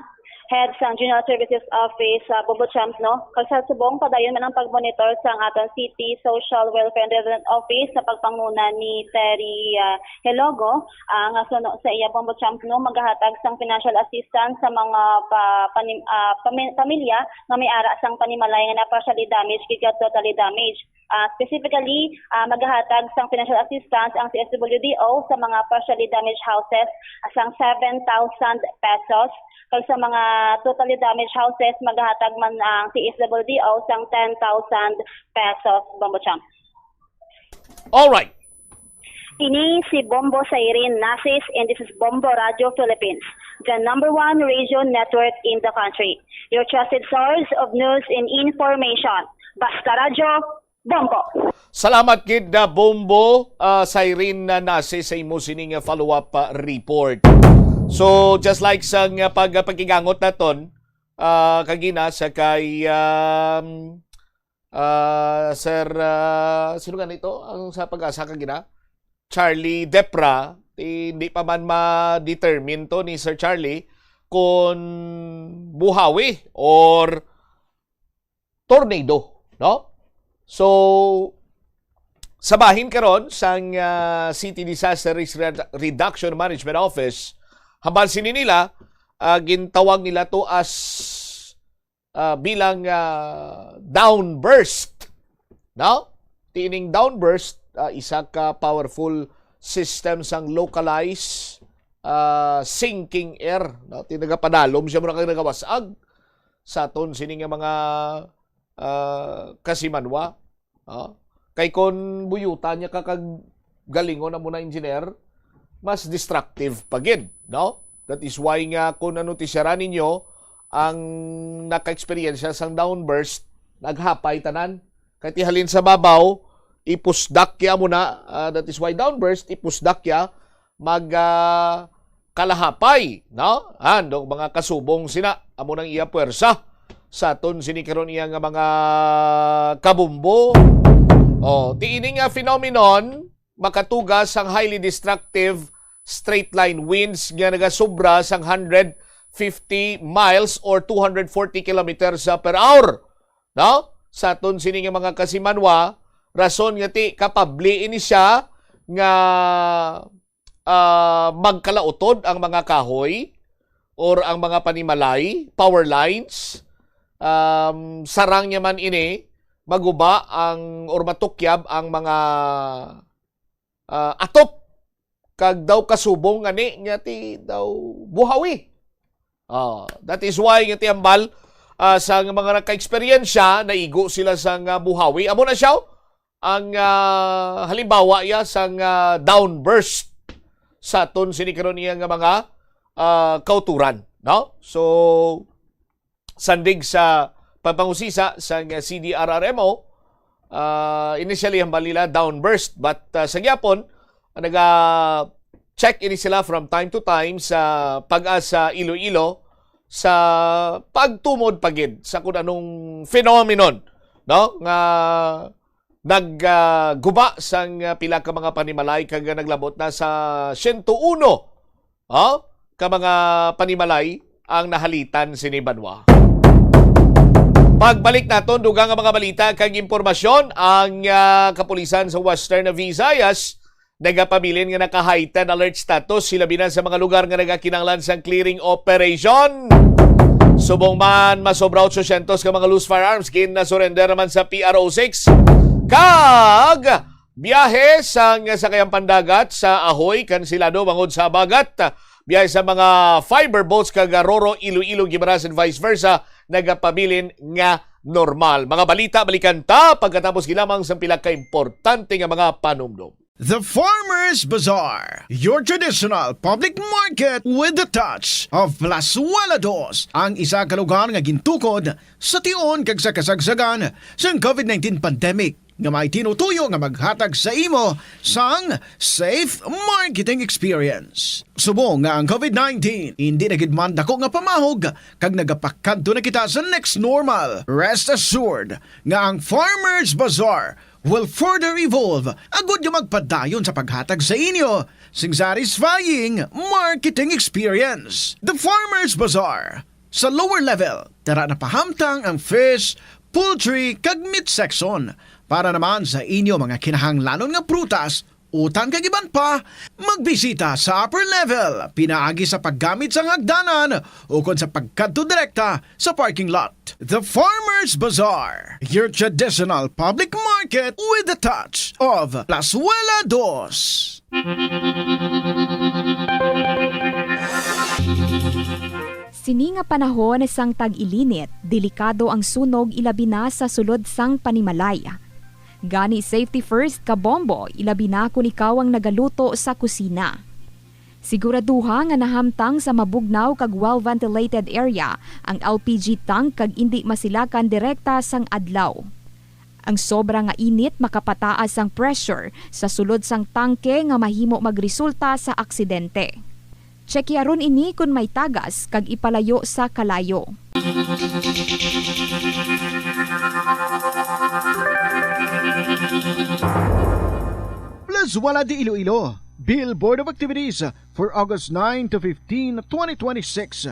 head sang General Services Office sa Bombo Champs, no? Kag sa subong, padayon man ang pagmonitor sang aton City Social Welfare and Development Office sa pagpanguna ni Terry ah, Helogo, ah, nga suno sa iya Bombo Champs, no, magahatag sang financial assistance sa mga pa, panim, ah, pami- pamilya nga may ara sang panimalay nga na partially damaged gikan totally damaged. Ah, specifically, ah, magahatag sang financial assistance ang C S W D O sa mga partially damaged houses sang seven thousand pesos, kag sa mga totally damaged houses magahatag man ang C S W D O sang ten thousand pesos, Bombo Champ. Alright. Ini si Bombo Siren Nasis, and this is Bombo Radio Philippines, the number one radio network in the country. Your trusted source of news and information. Basta Radyo, Bombo! Salamat gid na Bombo uh, Siren na nasi sa imo sining follow-up uh, report. So just like sa nga pag pagkigangot naton uh, kagina sa kay um, uh, Sir uh, sino nga nito ang sa pag-asa kagina Charlie Depra, hindi pa man ma-determine to ni Sir Charlie kung buhawi or tornado, no? So, sa bahin karon sang uh, City Disaster Risk Reduction Management Office, hambal sini nila, uh, gintawag nila to as uh, bilang uh, downburst, no? Tining downburst, uh, isa ka powerful system sang localized uh, sinking air, no? Ti nagapadalom siya mura kag nagawasag sa aton sini nga mga uh, kasimanwa. Uh, kay kon buyutan niya ka kag galingon amo na engineer, mas destructive pa gid, no? That is why nga kung ano ti siya ninyo ang naka-experience sang downburst, naghapay tanan. Kay ti halin sa babaw, ipusdak ya mo na. Uh, that is why downburst, ipusdak ya, mag uh, kalahapay, no? Ano, mga kasubong sina, amo nang iya puwersa sa aton sini karon iya nga mga kabumbo. Oh, ti ini nga phenomenon makatuga sang highly destructive straight line winds nga nagasobra sang one hundred fifty miles or two hundred forty kilometers per hour, no? Sa aton sini nga mga kasimanwa, rason nga ti kapabli ini siya nga uh, magkalautod ang mga kahoy or ang mga panimalay, power lines, um, sarang niya man ini, maguba ang or matukyab ang mga uh, atop kag daw kasubong ngani nga ti daw buhawi. Uh, that is why nga ti ambal uh, sa mga nakaeksperyensya naigo sila sa nga buhawi. Amo na siya ang uh, halimbawa ya sang uh, downburst sa aton sini karon iya nga mga uh, kauturan, no? So sandig sa pagpangusisa sang C D R R M O, uh, initially hambal nila downburst, but uh, sa gyapon naga check ini sila from time to time sa pag-asa Iloilo sa pagtumod pagid sa kun anong phenomenon, no, nga nagguba uh, sang uh, pila ka mga panimalay kag naglabot na sa siyento uno, oh, ka mga panimalay ang nahalitan sini banwa. Pagbalik naton, dugang nga mga balita kag impormasyon, ang uh, kapulisan sa Western Visayas nagapabilin nga naka-heightened alert status, hilabi na sa mga lugar nga nagakinahanglan sang clearing operation. Subong man, masobra otsosyento ka mga loose firearms gin-surrender naman sa P R O six. Kag biyahe sang sakayang pandagat sa Ahoy, kansilado bangod sa habagat. Biyahe sa mga fiber boats kag Roro, Iloilo, Guimaras and vice versa, nagapabilin nga normal. Mga balita, balikan ta pagkatapos gilamang sang pila ka importante nga mga panumdom. The Farmers Bazaar, your traditional public market with the touch of Plazuela Dos, ang isa ka lugar nga gintukod sa tion kag sa kasagsagan sang covid nineteen pandemic, nga may tinutuyo nga maghatag sa imo sang safe marketing experience. Subong nga ang covid nineteen hindi na gid man dako nga pamahog kag nagapakadto na kita sa next normal, rest assured nga ang Farmers Bazaar will further evolve agud nga magpadayon sa paghatag sa inyo sing satisfying marketing experience. The Farmers Bazaar, sa lower level, tara na pahamtang ang fish, poultry, kag meat section. Para naman sa inyo mga kinahanglanon nga prutas, utan kag iban pa, magbisita sa upper level pinaagi sa paggamit sang hagdanan ukon sa pagkadto direkta sa parking lot. The Farmers Bazaar, your traditional public market with the touch of Plazuela Dos. Sini nga panahon sang tag-ilinit, delikado ang sunog, ilabi na sa sulod sang panimalay. Gani, safety first, kabombo, ilabi na kon ikaw ang nagaluto sa kusina. Siguraduha nga nahamtang sa mabugnaw kag well-ventilated area ang L P G tank kag indi masilakan direkta sang adlaw. Ang sobra nga init makapataas sang pressure sa sulod sang tangke nga mahimo magresulta sa aksidente. Tsyekiharon ini kon may tagas kag ipalayo sa kalayo. Plazuela de Iloilo, Billboard of Activities for August nine to fifteen, twenty twenty-six.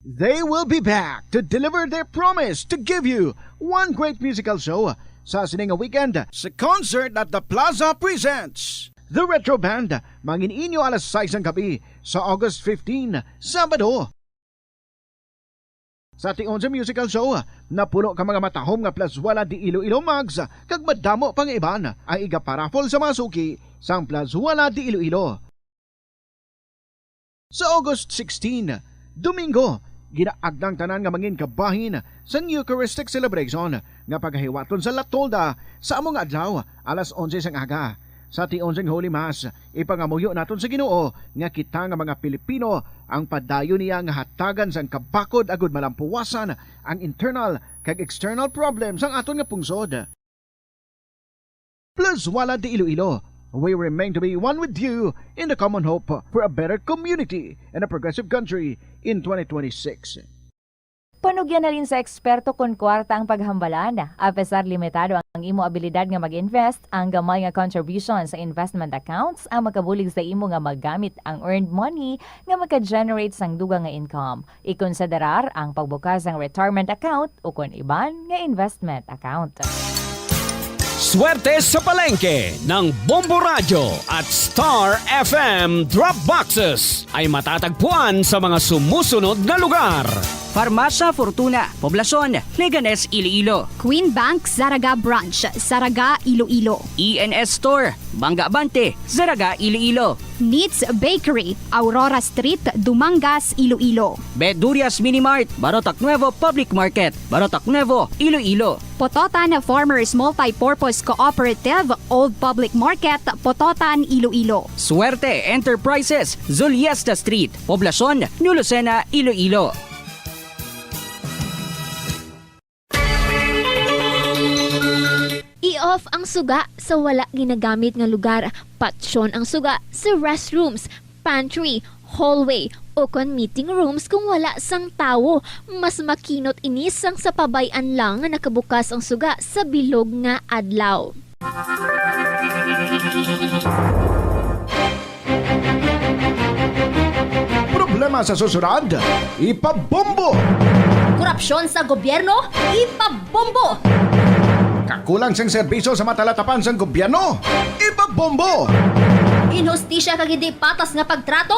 They will be back to deliver their promise to give you one great musical show sa sini nga weekend. Sa concert at the Plaza presents The Retro Band, mangin-inyo alas sais sang gabi sa August fifteen, Sabado. Sa tion sa musical show, napuno ka mga matahom nga Plazuela de Iloilo mugs kag madamo pa nga iban ang igaparaffle sa mga suki sang Plazuela de Iloilo. Sa August sixteen, Domingo, ginaagda ang tanan nga mangin kabahin sang Eucharistic celebration nga pagahiwaton sa La Tolda sa amo nga adlaw, alas onse sang aga. Sa tion sang Holy Mass, ipangamuyo naton sa Ginoo nga kita nga mga Pilipino ang padayon niya nga hatagan sang kabakod agud malampuwasan ang internal kag external problems sang aton nga pungsod. Plazuela de Iloilo, we remain to be one with you in the common hope for a better community and a progressive country in twenty twenty-six. Panugyan na rin sa eksperto kon kwarta ang paghambalan. Apesar limitado ang imo abilidad nga mag-invest, ang gamay nga contribution sa investment accounts ang makabulig sa imo nga magamit ang earned money nga maka-generate sang dugang nga income. Ikonsiderar ang pagbukas sang retirement account ukon iban nga investment account. Swerte sa palengke ng Bombo Radyo at Star F M Drop Boxes ay matatagpuan sa mga sumusunod na lugar. Farmasya Fortuna, Poblacion, Leganes, Iloilo. Queen Bank, Zaraga Branch, Zaraga, Iloilo. E N S Store, Bangga Abante, Zaraga, Iloilo. Neats Bakery, Aurora Street, Dumangas, Iloilo. Bedurias Mini Mart, Barotac Nuevo Public Market, Barotac Nuevo, Iloilo. Pototan Farmers Multipurpose Cooperative, Old Public Market, Pototan, Iloilo. Suerte Enterprises, Zuliesta Street, Poblacion, New Lucena, Iloilo. I-off ang suga sa wala ginagamit nga lugar. Patyon ang suga sa restrooms, pantry, hallway, o kon meeting rooms kung wala sang tawo. Mas makinot ini sang sa pabay-an lang nga nakabukas ang suga sa bilog nga adlaw. Problema sa susunod, ipabombo. Korupsyon sa gobyerno, ipabombo. Kakulang sang serbisyo sa matalatapan sang gobyerno, ipabombo. Inhustisya kag hindi patas nga pagtrato,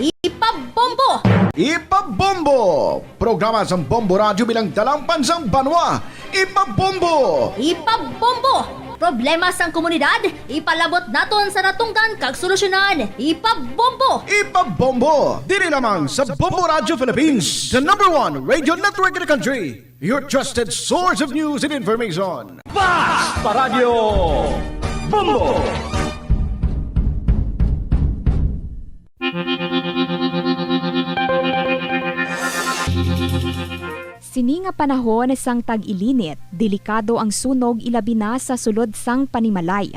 ipabombo. Ipabombo. Programa sang Bombo Radyo bilang dalangpan sang banwa, ipabombo. Ipabombo. Problema sang komunidad, ipalabot naton sa natungdan kag solusyonan. Ipabombo! Ipabombo! Diri lamang sa Bombo Radio Philippines, the number one radio network in the country. Your trusted source of news and information. Basta Radyo Bombo! Sini nga panahon sang tag-ilinit, delikado ang sunog, ilabi na sa sulod sang panimalay.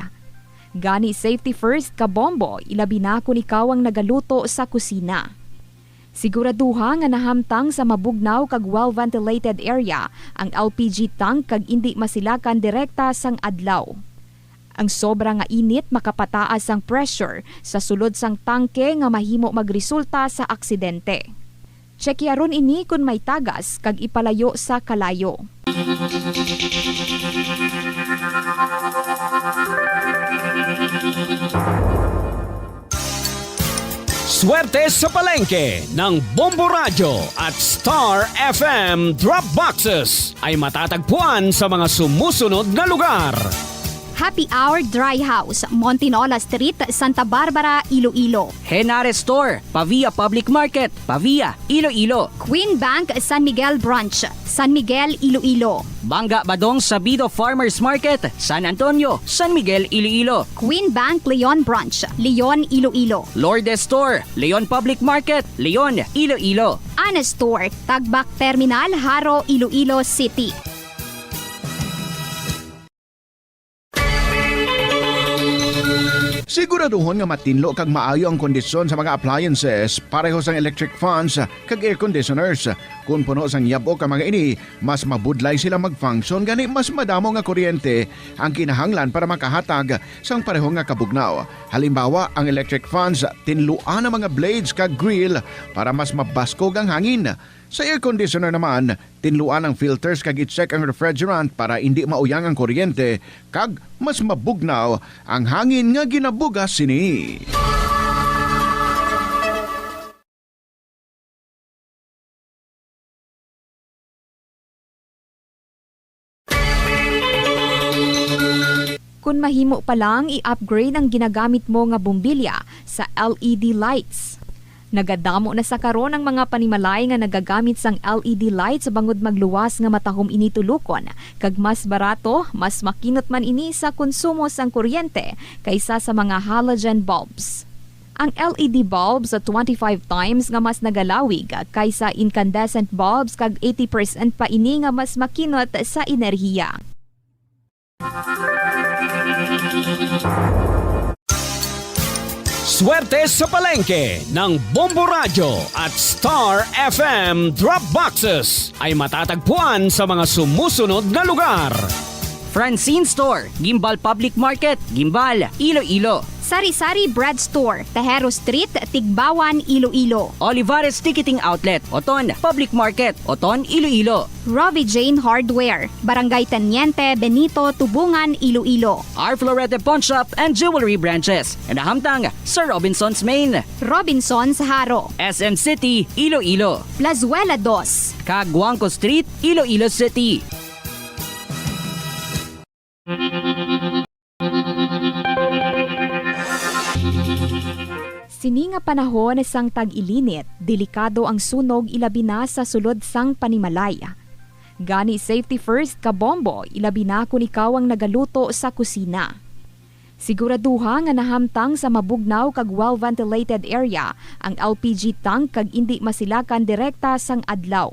Gani, safety first, kabombo, ilabi na kon ikaw ang nagaluto sa kusina. Siguraduha nga nahamtang sa mabugnaw kag well-ventilated area ang L P G tank kag indi masilakan direkta sang adlaw. Ang sobra nga init makapataas sang pressure sa sulod sang tangke nga mahimo magresulta sa aksidente. Tsekyaron ini kon may tagas kag ipalayo sa kalayo. Swerte sa palengke ng Bombo Radyo at Star F M Drop Boxes ay matatagpuan sa mga sumusunod na lugar. Happy Hour Dry House, Montinola Street, Santa Barbara, Iloilo. Henares Store, Pavia Public Market, Pavia, Iloilo. Queen Bank San Miguel Branch, San Miguel, Iloilo. Bangga Badong Sabido Farmers Market, San Antonio, San Miguel, Iloilo. Queen Bank Leon Branch, Leon, Iloilo. Lourdes Store, Leon Public Market, Leon, Iloilo. Ana Store, Tagbak Terminal, Jaro, Iloilo City. Siguraduhon nga matinlo kag maayo ang kondisyon sa mga appliances, pareho sang electric fans kag air conditioners. Kon puno sang yab-ok ang mga ini, mas mabudlay sila mag-function, gani mas madamo nga kuryente ang kinahanglan para makahatag sang pareho nga kabugnaw. Halimbawa, ang electric fans, tinluan ang mga blades kag grill para mas mabaskog ang hangin. Sa air conditioner naman, tinluan ang filters kag i-check ang refrigerant para indi mauyang ang kuryente kag mas mabugnaw ang hangin nga ginabugas sini. Kon mahimo pa lang, i-upgrade ang ginagamit mo nga bombilya sa L E D lights. Nagadamo na sa karon ang mga panimalay nga nagagamit sang L E D lights bangod magluwas nga matahom ini tulokon, kag mas barato, mas makinot man ini sa konsumo sang kuryente kaysa sa mga halogen bulbs. Ang L E D bulbs twenty-five times nga mas nagalawig kaysa incandescent bulbs, kag eighty percent pa ini nga mas makinot sa enerhiya. Swerte sa palengke ng Bombo Radyo at Star F M Drop Boxes ay matatagpuan sa mga sumusunod na lugar. Francine Store, Guimbal Public Market, Guimbal, Iloilo. Sari-Sari Bread Store, Tejero Street, Tigbawan, Iloilo. Olivares Ticketing Outlet, Oton Public Market, Oton, Iloilo. Rovi Jane Hardware, Barangay Teniente Benito, Tubungan, Iloilo. R Florete Pawn Shop and Jewelry Branches, nahamtang sa Robinsons Main, Robinsons Jaro, S M City, Iloilo. Plazuela dos, kag Guangco Street, Iloilo City. Sini nga panahon sang tag-ilinit, delikado ang sunog, ilabi na sa sulod sang panimalay. Gani, safety first, kabombo, ilabi na kon ikaw ang nagaluto sa kusina. Siguraduha nga nahamtang sa mabugnaw kag well-ventilated area ang L P G tank kag indi masilakan direkta sang adlaw.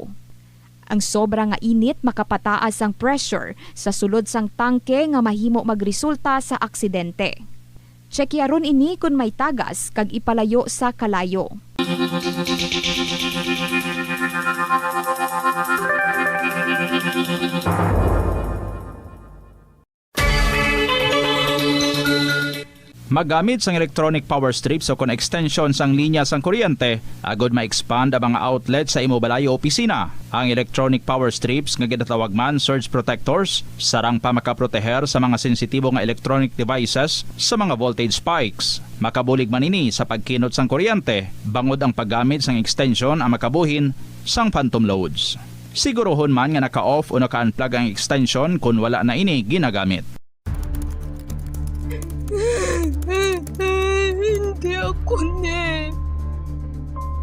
Ang sobra nga init makapataas sang pressure sa sulod sang tangke nga mahimo magresulta sa aksidente. Tsekyaron ini kon may tagas kag ipalayo sa kalayo. Maggamit sang electronic power strips o kon extension sang linya sang kuryente agod ma-expand ang mga outlet sa imo balay o opisina. Ang electronic power strips, nga ginatawag man surge protectors, sarang pa makaproteher sa mga sensitibo nga electronic devices sa mga voltage spikes. Makabulig man ini sa pagkinot sang kuryente bangod ang paggamit sang extension ang makabuhin sang phantom loads. Siguruhon man nga naka-off o naka-unplug ang extension kon wala na ini ginagamit. Eh, hindi ako ni.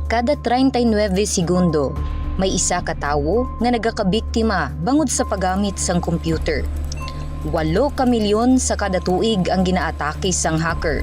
Kada treinta y nueve segundo, may isa ka tawo nga nagakabiktima bangod sa paggamit sang computer. Walo ka milyon sa kada tuig ang ginaatake sang hacker.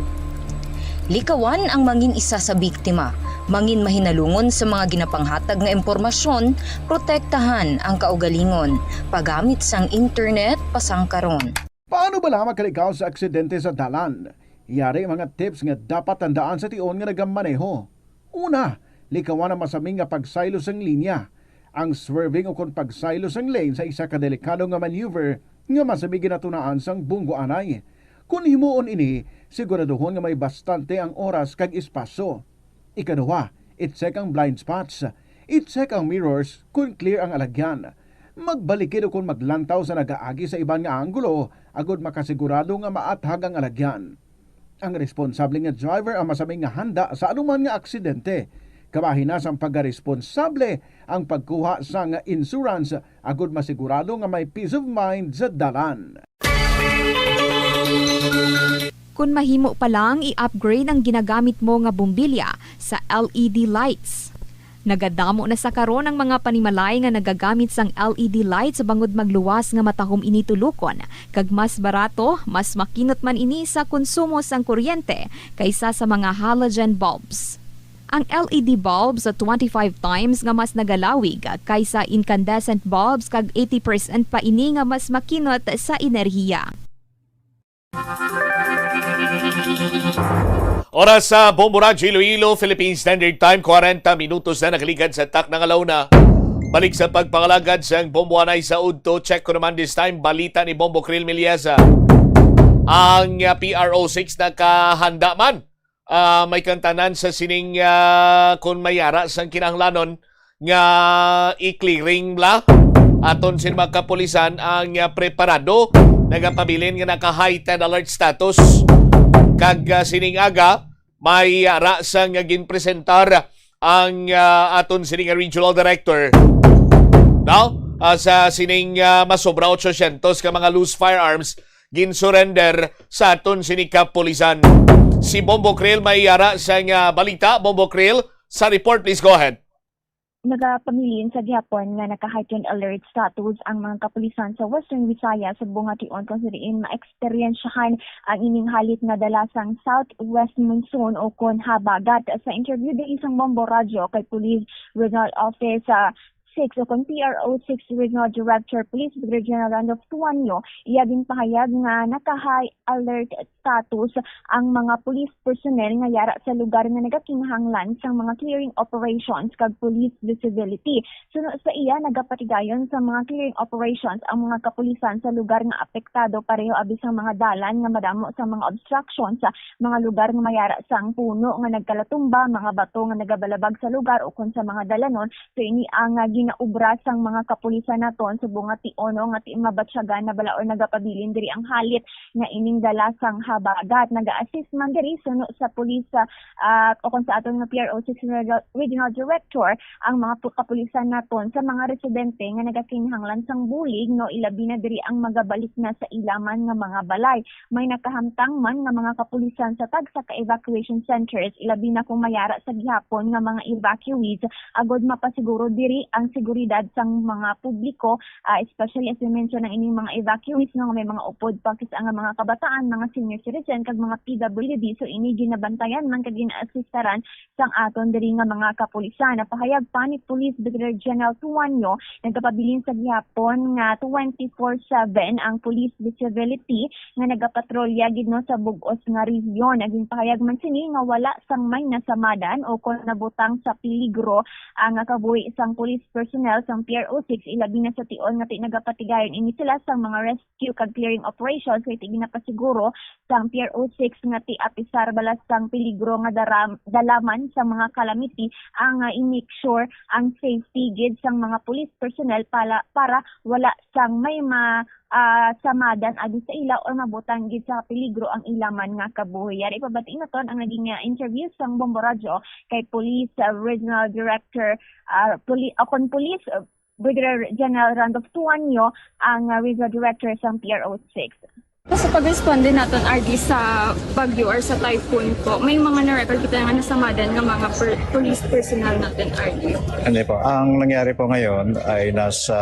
Likawan ang mangin isa sa biktima, mangin mahinalungon sa mga ginapanghatag nga impormasyon, protektahan ang kaugalingon, paggamit sang internet pasang karon. Paano bala makalikaw sa aksidente sa dalan? Yari mga tips nga dapat tandaan sa tion nga nagamaneho. Una, likawan ang masami nga pagsaylo sang linya. Ang swerving ukon pagsaylo sang lane sa isa ka delikado nga maneuver nga masami ginatunaan sang bunggo anay. Kon himuon ini, siguraduhon nga may bastante ang oras kag espasyo. Ikaduha, i-check ang blind spots. I-check ang mirrors kon clear ang alagyan. Magbalikid ukon maglantaw sa nagaagi sa iban nga anggulo agod makasigurado nga maathag ang alagyan. Ang responsable nga driver ang masami nga handa sa anuman nga aksidente. Kabahin na sang pagkaresponsable ang pagkuha sang insurance agod masigurado nga may peace of mind sa dalan. Kon mahimo pa lang, i-upgrade ang ginagamit mo nga bombilya sa L E D lights. Nagadamo na sa karon ang mga panimalay nga nagagamit sang L E D lights bangod magluwas nga matahom ini tulokon, kag mas barato, mas makinot man ini sa konsumo sang kuryente kaysa sa mga halogen bulbs. Ang L E D bulbs sa twenty-five times nga mas nagalawig kaysa incandescent bulbs, kag eighty percent pa ini nga mas makinot sa enerhiya. Oras sa Bombo Radyo Iloilo, Philippine Standard Time, kwarenta minutos na nakaligad sa takna nga launa. Balik sa pagpangalagad sang Bombo Anay sa udto, check ko naman this time, balita ni Bombo Krill Miliesa. Ang uh, P R O six nakahanda man, ah, may kantanan sa sining, ah, kung may ara sang kinahanglanon nga i-clearing bala aton sin mga kapulisan ang, ah, preparado, nagapabilin nga naka heightened alert status. Kag, ah, sining aga may ara sang ginpresentar ang, ah, aton sining regional director, no? Ah, sa sining, ah, masobra ochocientos ka mga loose firearms ginsurrender sa aton sini kapulisan. Si Bombo Krill may ara sang, ah, balita. Bombo Krill, sa report, please go ahead. Nagapabilin sa gihapon nga naka-heightened alert status ang mga kapulisan sa Western Visayas subong nga tion kung sa diin ma-eksperyensyahan ang ining halit nga dala sang southwest monsoon o kon habagat. Sa interview diri sang Bombo Radyo kay Police Regional Office sa six o kon P R O six Regional Director Police Brigadier General Randolph Tuanyo, iya ginpahayag nga naka-high alert status ang mga police personnel nga yara sa lugar nga nagakinahanglan sang mga clearing operations kag police visibility. Suno sa iya, nagapatigayon sa mga clearing operations ang mga kapulisan sa lugar nga apektado, pareho abi sang mga dalan nga madamo sa mga obstructions, mga lugar nga mayara sang puno nga nagkalatumba, mga bato nga nagabalabag sa lugar, o kon sa mga dalanon. So, ini ang, ah, ginaobra sang mga kapulisan naton subong nga tion nga ti mabatyagan na bala or nagapabilin diri ang halit nga ining dala sang habagat. Nag-assist man diri suno sa pulis, ah, ah, o kon sa aton nga P R O six Regional, Regional Director ang mga pu-, kapulisan naton sa mga residente nga nagakinahanglan sang bulig, no, ilabi na diri ang magabalik na sa ilaman nga mga balay. May nakahamtang man nga mga kapulisan sa tagsa ka evacuation centers, ilabi na kung mayara sa gihapon nga mga evacuees, agod mapasiguro diri ang seguridad sang mga publiko, ah, especially as we mentioned ang ining mga evacuees, no, nga may mga upod pa kis-a nga mga kabataan, mga senior citizen, kag mga P W D. So, ini ginabantayan man kag gina-assistaran sang aton diri nga mga kapulisan. Napahayag pa ni Police Brigadier General Tuanyo, nagapabilin sa gihapon nga twenty-four seven ang police visibility nga nagapatrolya gid, no, sa bug-os nga rehiyon. Naging pahayag man sini nga wala sang may nasamadan o kon nabutang sa peligro ang kabuhi sang police personnel sang P R O six, ilabi na sa tion nga ti nagapatigayon ini sila sang mga rescue kag clearing operations, kay ti ginapasiguro sang P R O six nga ti apisar bala sang peligro nga daram-, dalaman sa mga calamity ang, ah, i-make sure ang safety gid sang mga police personnel pala, para wala sang may ma, ah, samadan abi sa ila or mabutang gid sa peligro ang ila man nga kabuhi. Yari pabati naton ang naging, ah, interview sang Bombo Radyo kay Police, ah, Regional Director, ah, Poli-, o kon Police, ah, Brigadier General Randolph Tuanyo, ang, ah, Regional Director sang P R O six. Sa pag-responde naton, R D, sa bagyo or sa typhoon po, may mga na-record kita nga nasamadan nga mga per- police personnel natin, R D. Hindi po. Ang nangyari po ngayon ay nasa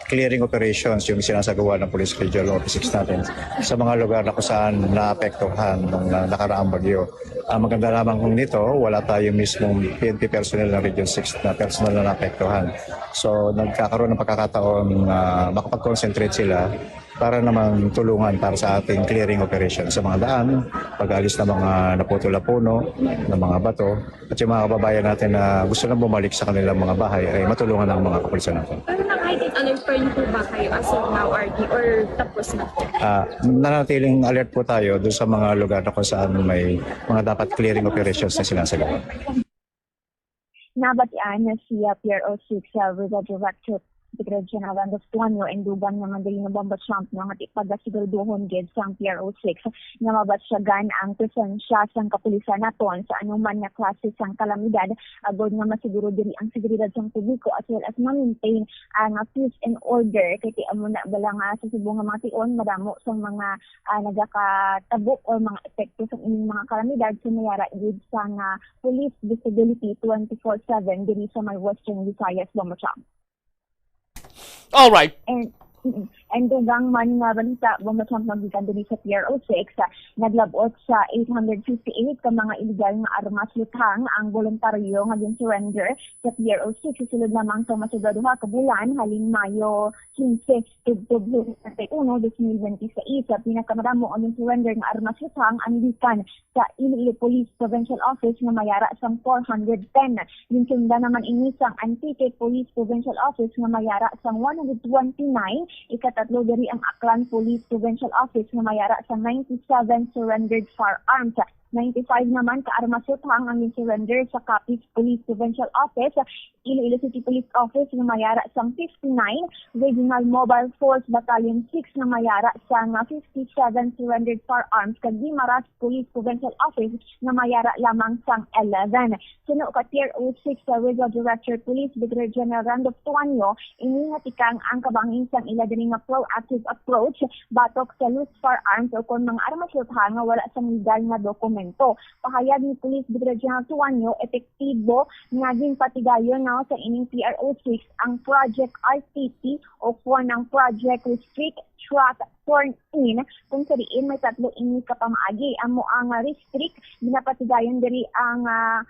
clearing operations yung sinasagawa ng Police Regional Office six natin sa mga lugar na kung saan naapektuhan ng na- nakaraang bagyo. Ang maganda lamang kung nito, wala tayo mismong P N P personnel ng Region six na personal na naapektuhan. So nagkakaroon ng pagkakataon na makapag-concentrate sila para naman tulungan para sa ating clearing operation sa mga daan, pag-alis ng mga naputol na puno, ng mga bato, at yung mga kababayan natin na gusto na bumalik sa kanilang mga bahay ay matulungan ng mga kapulisan natin. Pero nag-heightened alert pa rin po ba kayo as of now, R D, or tapos na po? Ah, nanatiling alert po tayo doon sa mga lugar na kung saan may mga dapat clearing operations na sinasagawa. Nabatian na siya P R O six sa Regional Director Brigadier General Randolph Tuanyo and dugang nga mandali na bomba champ nga ipagasiguraduhon gid sang P R O six nga mabatyagan ang presensya sang kapulisan naton sa anuman nga klase sang kalamidad, agod nga masiguro diri ang seguridad sang publiko as well as ma-maintain ang, ah, peace and order. Kay ti amo na bala nga sa Cebu nga mga tion, madamo sang mga, ah, nagakatabo or mga epekto sang ining mga kalamidad sa mayara gid sang, ah, police visibility twenty-four seven diri sa may Western Visayas, Bomba Champ. All right. And mm, and dugang man nga balita, Bomba Champ, nga gikan diri sa P R O six, ah, naglab-ot sa eight hundred fifty-eight ka mga illegal nga armas luthang ang voluntaryo nga gin-surrender sa P R O six sa sulod lamang sa mas duha ka bulan, halin Mayo quince tubtob Hunyo treinta y uno, dos mil bente y seis. Sa pinakamadamo ang gin-surrender nga armas luthang ang gikan sa Iloilo Police Provincial Office nga mayara sang four hundred ten. Ginsundan naman ini sang Antique Police Provincial Office nga mayara sang one hundred twenty-nine, ikatatlo diri ang Aklan Police Provincial Office nga mayara sang ninety-seven surrendered firearms. Ninety-five naman ka armas luthang ang gin-surrender sa Capiz Police Provincial Office, Iloilo City Police Office nga mayara sang fifty-nine, Regional Mobile Force Battalion six nga mayara sang fifty-seven surrendered firearms, kag Guimaras Police Provincial Office nga mayara lamang sang eleven. Suno ka P R O six sa Regional Director Police Brigadier General Randolph Tuanyo, ini nga tikang ang kabahin sang ila diri nga proactive approach batok sa loose firearms o kon mga armas luthang nga wala sang legal nga dokumento. Pahayag ni Police Brigadier General Tuanyo, epektibo nga ginpatigayon na sa ining P R O six ang Project R T P o kon ang Project Restrict, Track, Turn In, kung sa diin may tatlo ini ka pamaagi. Amo ang restrict, ginapatigayon diri ang, ah,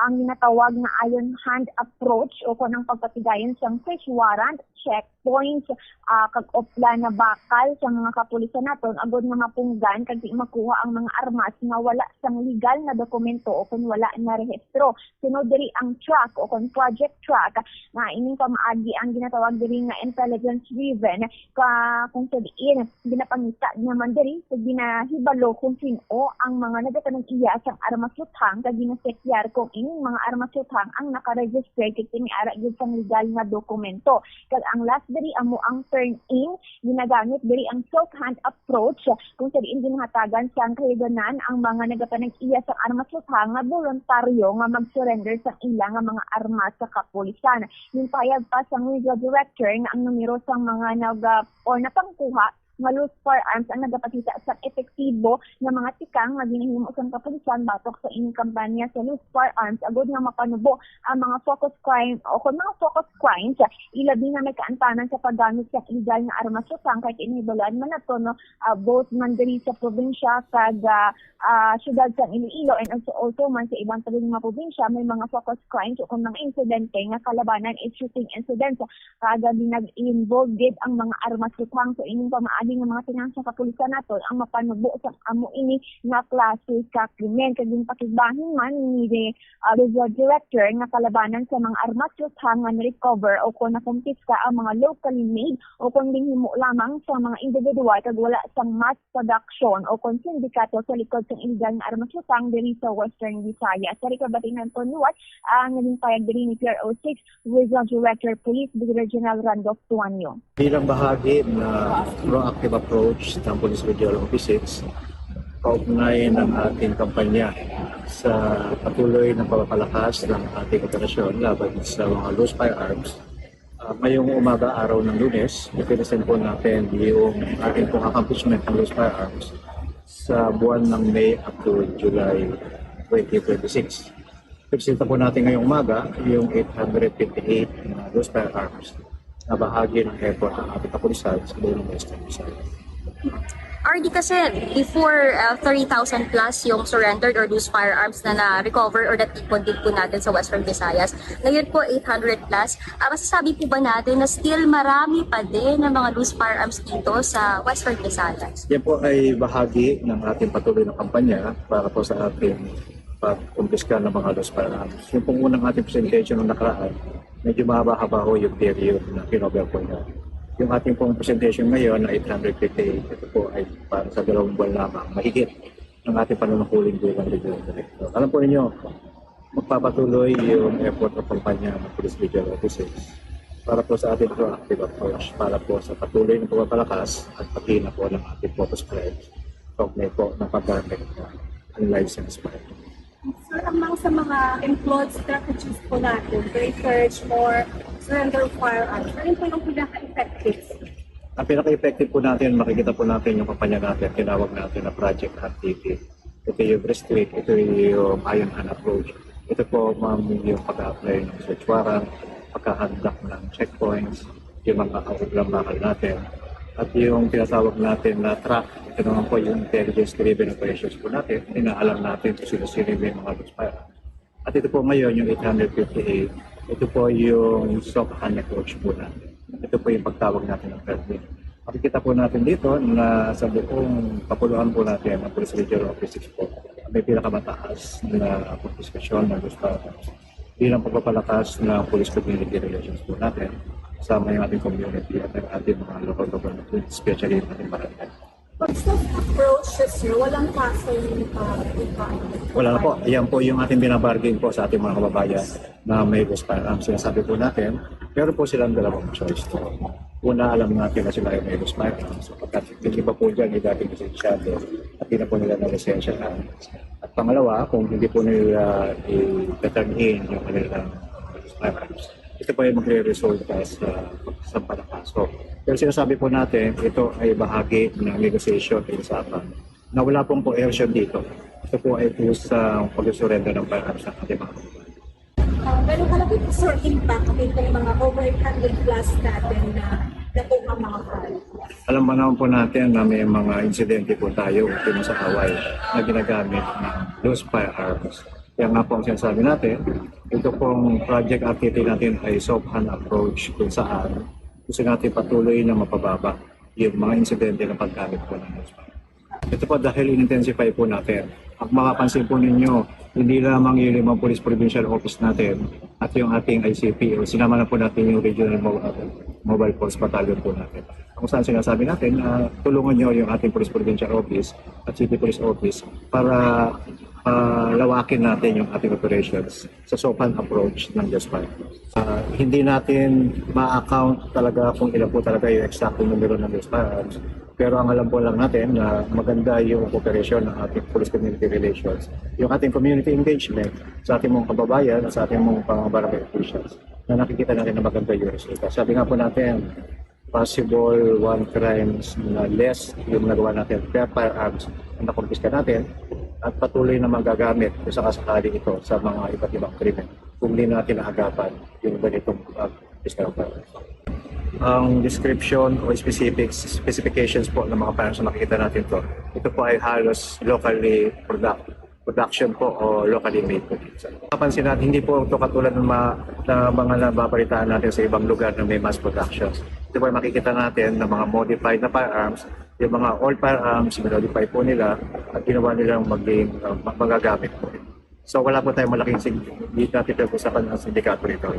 ang ginatawag nga iron hand approach o kon ang pagpatigayon sang search warrant, checkpoints, ah, kag opla na bakal sa mga kapulisan naton agod nga mapunggan kag di makuha ang mga armas nga wala sang legal nga dokumento o kon wala na rehistro. Sunod diri ang track o kon Project Track, nga ining pamaagi ang ginatawag diri nga intelligence driven, ka kung sa diin ginapangita naman diri sa ginahibalo kung sin-o ang mga nagapanag-iya sang armas luthang kag ginasekyar kung ining mga armas luthang ang nakaregister kag may ara gid sang legal nga dokumento. Kag ang last diri amo ang turn in, ginagamit diri ang silk hand approach kung sa diin ginahatagan sang kahiganan ang mga nagapanag-iya sang armas luthang nga voluntaryo nga mag-surrender sang ila nga mga armas sa kapulisan. Ginpahayag pa sang Regional Director nga ang numero sang mga naga or napangkuha nga loose firearms ang nagapakita sa epektibo nga mga tikang nga ginahimo sang kapulisan batok sa ining kampanya sa loose firearms agod nga mapanubo ang mga focus crime o kon mga focus crimes, ilabi na may kaantanan sa paggamit sa illegal nga armas luthang. Kay kini hibaluan man nato, no, ah, both man diri sa probinsya kag, ah, ah, siyudad sa Iloilo and also, also man sa ibang pa gid mga probinsya may mga focus crimes o kon mga insidente nga kalabanan is shooting incidents. Kag ginag-involve gid ang mga armas luthang. So ining pamaagi nga mga tinang sa kapulisan naton ang mapanubo sa amo ini nga klase ka krimen. Kag ginpakigbahin man ni, ah, Regional Director nga kalabanan sa mga armas luthang nga na-recover o kon nakumpiska ang mga locally made o kon ginhimo lamang sa mga individual kag wala sang mass production o kon sindikato sa likod sang illegal nga armas luthang diri sa Western Visayas. Sa record, batiin naton liwat ang naging payag diri ni P R O six Regional Director Police Brigadier General Randolph Tuanyo. Bilang bahagi ng proactive approach ng Police Regional Office six, kaugnay ng ating kampanya sa patuloy na pagpapalakas ng ating operasyon laban sa mga loose firearms, Ah, ngayong umaga, araw ng Lunes, i-present po natin yung ating pong accomplishment ng loose firearms sa buwan ng May up to July twenty twenty-six. Presenta po natin ngayong umaga yung eight hundred fifty-eight na loose firearms na bahagi ng effort ng ating kapulisan sa buong Western Visayas. R D, kasi before, uh, three thousand plus yung surrendered or loose firearms na na-recover or natipon din po natin sa Western Visayas. Ngayon po, eight hundred plus. Uh, masasabi po ba natin na still marami pa din ang mga loose firearms dito sa Western Visayas? Yan po ay bahagi ng ating patuloy na kampanya para po sa ating pagkumpiska ng mga loose firearms. Yung pong unang ating presentation ng nakaraan, medyo mahaba-haba ho yung period na kinover po niya. Yung ating pong presentation ngayon na eight hundred fifty-eight, ito po ay para sa dalawang buwan lamang, mahigit ng ating panunungkuling bilang Regional Director. Alam po ninyo, magpapatuloy yung effort ng kampanya ng Police Regional Offices para po sa ating proactive approach, para po sa patuloy na pagpapalakas at paghina po ng ating focus spread kaugnay po ng paggamit ng unlicensed firearms. Sir, among sa mga employed strategies po natin to encourage more surrender of firearms, ano po yung pinaka-effective? Ang pinaka-effective po natin, makikita po natin yung kampanya natin, tinawag natin na Project R T P. Ito yung restrict, ito yung iron hand approach. Ito po, ma'am, yung pag-apply ng search warrant, pagkahandak ng checkpoints, yung mga kaulambangan natin. At yung tinatawag natin na track, ito naman po yung intelligence-driven operations po natin. Inaalam natin kung sino-sino yung may mga loose firearms. At ito po ngayon, yung eight hundred fifty-eight, ito po yung soft hand approach po natin. Ito po yung pagtawag natin ng permit. Makikita po natin dito na sa buong kapuluan po natin, ang Police Regional Office six po, may pinakamataas na konfiskasyon ng loose firearms bilang pagpapalakas ng police community relations po natin sa may ating community at ang ating mga local government, especially yung ating barangay. Pag soft approach, sir, walang kaso yung uh, iba. Wala na po. Yan po yung ating binabargain po sa ating mga kababayan na may loose firearms. Sinasabi po natin, meron po silang dalawang choice po. Una, alam natin na sila ay may loose firearms. Sapagkat yung iba po dyan ay dating lisensyado at di na po nila nalisensyahan. At pangalawa, kung hindi po nila i-turn in yung kanilang loose firearms, ito po ay magre-resulta sa pagsampa ng kaso. Pero sinasabi po natin, ito ay bahagi ng negotiation, pinag-usapan, na wala pong coercion dito. Ito po ay po sa pag-surrender ng firearms ng ating mga kababayan. Uh, pero ano po, sir, impact ng mga over eight hundred plus natin na nakuha mga firearms? Alam ba naman po natin na may mga insidente po tayo, ultimo sa away, na ginagamit ng loose firearms. Kaya nga po ang sinasabi natin, ito pong Project R T T natin ay soft hand approach kung saan gusto natin patuloy na mapababa yung mga insidente ng paggamit po ng loose firearms. Ito po dahil in-intensify po natin. Ang mapapansin po ninyo, hindi lamang yung limang Police Provincial Office natin at yung ating I C P O, sinama na po natin yung Regional Mo- Mobile Force Battalion po natin. Kung saan sinasabi natin, ah, tulungan nyo yung ating Police Provincial Office at City Police Office para ah, lawakin natin yung ating operations sa soft hand approach ng loose firearms. Ah, hindi natin ma-account talaga kung ilan po talaga yung eksaktong numero ng loose firearms. Pero ang alam po lang natin na maganda yung cooperation ng ating police community relations, yung ating community engagement sa ating mga kababayan at sa ating mga barangay officials na nakikita natin na maganda yung resulta. Sabi nga po natin, possible one crimes na less yung nagawa natin per firearms ang nakumpiska natin at patuloy na magagamit kung sakasakali ito sa mga iba't ibang krimen kung hindi natin naagapan yung ganitong uh, firearms. Ang description o specifics, specifications po ng mga firearms na makikita natin to, ito po ay halos locally product, production po o locally made po. Napansin natin, hindi po ito katulad ng mga, ng mga nababalitaan natin sa ibang lugar na may mass production. Ito po ay makikita natin ng mga modified na firearms, yung mga old firearms, minodify po nila at ginawa nilang maging uh, magagamit po. So wala po tayong malaking sig- hindi natin pag-usapan ang sindikato nito.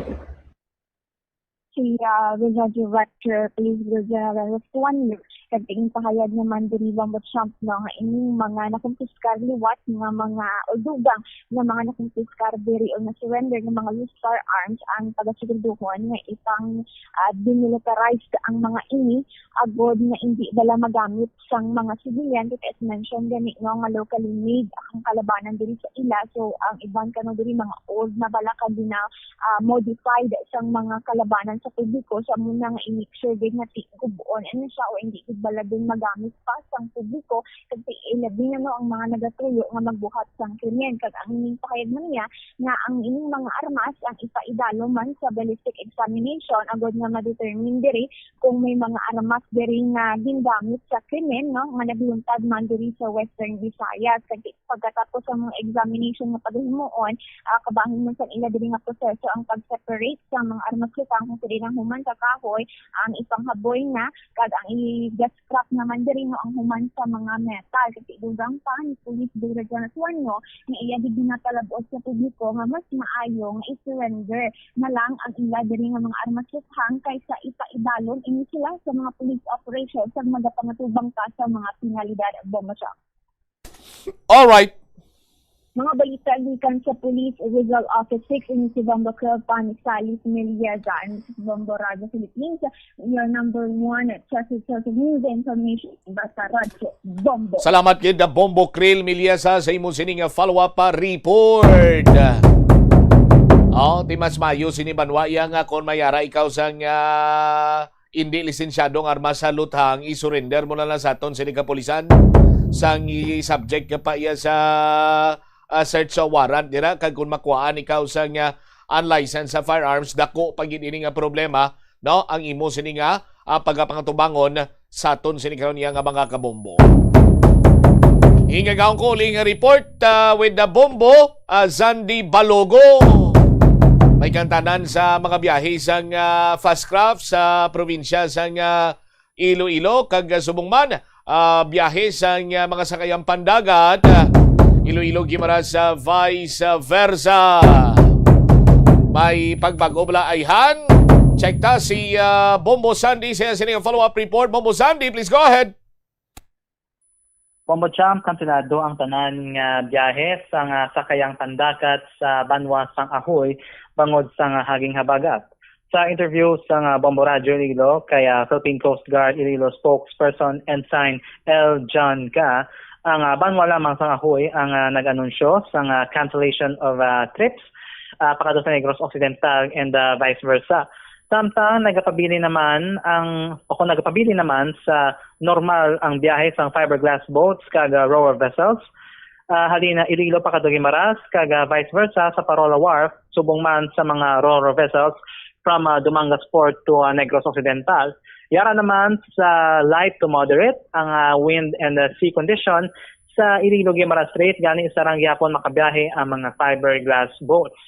Si uh, Regional Director, Police Regional Office one News. Kag tingin pahayag naman diri, Bombo Champ, no, nga ining mga nakumpiskar liwat nga mga o dugang nga mga nakumpiskar diri o na-surrender nga mga loose firearms ang pagasiguraduhon nga ipang, ah, demilitarized ang mga ini agod nga indi bala magamit sang mga civilian, kay as mentioned gani, no, nga locally made ang kalabanan diri sa ila. So, ang iban kano diri mga old na bala kag gina, ah, modified sang mga kalabanan sa publiko. Sa amo na nga i-make sure gid nga ti-, gub-on ano siya o hindi gid bala din magamit pa sang publiko, kag ti-, ilabi na, no, ang mga nagatuyo nga magbuhat sang krimen. Kag ang ining pahayag man niya nga ang ining mga armas ang ipaidalom man sa ballistic examination agod nga ma-determine diri kung may mga armas diri nga gingamit sa krimen, no, nga nagluntad man diri sa Western Visayas. Kag pagkatapos sa mga examination nga pagahimuon, ah, kabahin man sa ila diri nga proseso ang pag-separate sa mga armas lutang kung pwede nang human sa kahoy ang ipanghaboy na kag ang i-scrap naman diri, no, ang human sa mga metal. Kag dugang pa ni Police Director Antonio nga iya gid ginatalab-os sa publiko nga mas maayo nga i-surrender na lang ang ila diri nga mga armas lutang kaysa ipaidalom ini sila sa mga police operation sa magapangatubang pa sa mga penalidad. Bombo Champ. Alright. Mga balita gikan sa Police Regional Office six, ini si Bombo Kelvin Salis Melieza, and this is Bombo Radyo Philippines, your number one trusted source of news and information. Basta Radyo Bombo. Salamat gid na Bombo Krill Melieza sa imo sining follow-up, ah, report. Oh, ti mas mayo sini banwa iya nga kon may ara ikaw sang, ah, indi lisensyado nga armas sa luthang, i-surrender mo na lang sa aton sini kapulisan sang i-subject ka pa iya sa, ah, search warrant dira, kag kung makuhaan ikaw sang, ah, unlicensed sa firearms, dako pa gid ini nga problema, no, ang imo sini nga, ah, pagapangatubangon sa aton sini karon iya nga mga kabombo. Ingagaon ko uling report, ah, with the Bombo, ah, Zandi Balogo. May kantanan sa mga biyahe sang, ah, fast craft sa probinsya sang, ah, Iloilo kag, ah, subong man, ah, biyahe sang, ah, mga sakayang pandagat, ah, Iloilo Guimaras, ah, vice versa. May pagbag-o bala ayhan? Check ta si, ah, Bombo Sandy sa sining follow-up report. Bombo Sandy, please go ahead. Bombo Champ, kanselado ang tanan nga biyahe sang sakayang pandagat sa banwa sang Ahoy bangod sang haging habagat. Sa interview sang Bombo Radyo Iloilo kay, ah, Philippine Coast Guard Iloilo spokesperson Ensign L. John Ga, ang, ah, banwa lamang sang Ahoy ang, ah, nag-anunsyo sang, ah, cancellation of, ah, trips, ah, pakadto sa Negros Occidental and, ah, vice versa. Samtang nagapabilin naman ang, o kung nagapabilin naman sa normal ang biyahe sang fiberglass boats kag, ah, ro-ro vessels, ah, halin na Iloilo pakadto Guimaras kag, ah, vice versa sa Parola Wharf, subong man sa mga ro-ro vessels from, ah, Dumangas Port to, ah, Negros Occidental. Yara naman sa light to moderate ang, ah, wind and, ah, sea condition sa Iloilo Guimaras Strait, gani sarang gyapon makabiyahe ang mga fiberglass boats.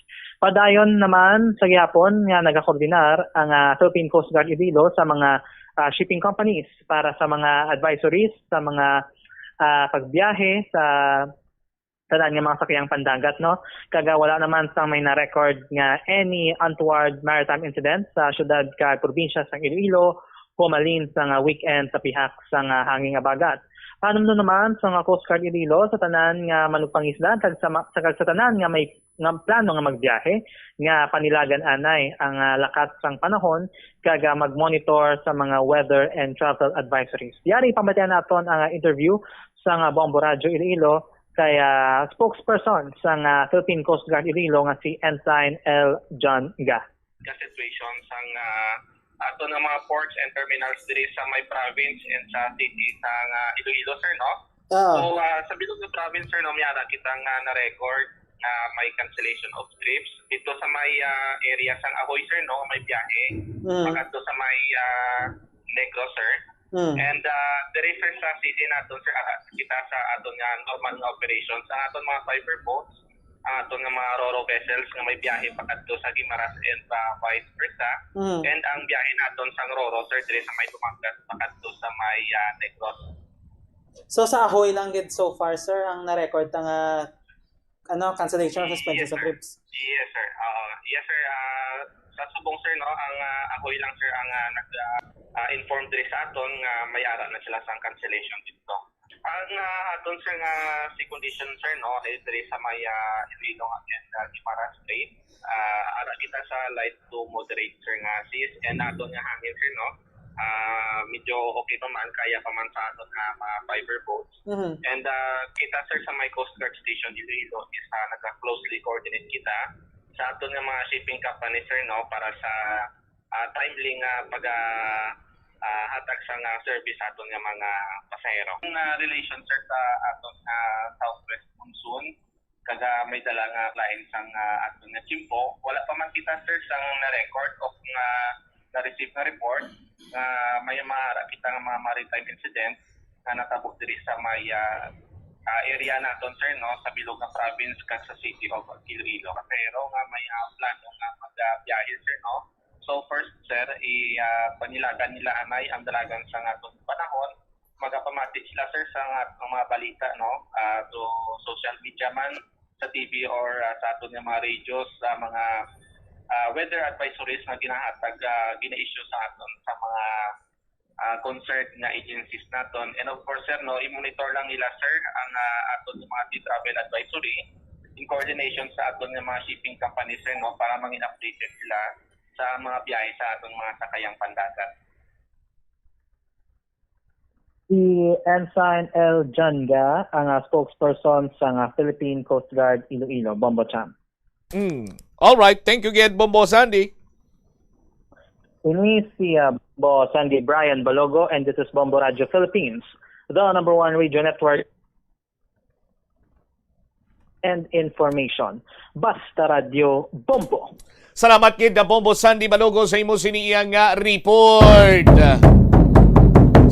Padayon naman sa gyapon nga nagakoordinar ang, ah, Philippine Coast Guard Iloilo sa mga, ah, shipping companies para sa mga advisories sa mga, ah, pagbiyahe sa tanan nga mga sakyang pandagat, no? Kag wala naman sang may na-record nga any untoward maritime incident sa syudad kag probinsya sang Iloilo humalin sang weekend sa pihak sang hangin habagat. Panumdom naman sang Coast Guard Iloilo sa tanan nga manugpangisda kag sa, ma- sa, kag sa tanan nga may nga plano nga magbiyahe nga panilagan anay ang, ah, lakat sang panahon kag, ah, mag-monitor sa mga weather and travel advisories. Yari, pamatian naton ang, ah, interview sang, ah, Bombo Radyo Iloilo kay, ah, spokesperson sang, ah, Philippine Coast Guard Iloilo nga si Ensign L. John Ga. Ka situation sang, ah, ato nga mga ports and terminals diri sa may province and sa city sang, ah, Iloilo, sir, no? Ah. So, ah, sa bilog nga province, sir, no, may ara kita nga na-record nga may cancellation of trips dito sa may, ah, area sang Ahoy, sir, no, may biyahe Mm. pakadto sa may, ah, Negros, sir. Mm. And, ah, diri, sir, sa city naton, sir, ah, kita sa aton nga normal nga operations, ang aton mga fiber boats, ang aton nga mga ro-ro vessels nga may biyahe pakadto sa Guimaras and, ah, vice versa. Mm. And ang biyahe naton sang ro-ro, sir, diri sa may Dumangas pakadto sa may, ah, Negros. So, sa Ahoy lang gid so far, sir, ang na-record ta nga, ano, cancellation or suspension Yes, sa sir. trips? Yes, sir. Ah, yes, sir. Ah, Sa subong, sir, no, ang, ah, ahoy lang, sir, ang, ah, nag, ah, ah, inform diri sa aton nga may ara na sila sang cancellation dito. Ang, ah, aton, sir, nga si condition, sir, no, is diri sa may, ah, Iloilo and, ah, Guimaras Strait. Ah, ara kita sa light to moderate, sir, nga seas, and aton nga hangin, sir, no, ah, medyo okay pa man, kaya pa man sa aton nga mga fiber boats. Mhm. And, ah, kita, sir, sa may Coast Guard Station Iloilo is, ah, nagka-closely coordinate kita sa aton nga mga shipping company, sir, no, para sa, ah, timely nga pag, ah, ah, hatag sang, ah, service sa aton nga mga pasahero. Ang, ah, relation, sir, sa aton nga southwest monsoon, kag, ah, may dala nga lain sang, ah, aton nga tiyempo, wala pa man kita, sir, sang na-record o nga na-receive nga report nga may maara kita nga mga maritime incident nga natabo diri sa may, ah, ah, area naton, sir, no, sa bilog nga province kag sa city of Iloilo. Pero nga may, ah, plano nga magbiyahe, sir, no. So first, sir, i, ah, panilagan nila anay ang dalagan sa aton panahon. Magapamati sila, sir, sa nga, ang mga balita, no, ah, to social media man, sa T V or, ah, sa aton nga mga radios, sa mga, ah, weather advisories nga ginahatag, ah, gina-issue sa aton sa mga, ah, concerned nga agencies naton. And of course, sir, no, i-monitor lang nila, sir, ang, ah, aton nga mga sea travel advisory in coordination sa aton nga mga shipping company, sir, no, para mangin updated sila sa mga biyahe sa aton mga sakayang pandagat. Si Ensign L Janga ang, ah, spokesperson sang, ah, Philippine Coast Guard Iloilo, Bombo Chan. Mm. All right. Thank you again, Bombo Sandy. Ini si, ah, Bombo Sandy Brian Balogo, and this is Bombo Radio Philippines, the number one radio network and information. Basta Radio Bombo. Salamat gid na Bombo Sandy Balogo sa imo sini iya nga report.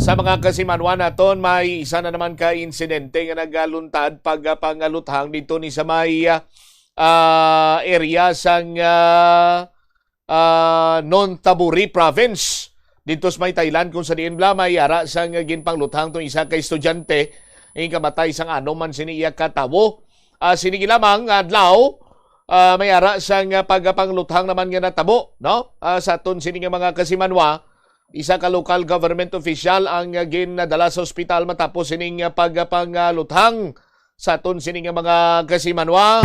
Sa mga kasimanwa naton, may isa na naman ka insidente nga nagaluntad pag, ah, pangaluthang dito ni sa may, ah, ah, area sang, ah, ah, Nonthaburi Province. Dito sa may Thailand, kung sa diin bala may ara sang ginpangluthang tong isa ka estudyante, ang kamatay sang ano man sini iya ka tawo. Ah, sini gid lamang nga adlaw, ah, may ara sang, ah, pagpangluthang naman nga natabo, no? Ah, sa aton sini nga mga kasimanwa, isa ka local government official ang, ah, ginadala sa ospital matapos sining, ah, pagpangluthang sa aton sini nga mga kasimanwa.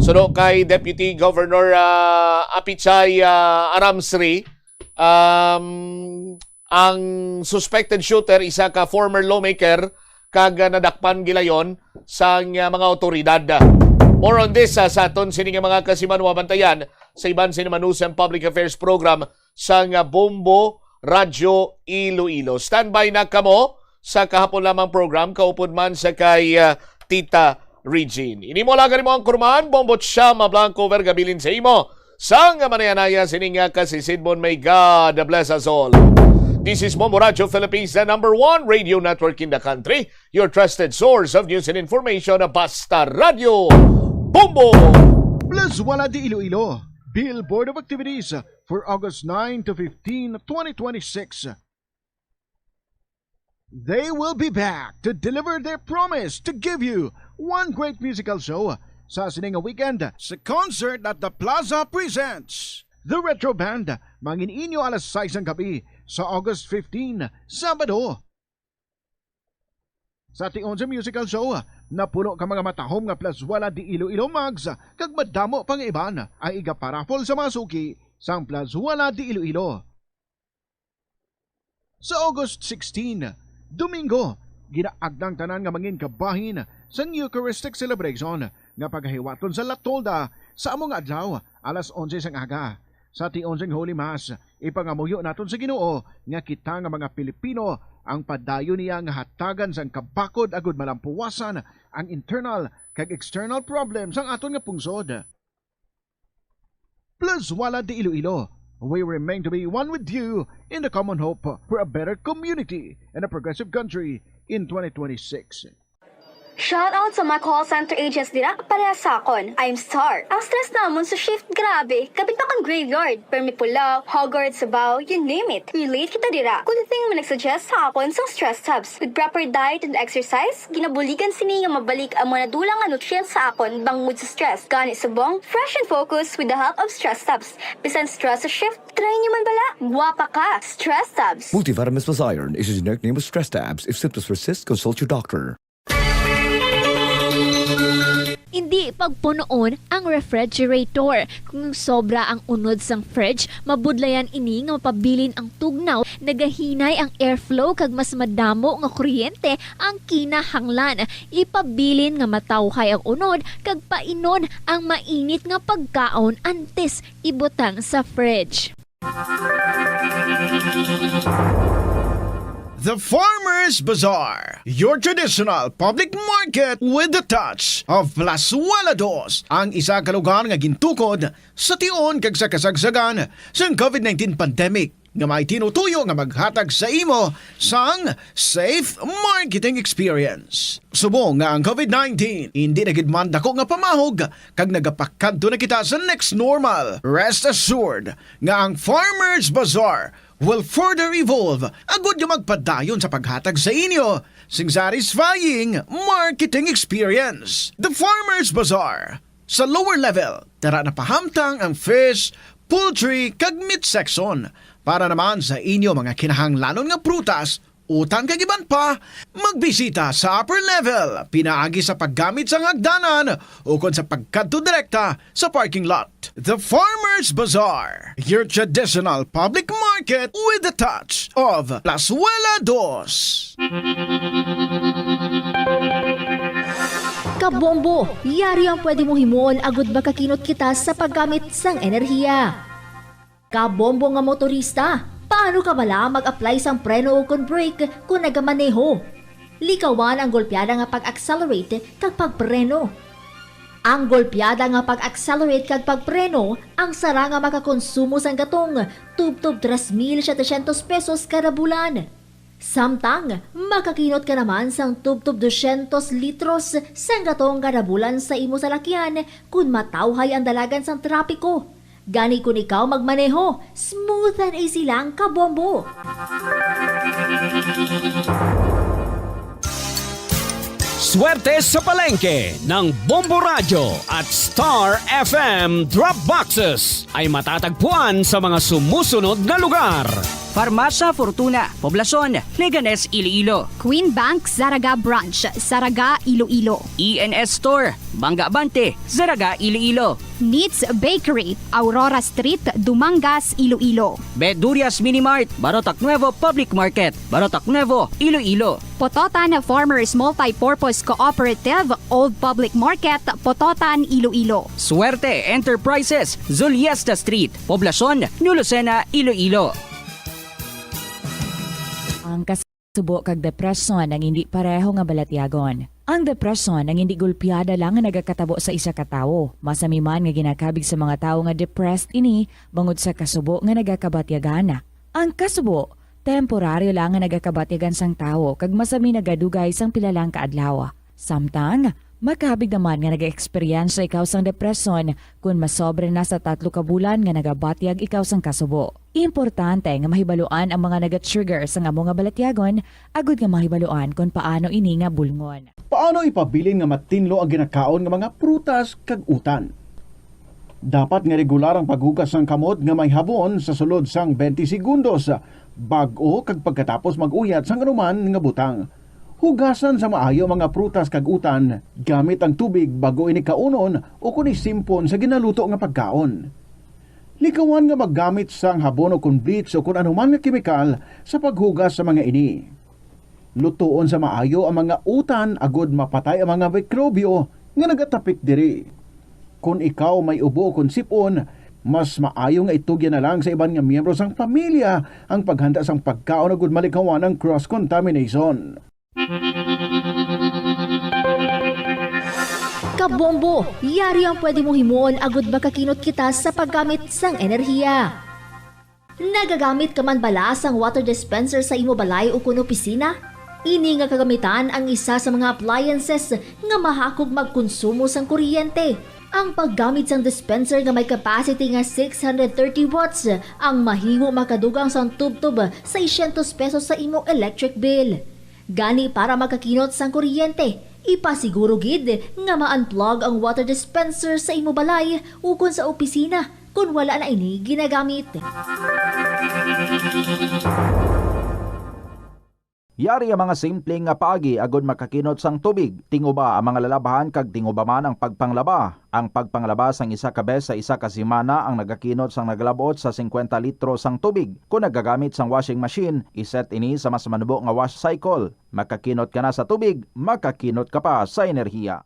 Suno kay Deputy Governor, ah, Apichay, ah, Aramsri, um, ang suspected shooter isa ka former lawmaker kag, ah, nadakpan gilayon sang, ah, mga awtoridad. More on this, ah, sa aton sini nga mga kasimanwa, bantayan sa iban sini Manusang Public Affairs Program sang, ah, Bombo Radyo Iloilo. Standby na kamo sa kahapon lamang program, kaupod man sa kay, ah, Tita Regine. Ini mo lang mo ang kurman, Bombo Chama Blanco Vergabilin sa imo. Sang manayanaya sining, ah, kasisidmon, may God bless us all. This is Bombo Radyo Philippines, the number one radio network in the country, your trusted source of news and information, Basta Radyo. Bombo! Plazuela de Iloilo, Billboard of Activities for August nine to fifteen, twenty twenty-six. They will be back to deliver their promise to give you one great musical show sa sining nga weekend. Sa concert at the Plaza presents The Retro Band, mangin-inyo alas sais sang gabi sa August fifteen, Sabado. Sa tion sa musical show, napuno ka mga matahom nga Plazuela de Iloilo mugs kag madamo pa nga iban ang igaparapol sa mga suki sang Plazuela de Iloilo. Sa August sixteen, Domingo, ginaagda ang tanan nga mangin kabahin sang Eucharistic celebration nga pagahiwaton sa La Tolda sa amo nga adlaw, alas onse sang aga. Sa tion sang Holy Mass, ipangamuyo naton sa Ginoo nga kita nga mga Pilipino ang padayon niya nga hatagan sang kabakod agud malampuwasan ang internal kag external problem sang aton nga pungsod. Plazuela de Iloilo, we remain to be one with you in the common hope for a better community and a progressive country in twenty twenty-six. Shout out sa mga call center agents dira, pareha sa akon. I'm Star. Ang stress namon sa shift, grabe. Kabit na kon graveyard, permi pulaw, Hogwarts, sabaw, you name it. Relate kita dira. Good thing may nag-suggest sa akon sang stress tabs. With proper diet and exercise, ginabuligan sini nga mabalik ang mga nadula nga nutrients sa akon bangod sa stress. Gani subong, fresh and focused with the help of stress tabs. Bisan stress sa shift, try nyo man bala. Guwapa ka, stress tabs. Multivitamins plus iron is a generic name of stress tabs. If symptoms persist, consult your doctor. Indi pagpunoon ang refrigerator. Kung sobra ang unod sang fridge, mabudlayan ini nga mapabilin ang tugnaw, nagahinay ang airflow, kag mas madamo nga kuryente ang kinahanglan. Ipabilin nga matawhay ang unod kag painon ang mainit nga pagkaon antes ibutang sa fridge. The Farmers Bazaar, your traditional public market with the touch of Plazuela Dos, ang isa ka lugar nga gintukod sa tion kag sa kasagsagan sang covid nineteen pandemic, nga may tinutuyo nga maghatag sa imo sang safe marketing experience. Subong nga ang covid nineteen indi na gid man dako nga pamahog, kag nagapakadto na kita sa next normal, rest assured nga ang Farmers Bazaar will further evolve agud nga magpadayon sa paghatag sa inyo sing satisfying marketing experience. The Farmers Bazaar, sa lower level, tara na pahamtang ang fish, poultry, kag meat section. Para naman sa inyo mga kinahanglanon nga prutas, utan kag iban pa, magbisita sa upper level pinaagi sa paggamit sang hagdanan ukon sa pagkadto direkta sa parking lot. The Farmers Bazaar, your traditional public market with the touch of Plazuela Dos. Kabombo, yari ang pwede mo himuon agud makakinot kita sa paggamit sang enerhiya. Kabombo nga motorista, paano ka bala mag-apply sang preno ukon brake kon nagamaneho? Likawan ang golpeada nga pag-accelerate kag pagpreno. Ang golpeada nga pag-accelerate kag pagpreno ang sara nga makakonsumo sang gatong tubtob tres mil setecientos pesos kada bulan. Samtang makakinot ka naman sang tubtob dosyentos litros sang gatong kada bulan sa imo salakyan kon matawhay ang dalagan sang trapiko. Gani kon ikaw magmaneho, smooth and easy lang, kabombo. Swerte sa palengke ng Bombo Radyo at Star F M Drop Boxes ay matatagpuan sa mga sumusunod na lugar. Farmasya Fortuna, Poblacion, Leganes, Iloilo. Queen Bank, Zaraga Branch, Zaraga, Iloilo. E N S Store, Mangga Abante, Zaraga, Iloilo. Neats Bakery, Aurora Street, Dumangas, Iloilo. Bedurias Minimart, Barotac Nuevo Public Market, Barotac Nuevo, Iloilo. Pototan Farmers Multipurpose Cooperative, Old Public Market, Pototan, Iloilo. Suerte Enterprises, Zuliesta Street, Poblacion, New Lucena, Iloilo. Ang kas- Subo kag depresyon ang indi pareho nga balatyagon. Ang depresyon ang indi golpeada lang nga nagakatabo sa isa ka tawo. Masami man nga ginakabig sa mga tawo nga depressed ini bangod sa kasubo nga nagakabatyagan. Ang kasubo, temporaryo lang nga nagakabatyagan sang tawo kag masami nagadugay sang pila lang ka adlaw. Samtang, makabig naman nga nag-eksperyensya ikaw sang depresyon kon masobra na sa tatlo ka bulan nga nagabatyag ikaw sang kasubo. Importante nga mahibaluan ang mga naga-trigger sang amo nga balatyagon agud nga mahibaluan kon paano ini nga bulngon. Paano ipabilin nga matinlo ang ginakaon nga mga prutas kag utan? Dapat nga regular ang paghugas sang kamot nga may habon sa sulod sang twenty segundos bag-o kag pagkatapos mag-uyat sang anuman nga butang. Hugasan sa maayo ang mga prutas kag utan gamit ang tubig bag-o ini kaunon ukon isimpon sa ginaluto nga pagkaon. Likawan nga maggamit sang habon ukon bleach ukon anuman nga kemikal sa paghugas sa mga ini. Lutoon sa maayo ang mga utan agud mapatay ang mga mikrobyo nga nagatapik diri. Kon ikaw may ubo ukon sip-on, mas maayo nga itugyan na lang sa iban nga miyembro sang pamilya ang paghanda sang pagkaon agud malikawan ang cross-contamination. Kabombo, yari ang pwede mo himuon agud makakinot kita sa paggamit sang enerhiya. Nagagamit ka man bala sang water dispenser sa imo balay ukon opisina? Ini nga kagamitan ang isa sa mga appliances nga mahakog magkonsumo sang kuryente. Ang paggamit sang dispenser nga may capacity nga six hundred thirty watts ang mahimo makadugang sang tubtob seiscientos pesos sa imo electric bill. Gani, para makakinot sang kuryente, ipasiguro gid nga ma-unplug ang water dispenser sa imo balay ukon sa opisina kon wala na ini ginagamit. Yari ang mga simple nga paagi agud makakinot sang tubig. Tinguba ang mga lalabhan kag tinguba man ang pagpanglaba. Ang pagpanglaba sang isa ka bes sa isa ka semana ang nagakinot sang naglab-ot sa singkwenta litro sang tubig. Kon nagagamit sang washing machine, iset ini sa mas manubo nga wash cycle. Makakinot ka na sa tubig, makakinot ka pa sa enerhiya.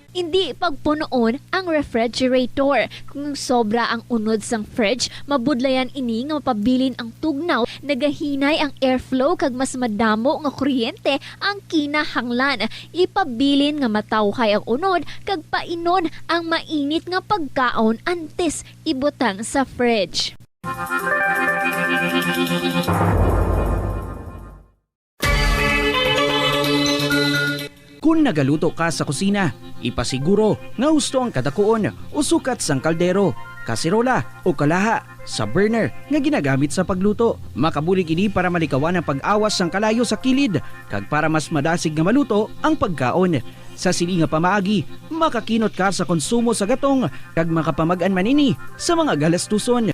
Indi pagpunoon ang refrigerator. Kung sobra ang unod sang fridge, mabudlayan ini nga mapabilin ang tugnaw, nagahinay ang airflow, kag mas madamo nga kuryente ang kinahanglan. Ipabilin nga matawhay ang unod kag painon ang mainit nga pagkaon antes ibutang sa fridge. Kon nagaluto ka sa kusina, ipasiguro nga husto ang kadakuon o sukat sang kaldero, kaserola, o kalaha sa burner nga ginagamit sa pagluto. Makabulig ini para malikawan ang pag-awas sang kalayo sa kilid kag para mas madasig nga maluto ang pagkaon. Sa sini nga pamaagi, makakinot ka sa konsumo sa gatong kag makapamag-an man ini sa mga galastuson.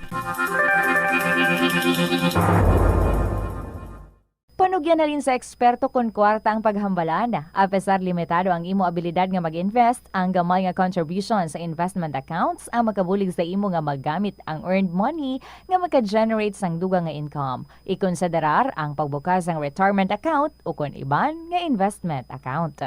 Panugyan halin sa eksperto kon kuwarta ang paghambalan. Apesar limitado ang imo abilidad nga mag-invest, ang gamay nga contribution sa investment accounts ang makabulig sa imo nga magamit ang earned money nga maka-generate sang dugang nga income. Ikonsiderar ang pagbukas sang retirement account ukon iban nga investment account.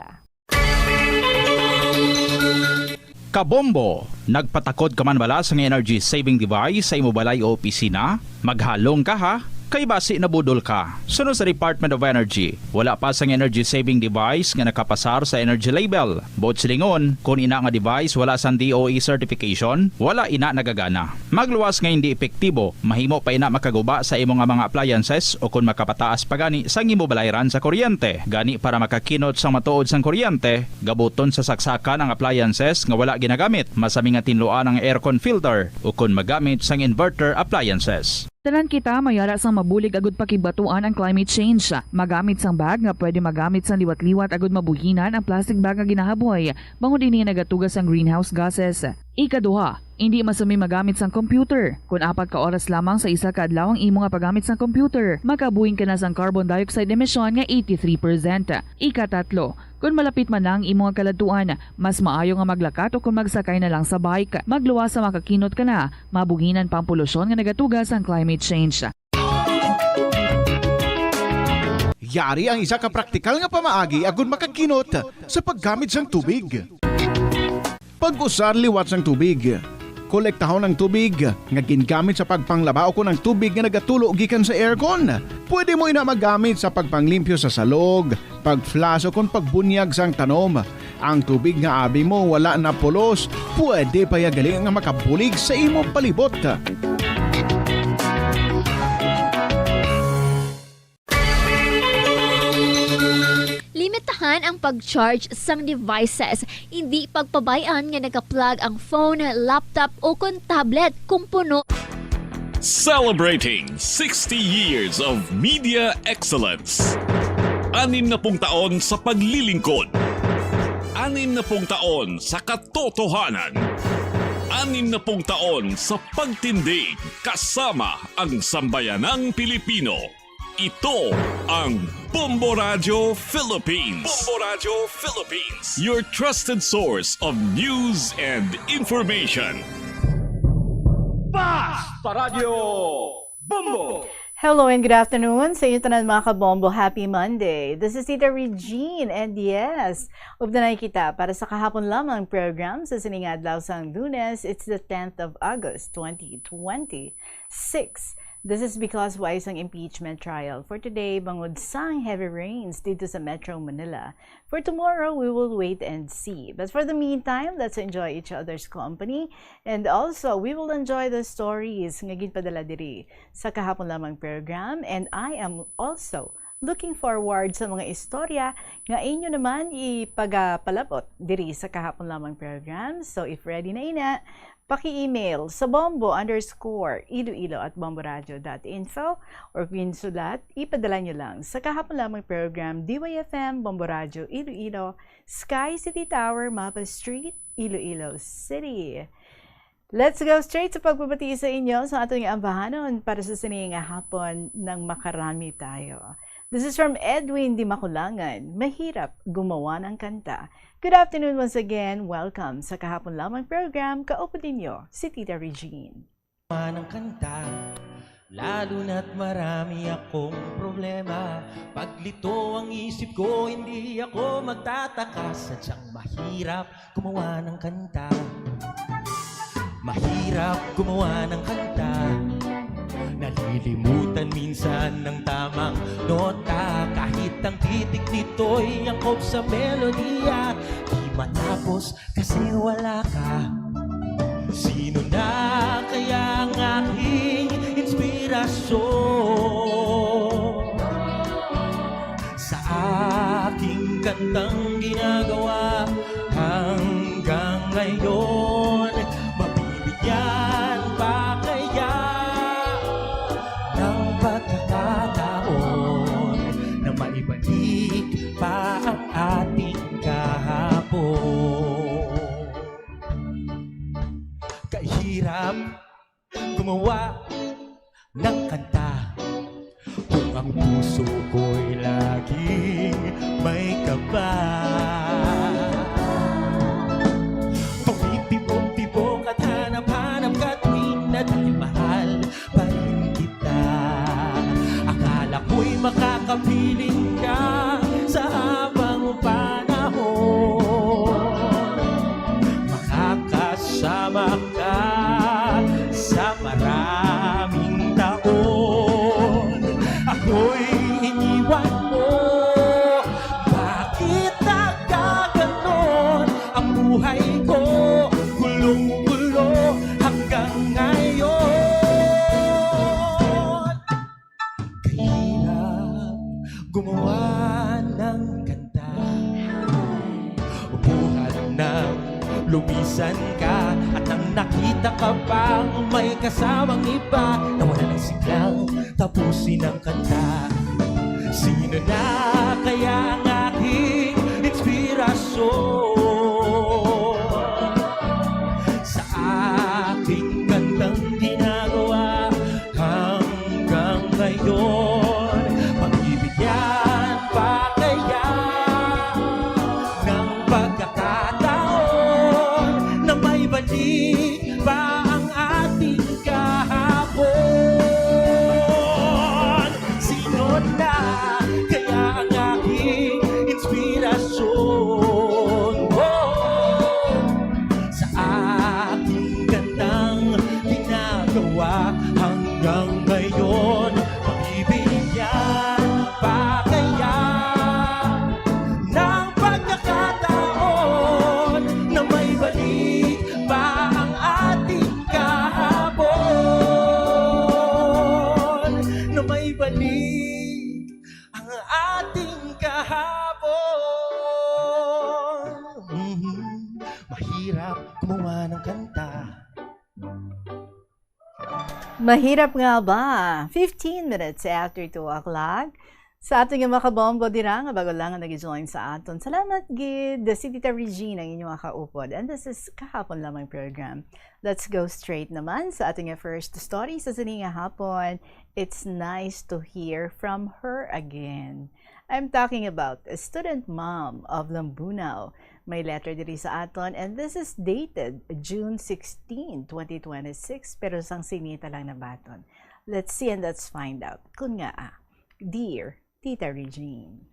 Kabombo! Nagpatakod ka man bala sang energy saving device sa imo balay o opisina? Maghalong ka, ha, kay basi nabudol ka. Suno sa Department of Energy, wala pa sang energy saving device nga nakapasar sa energy label. Buot silingon, kon ina nga device wala sang D O E certification, wala ina nagagana. Magluwas nga hindi epektibo, mahimo pa ina makaguba sa imo nga mga appliances ukon makapataas pa gani sang imo balayran sa kuryente. Gani, para makakinot sang matuod sang kuryente, gabuton sa saksakan ang appliances nga wala ginagamit. Masami nga tinluan ang aircon filter ukon magamit sang inverter appliances. Tanan kita may ara sang mabulig agud pakigbatuan ang climate change. Magamit sang bag nga pwede magamit sang liwat-liwat agud mabuhinan ang plastic bag nga ginahaboy, bangod ini nagatuga sang greenhouse gases. Ikaduha, indi masami magamit sang computer. Kon apat ka oras lamang sa isa ka adlaw ang imo nga paggamit sang computer, makabuhing ka na sang carbon dioxide emission nga eighty-three percent. Ikatatlo, kon malapit man na ang imo nga kaladtuan, mas maayo nga maglakat o kon magsakay na lang sa bike. Magluwas sa makakinot ka na, mabuhinan pa ang polusyon nga nagatuga sang climate change. Yari ang isa ka praktikal nga pamaagi agud makakinot sa paggamit sang tubig. Pag-usar liwat sang tubig. Kolektahon ang tubig nga gingamit sa pagpanglaba ukon ang tubig nga nagatulo gikan sa aircon. Pwede mo ina magamit sa pagpanglimpyo sa salog, pag-flush ukon pagbunyag sang tanom. Ang tubig nga abi mo wala na pulos, pwede pa ya gali nga makabulig sa imo palibot. Limitahan ang pag-charge sang devices. Indi pagpabay-an nga naka-plug ang phone, laptop, o kon tablet kung puno. Celebrating sixty years of media excellence. Anim na pung taon sa paglilingkod. Anim na pung taon sa katotohanan. Anim na pung taon sa pagtindig kasama ang sambayanang Pilipino. Ito ang Bombo Radyo Philippines. Bombo Radyo Philippines, your trusted source of news and information. Basta Radyo Bombo! Hello and good afternoon sa inyo tanan, mga kabombo. Happy Monday. This is Tita Regine, and yes, ubdanay kita para sa kahapon lamang program sa sining adlaw sang Lunes. It's the tenth of August, twenty twenty-six. This is because way sang impeachment trial for today bangod sang heavy rains dito sa Metro Manila. For tomorrow, we will wait and see. But for the meantime, let's enjoy each other's company. And also, we will enjoy the stories nga ginpadala diri sa kahapon lamang program. And I am also looking forward sa mga istorya nga inyo naman ipagapalabot diri sa kahapon lamang program. So, if ready na ina, paki-email sa bombo underscore iloilo at bomboradio dot info or ginsulat, ipadala nyo lang sa kahapon lamang program, D Y F M, Bombo Radio, Iloilo, Sky City Tower, Mapa Street, Iloilo City. Let's go straight sa pagpabati sa inyo sa aton nga ambahanon para sa sini nga hapon ng makarami tayo. This is from Edwin Di Makulangan. Mahirap gumawa ng kanta. Good afternoon once again. Welcome sa kahapon lamang program. Kaupod ninyo si Tita Regine. Manang kanta, lalo na't marami akong problema. Paglito ang isip ko, hindi ako magtataka. Sadyang mahirap gumawa ng kanta. Mahirap gumawa ng kanta. Nalilimutan minsan ng tamang nota. Kahit ang titik nito'y angkop sa melodiya, di matapos kasi wala ka. Sino na kaya ang aking inspirasyon? Sa aking kantang ginagawa hanggang ngayon, mabibigyan pa kaya ng pagkakataon na maibalik pa ang ating kahapon? Kahirap gumawa ng kanta kung ang puso ko'y laging may kaba. Tumitibok-tibok at hanap-hanap ka tuwing na dahil mahal pa rin kita. Akala ko'y makakapiling ka sa habang panahon. Makakasama ka sa maraming taon. Ako'y iniwan mo. Bakit nagkaganon ang buhay ko? Gulong-gulo hanggang ngayon. Kahirap gumawa ng kanta. Buhat nang lumisan ka at nang nakita ka pang may kasamang iba, nawala ng siglang tapusin ang kanta. Sino na kaya ang aking inspirasyon? Sa aking kantang ginagawa hanggang ngayon, mabibigyan pa kaya ng pagkakataon na maibalik pa ang ating kahapon? Sino na kaya ang aking inspirasyon? Oh, sa aking gandang ginagawa hanggang ngayon, mabibigyan pa kaya ng pagkakataon na maibalik pa ang ating kahapon, na maibalik ang ating kahapon. Mhm. Mahirap gumawa ng kanta. Mahirap nga ba? Fifteen minutes after two o'clock. Sa aton nga makabombo dira nga bago lang nga nag-join sa aton. Salamat gid. Si Tita Regine ang inyong kaupod. And this is Kahapon Lamang Program. Let's go straight naman sa aton nga first story sa sini nga hapon. It's nice to hear from her again. I'm talking about a student mom of Lambunao. May letter diri sa aton, and this is dated June sixteen, twenty twenty-six, pero sang sini ta lang nabaton. Let's see and let's find out. Kun nga, ah, Dear Tita Regine.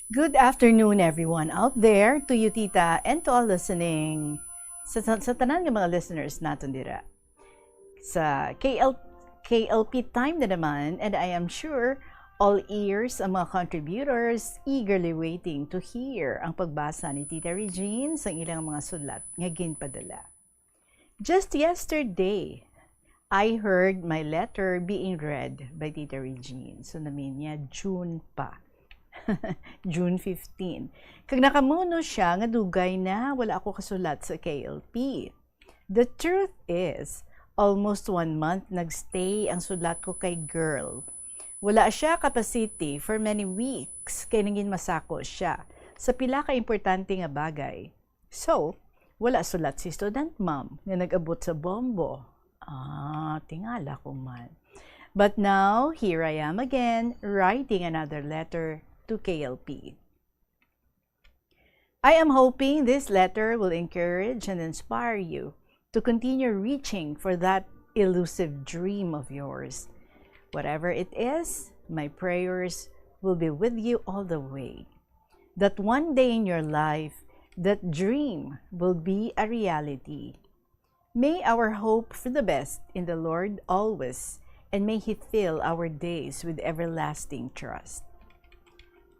Good afternoon, everyone out there, to you, Tita, and to all listening. Sa, sa, sa tanan nga mga listeners naton dira. Sa K L, K L P time na naman, and I am sure all ears ang mga contributors eagerly waiting to hear ang pagbasa ni Tita Regine sa ilang mga sulat nga ginpadala. Just yesterday, I heard my letter being read by Tita Regine. So, namin niya, June pa. June fifteen. Kag nakamuno siya nga dugay na wala ako kasulat sa K L P. The truth is, almost one month nagstay ang sulat ko kay girl. Wala siya kapasiti for many weeks kay nangin masako siya sa pila ka importante nga bagay. So, wala sulat si student ma'am nga nag-abot sa Bombo. Ah, tingala ko man. But now, here I am again, writing another letter to K L P. I am hoping this letter will encourage and inspire you to continue reaching for that elusive dream of yours. Whatever it is, my prayers will be with you all the way. That one day in your life, that dream will be a reality. May our hope for the best in the Lord always, and may He fill our days with everlasting trust.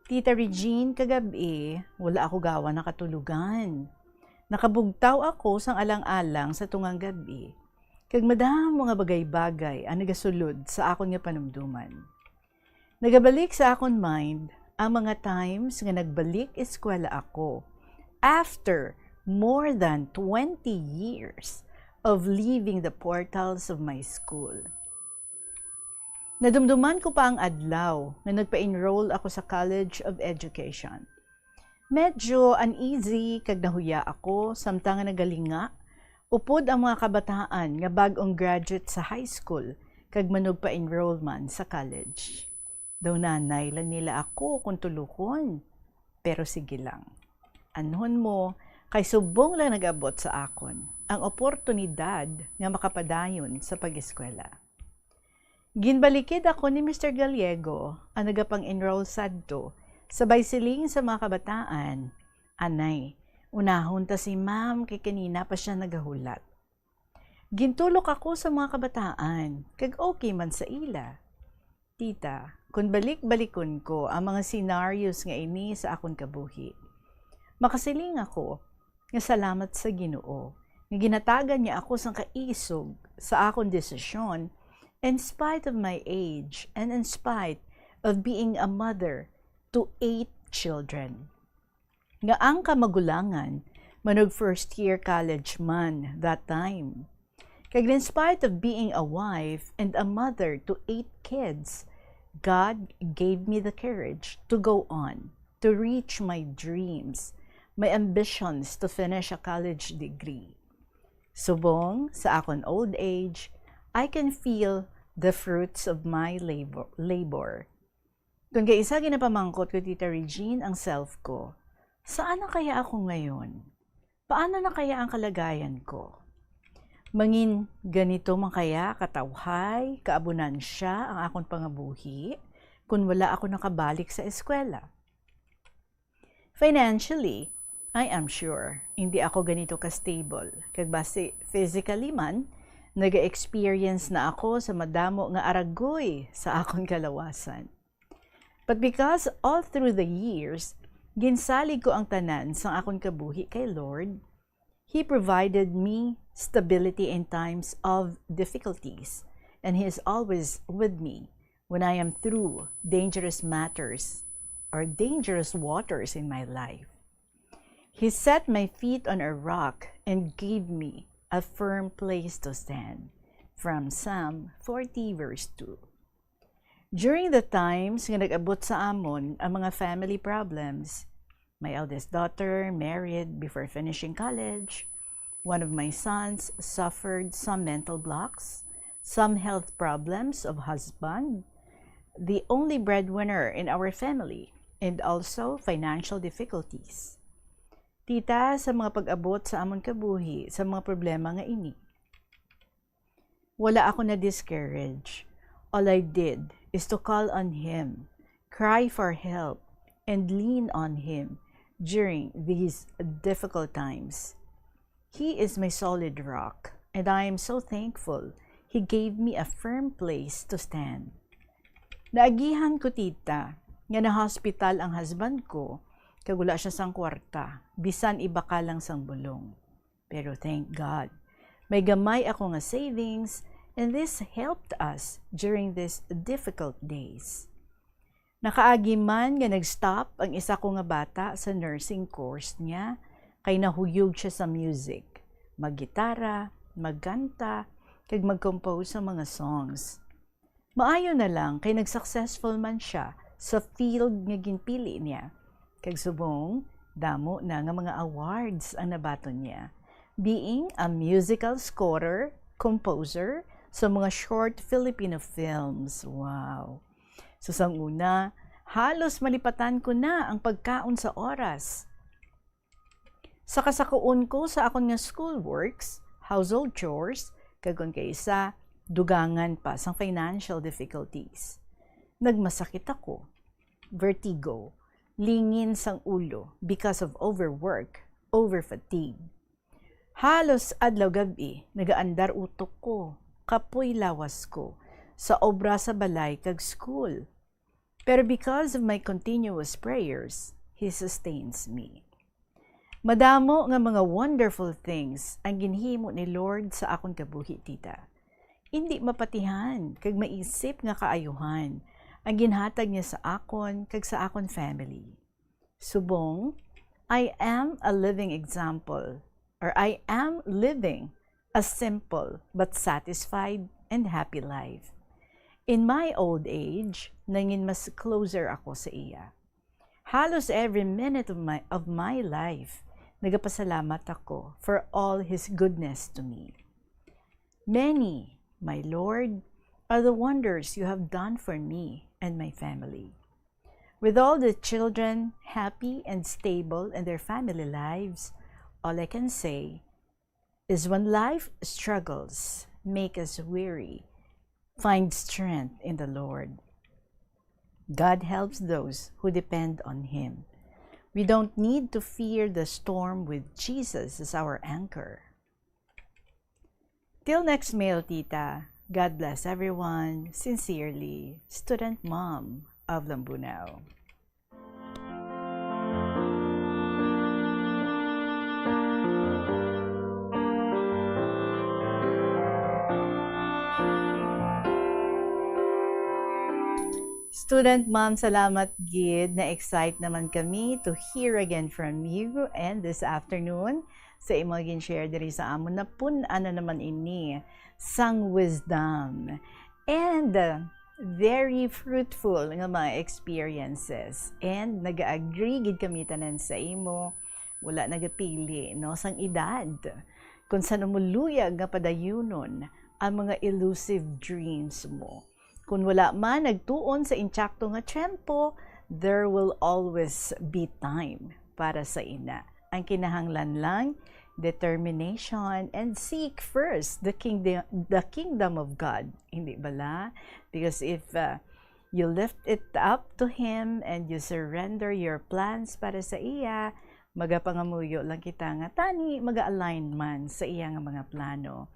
Tita Regine, kagab-i, wala ako gawa nakatulugan. Nakabugtaw ako sang alang-alang sa tungang gab-i, kag madamo nga bagay-bagay ang nagasulod sa akon nga panumduman. Nagabalik sa akon mind ang mga times nga nagbalik eskwela ako after more than twenty years of leaving the portals of my school. Nadumduman ko pa ang adlaw nga nagpa-enroll ako sa College of Education. Medyo uneasy kag nahuya ako samtang nga nagalinga upod ang mga kabataan nga bag-ong graduate sa high school kag manugpa-enroll man sa college. Daw nanay lang nila ako kung tulukon. Pero sige lang. Anhon mo, kay subong lang nag-abot sa akon ang oportunidad nga makapadayon sa pag-eskwela. Ginbalikid ako ni Mister Gallego, ang nagapang-enroll sadto, sabay siling sa mga kabataan, "Anay, unahon ta si ma'am kay kanina pa siya nagahulat." Gintulok ako sa mga kabataan, kag okay man sa ila. Tita, kun balik-balikon ko ang mga scenarios nga ini sa akon kabuhi, makasiling ako nga salamat sa Ginoo nga ginhatagan niya ako sang kaisog sa akon desisyon, in spite of my age and in spite of being a mother to eight children. Nga ang kamagulangan manug first year college man that time. Kag in spite of being a wife and a mother to eight kids, God gave me the courage to go on, to reach my dreams, my ambitions to finish a college degree. Subong sa akon old age, I can feel the fruits of my labor. labor. Kung kaisa ginapamangkot ko, Tita Regine, ang self ko, saan na kaya ako ngayon? Paano na kaya ang kalagayan ko? Mangin ganito man kaya katawhay, kaabunan siya ang akon pangabuhi kung wala ako nakabalik sa eskwela? Financially, I am sure, hindi ako ganito ka-stable. Kag basi physically man, naga-experience na ako sa madamo nga aragoy sa akon kalawasan. But because all through the years, ginsalig ko ang tanan sang akon kabuhi kay Lord, He provided me stability in times of difficulties, and He is always with me when I am through dangerous matters or dangerous waters in my life. He set my feet on a rock and gave me a firm place to stand. From Psalm forty verse two. During the times nga nag-abot sa amon ang mga family problems, my eldest daughter married before finishing college, one of my sons suffered some mental blocks, some health problems of husband, the only breadwinner in our family, and also financial difficulties. Tita, sa mga pag-abot sa amon kabuhi sa mga problema nga ini, wala ako na-discourage. All I did is to call on Him, cry for help, and lean on Him during these difficult times. He is my solid rock, and I am so thankful He gave me a firm place to stand. Naagihan ko, tita, nga na-hospital ang husband ko, kag wala siya sang kwarta, bisan ibakal lang sang bulong. Pero thank God, may gamay ako nga savings, and this helped us during these difficult days. Nakaagi man nga nag-stop ang isa ko nga bata sa nursing course niya, kay nahuyog siya sa music, maggitara, magkanta, kag mag-compose sa mga songs. Maayo na lang kay nag-successful man siya sa field nga ginpili niya. Kag subong, damo na nga mga awards ang nabaton niya. Being a musical scorer, composer, sa mga short Filipino films. Wow! So, sang una, halos malipatan ko na ang pagkaon sa oras. Sa kasakuon ko sa akon nga schoolworks, household chores, kag kon kaisa, dugangan pa sang financial difficulties. Nagmasakit ako, vertigo, lingin sang ulo because of overwork, overfatigue. Halos adlaw gab-i, nagaandar utok ko, kapoy lawas ko, sa obra sa balay kag school. Pero because of my continuous prayers, He sustains me. Madamo nga mga wonderful things ang ginhimo ni Lord sa akon kabuhi, tita. Indi mapatihan kag maisip nga kaayuhan ang ginhatag niya sa akon kag sa akon family. Subong, I am a living example, or I am living a simple but satisfied and happy life. In my old age, nangin mas closer ako sa iya. Halos every minute of my, of my life, nagapasalamat ako for all His goodness to me. Many, my Lord, are the wonders you have done for me and my family. With all the children happy and stable in their family lives, all I can say is, when life struggles make us weary, find strength in the Lord. God helps those who depend on Him. We don't need to fear the storm with Jesus as our anchor. Till next mail, tita. God bless everyone. Sincerely, Student Mom of Lambunao. Student Mom, salamat gid. Na-excite naman kami to hear again from you and this afternoon sa imo gin-share diri sa amon. Napun-an na naman ini sang wisdom and, uh, very fruitful nga mga experiences. And nag-agree gid kami tanan sa imo. Wala nagapili, no, sang edad. Kung san-o mo luyag nga padayunon ang mga elusive dreams mo. Kung wala man nagtuon sa intsakto nga tiyempo, there will always be time para sa ina. Ang kinahanglan lang, determination, and seek first the kingdom, the kingdom of God. Hindi bala? Because if, uh, you lift it up to Him and you surrender your plans para sa iya, magapangamuyo lang kita nga tani maga-align man sa iya nga mga plano.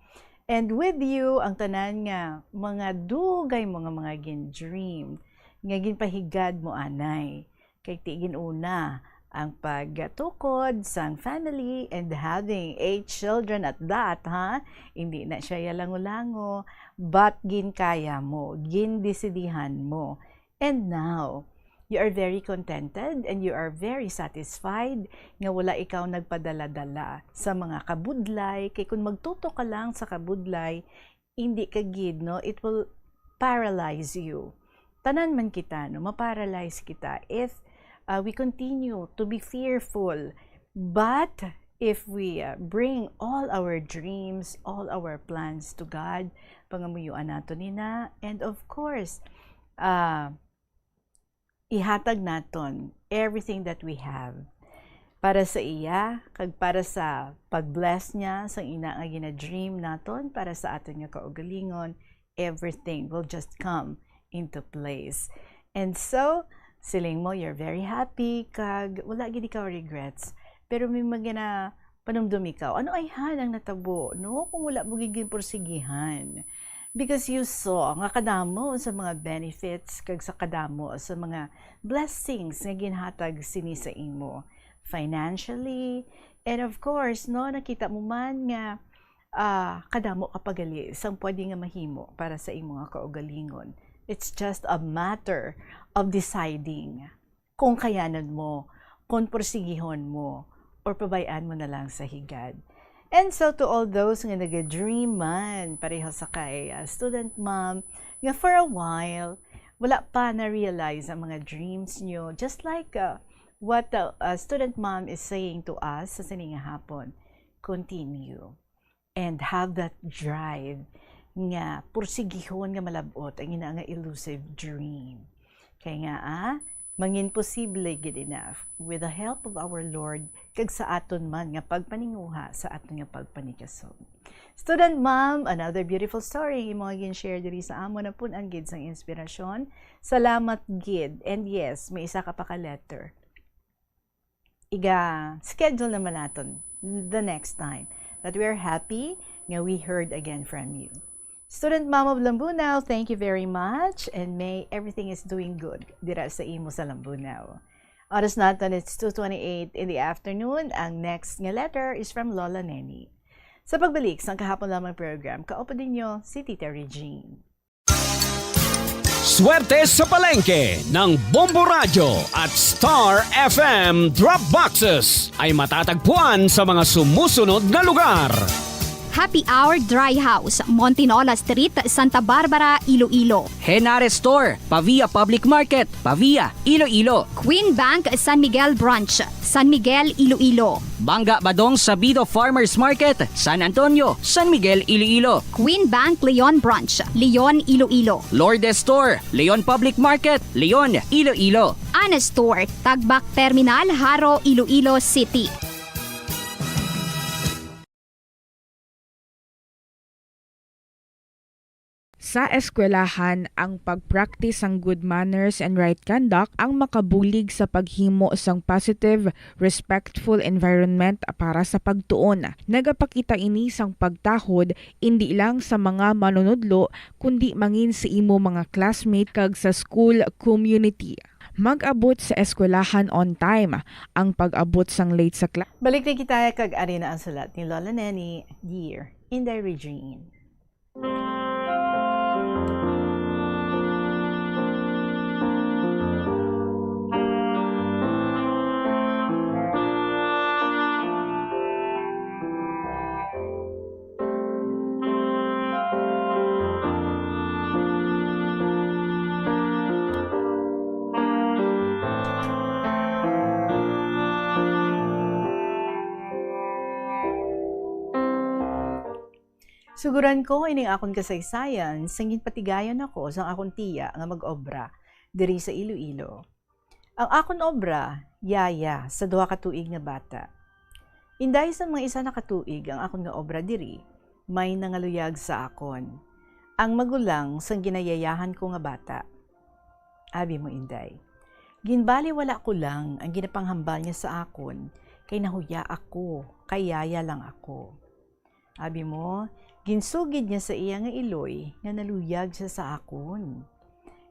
And with you, ang tanan nga mga dugay mo nga mga gin-dream, nga ginpahigad mo anay. Kay ti ginuna ang pagtukod sang family and having eight children at that, ha? Hindi na siya ya lango-lango, but ginkaya mo, gindesidihan mo. And now, you are very contented and you are very satisfied nga wala ikaw nagpadala-dala sa mga kabudlay, kay kung magtutok ka lang sa kabudlay, hindi ka gid, no? It will paralyze you. Tanan man kita, no? Ma-paralyze kita if, uh, we continue to be fearful. But if we, uh, bring all our dreams, all our plans to God, pangamuyoan nato nina, and of course, uh, ihatag naton everything that we have para sa iya, kag para sa pag-bless niya sang ina nga gina-dream naton para sa aton nga kaugalingon, everything will just come into place. And so, Siling mo, you're very happy, kag wala gid ikaw regrets. Pero may mga na panumdum ikaw, ano ay han ang natabo, no? Kung wala mo gid ginpursigihan. Because you saw nga kadamo sa mga benefits kag sa kadamo sa mga blessings nga ginhatag sini sa imo. Financially, and of course, no, nakita mo man nga ah, kadamo ka pa gali sang pwede nga mahimo para sa imo nga kaugalingon. It's just a matter of deciding kung kayanan mo, kung porsigihon mo, or pabay-an mo na lang sa higad. And so to all those nga naga-dream man, pareho sa kay, ah, student mom, nga for a while, wala pa na-realize ang mga dreams nyo. Just like, ah, what, ah, ah, student mom is saying to us sa sini nga hapon, continue and have that drive nga pursigihon nga malab-ot ang ina nga elusive dream. Kay nga, ah, mangin posible gid ina with the help of our Lord kag sa aton man nga pagpaninguha sa aton nga pagpanikasog. Student mom, another beautiful story ang imo nga gin-share diri sa amon. Napun-an gid sang inspirasyon. Salamat gid. And yes, may isa ka pa ka letter. Iga-schedule naman naton the next time. But we are happy nga we heard again from you. Student Mom of Lambunao, thank you very much, and may everything is doing good dira sa imo sa Lambunao. Oras naton, it's two twenty-eight in the afternoon. Ang next nga letter is from Lola Neni. Sa pagbalik sang kahapon lamang program, kaupo ninyo si Tita Regine. Swerte sa palengke ng Bombo Radyo at Star F M Drop Boxes ay matatagpuan sa mga sumusunod na lugar. Happy Hour Dry House, Montinola Street, Santa Barbara, Iloilo. Henare Store, Pavia Public Market, Pavia, Iloilo. Queen Bank San Miguel Branch, San Miguel, Iloilo. Bangga Badong Sabido Farmers Market, San Antonio, San Miguel, Iloilo. Queen Bank Leon Branch, Leon, Iloilo. Lourdes Store, Leon Public Market, Leon, Iloilo. Ana Store, Tagbak Terminal, Jaro, Iloilo City. Sa eskwelahan, ang pag-practice sang good manners and right conduct ang makabulig sa paghimo sang positive, respectful environment para sa pagtuon. Nagapakita ini sang pagtahod indi lang sa mga manunudlo, kundi mangin sa imo mga classmate kag sa school community. Mag-abot sa eskwelahan on time. Ang pag-abot sang late sa class. Balik na kita kag ari na ang sulat ni Lola Neni, Dear Inday Regine. Suguran ko ining akon kasaysayan sang ginpatigayon ako sang akon tiya nga mag-obra diri sa Iloilo. Ang akon obra, Yaya sa Duha ka Tuig nga Bata. Inday, sang mga isa na ka tuig ang akon nga obra diri, may nangaluyag sa akon. Ang magulang sang ginayayahan ko nga bata. Abi mo, Inday, ginbaliwala ko lang ang ginapanghambal niya sa akon, kay nahuya ako, kay yaya lang ako. Abi mo, ginsugid niya sa iya nga iloy nga naluyag siya sa akon.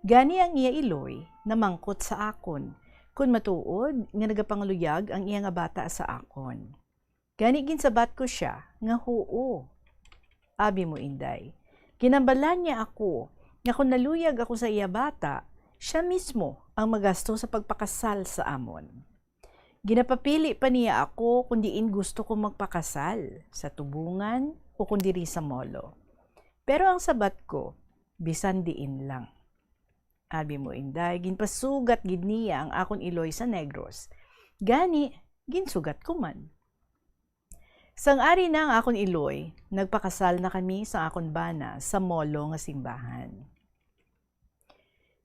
Gani ang iya iloy namangkot sa akon kon matuod nga nagapangaluyag ang iya nga bata sa akon. Gani ginsabat ko sia nga huo. Abi mo, Inday, ginhambalan niya ako nga kon naluyag ako sa iya bata, sia mismo ang magasto sa pagpakasal sa amon. Ginapapili pa niya ako kon diin gusto ko magpakasal, sa tubungan o kon diri sa molo. Pero ang sabat ko, bisan diin lang. Abi mo, Inday, ginpasugat gid niya ang akon iloy sa Negros. Gani, ginsugat ko man. Sang ari na ang akon iloy, nagpakasal na kami sa akon bana sa molo nga simbahan.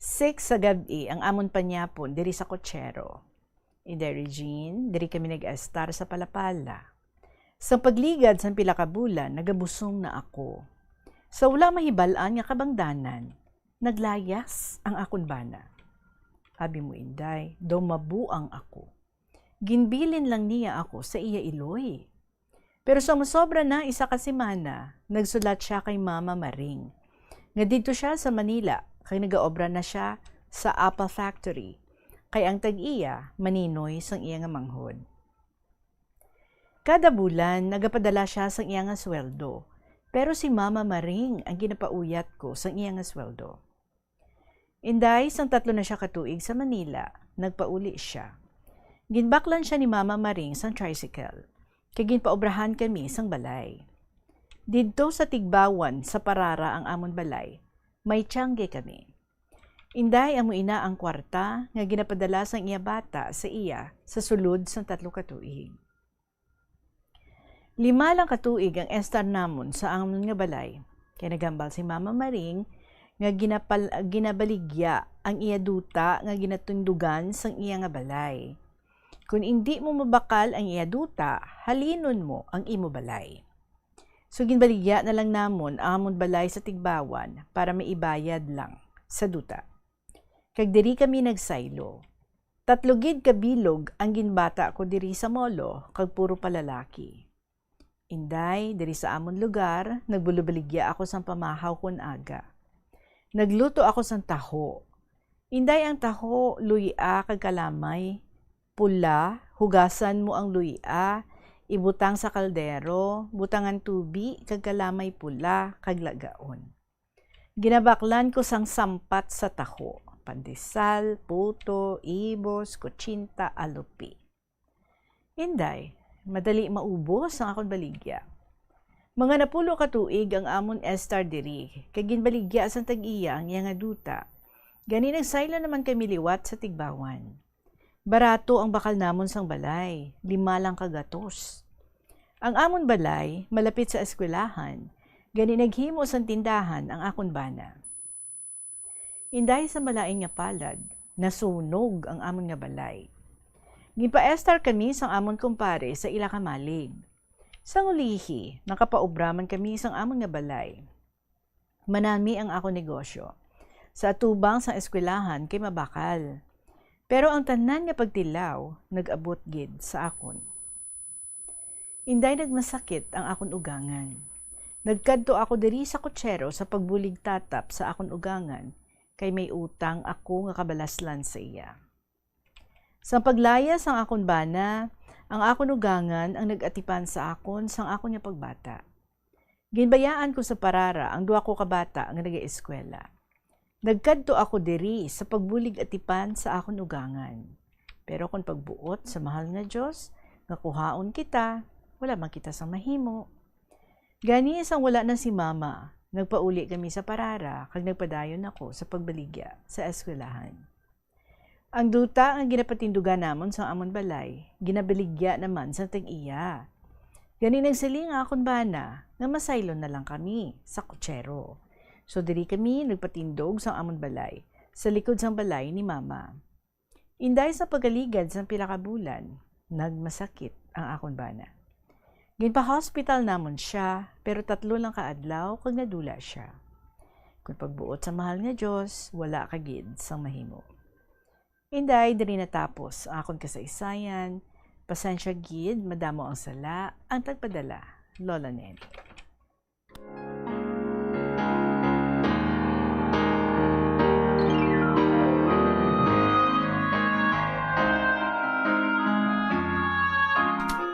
Six sa gab-i ang amon panyapon diri sa kotsero. Inday Regine, diri kami nag-estar sa Palapala. Sa pagligad sang pila ka bulan, nagabusong na ako. Sa wala mahibal-an nga kabangdanan, naglayas ang akon bana. Abi mo, Inday, daw mabuang ako. Ginbilin lang niya ako sa iya iloy. Pero sa masobra na isa ka semana, nagsulat siya kay Mama Maring nga didto siya sa Manila kay nagaobra na siya sa apple factory, kay ang tag-iya maninoy sang iya nga manghod. Kada bulan, nagapadala siya sang iya nga sweldo, pero si Mama Maring ang ginapauyat ko sang iya nga sweldo. Inday, sang tatlo na siya ka tuig sa Manila, nagpauli siya. Ginbaklan siya ni Mama Maring sang tricycle, kay ginpaobrahan kami sang balay. Didto sa Tigbawan sa Parara ang amon balay, may tiyangge kami. Inday, amo ina ang kwarta nga ginapadala sang iya bata sa iya sa sulod sang tatlo ka tuig. Lima lang ka tuig ang estar namon sa amon nga balay, kay naghambal si Mama Maring nga ginapal-, ginabaligya ang iya duta nga ginatindugan sang iya nga balay. Kon indi mo mabakal ang iya duta, halinon mo ang imo balay. So, ginbaligya na lang namon ang amon balay sa Tigbawan para maibayad lang sa duta. Kag diri kami nagsaylo. Tatlo gid ka bilog ang ginbata ko diri sa Molo, kag puro pa lalaki. Inday, diri sa amon lugar, nagbulubaligya ako sang pamahaw kon aga. Nagluto ako sang taho. Inday, ang taho, luy-a kag kalamay pula, hugasan mo ang luy-a, ibutang sa kaldero, butangan tubi kag kalamay pula, kag lagaon. Ginabaklan ko sang sampat sa taho, pandesal, puto, ibos, kutsinta, alupi. Inday, madali maubos ang akon baligya. Mga napulo ka tuig ang amon estar diri, kay ginbaligya sang tag-iya ang iya nga duta. Gani nagsaylo naman kami liwat sa Tigbawan. Barato ang bakal namon sang balay, lima lang ka gatos. Ang amon balay malapit sa eskwelahan, gani naghimo sang tindahan ang akon bana. Inday, sa malain nga palad, nasunog ang amon nga balay. Ginpaestar kami sang amon kumpare sa ila kamalig. Sang ulihi, nakapaobra man kami sang amon nga balay. Manami ang akon negosyo. Sa atubang sang eskwelahan kay mabakal. Pero ang tanan nga pagtilaw nag-abot gid sa akon. Inday, nagmasakit ang akon ugangan. Nagkadto ako diri sa kutsero sa pagbulig tatap sa akon ugangan, kay may utang ako nga kabalaslan sa iya. Sa paglayas sang akon bana, ang akon ugangan ang nag-atipan sa akon sang akon nga pagbata. Ginbayaan ko sa Parara ang duha ko ka bata nga nagaeskwela. Nagkadto ako diri sa pagbulig-atipan sa akon ugangan. Pero kon pagbuot sa mahal nga Dios nga kuhaon kita, wala man kita sang mahimo. Gani, sang wala na si Mama, nagpauli kami sa Parara kag nagpadayon ako sa pagbaligya sa eskwelahan. Ang duta nga ginapatindugan namon sa amon balay, ginabaligya naman sang tag-iya. Gani, nagsiling ang akon bana nga masaylo na lang kami sa kutsero. So, diri kami nagpatindog sang amon balay, sa likod sang balay ni Mama. Inday, sa pagkaligad sang pila ka bulan, nagmasakit ang akon bana. Ginpa-hospital namon sia, pero tatlo lang ka adlaw kag nadula sia. Kon pagbuot sa mahal nga Dios, wala ka gid sang mahimo. Inday, diri natapos ang akon kasaysayan. Pasensya gid, madamo ang sala. Ang tagpadala, Lola Neni.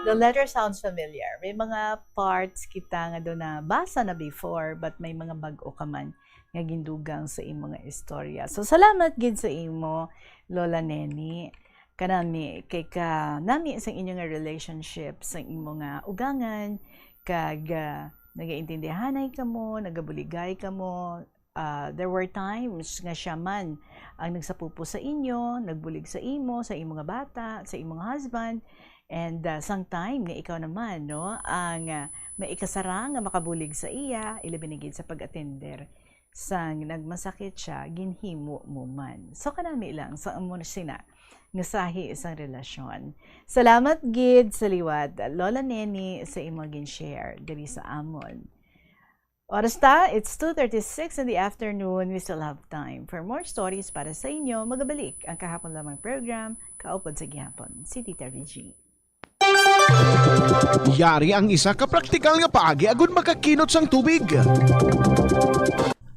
The letter sounds familiar. May mga parts kita nga daw nabasa na before, but may mga bag-o ka man nga gindugang sa imo nga istorya. So, salamat gid sa imo, Lola Neni. Kanami, kay kanami sa inyo nga relationship, sa imo nga ugangan, kag, ah, nagaintindihanay kamo, nagabuligay kamo. Ah, there were times nga siya man ang nagsapupo sa inyo, nagbulig sa imo, sa imo nga bata, sa imo nga husband, and, ah, sang time nga ikaw naman, no, ang, ah, maikasarang nga makabulig sa iya, ilabi na gid sa pag-atender. Sang nagmasakit siya, ginhimo mo man. So, kanami lang sa amo na sina nga sahi sang relasyon. Salamat gid sa liwat, Lola Neni, sa imo gin-share diri sa amon. Oras ta, it's two thirty-six in the afternoon. We still have time for more stories para sa inyo. Magabalik ang kahapon lamang program, Kaupod sa Gihapon, si Tita Regine. Yari ang isa ka praktikal nga paagi agud makakinot sang tubig.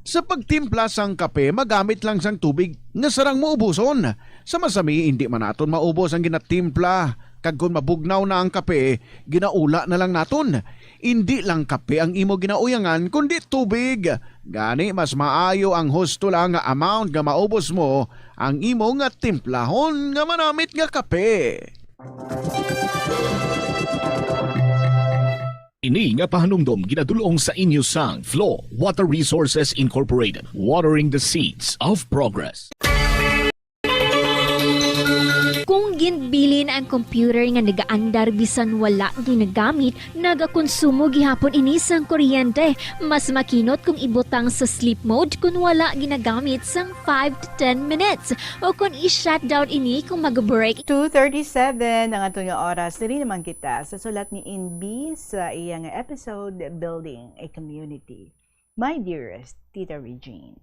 Sa pagtimpla sang kape, magamit lang sang tubig nga sarang maubuson. Sa masami, indi man naton maubos ang ginatimpla, kag kon mabugnaw na ang kape, ginaula na lang naton. Indi lang kape ang imo ginauyangan, kundi tubig. Gani, mas maayo ang husto lang nga amount nga maubos mo ang imo nga timplahon nga manamit nga kape. Ini nga pahanumdom ginadul-ong sa inyo sang Flow Water Resources Incorporated, watering the seeds of progress. Kung ginbilin ang computer nga nagaandar bisan wala ginagamit, nagakonsumo gihapon ini sang kuryente. Mas makinot kung ibutang sa sleep mode kon wala ginagamit sang five to ten minutes, o kon i-shutdown ini kung mag-break. Two thirty-seven ang aton nga oras. Diri naman kita sa sulat ni Inbi sa iya nga episode, Building a Community. My dearest Tita Regine.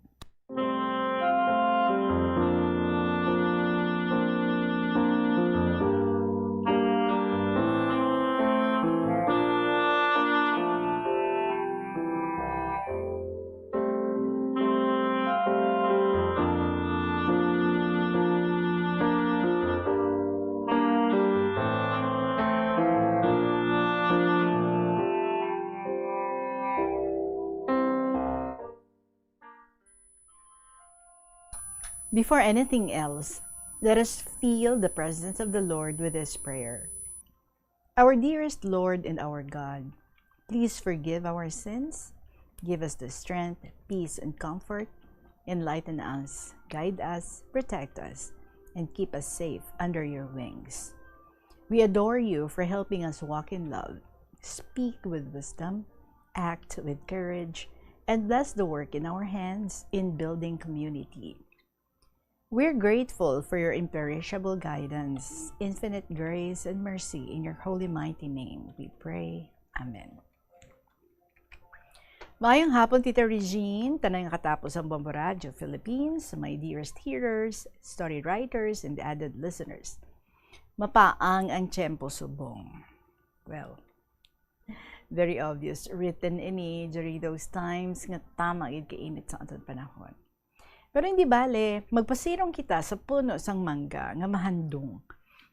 Before anything else, let us feel the presence of the Lord with this prayer. Our dearest Lord and our God, please forgive our sins, give us the strength, peace, and comfort, enlighten us, guide us, protect us, and keep us safe under your wings. We adore you for helping us walk in love, speak with wisdom, act with courage, and bless the work in our hands in building community. We're grateful for your imperishable guidance, infinite grace, and mercy. In your holy, mighty name we pray. Amen. Maayong hapon, Tita Regine, tanan nga katapos ang Bombo Radyo Philippines, my dearest hearers, story writers, and avid listeners. Mapaang ang tiyempo subong. Well, very obvious, written ini during those times nga tama gid kainit sa aton panahon. Pero hindi bale, magpasirong kita sa puno sang mangga nga mahandong,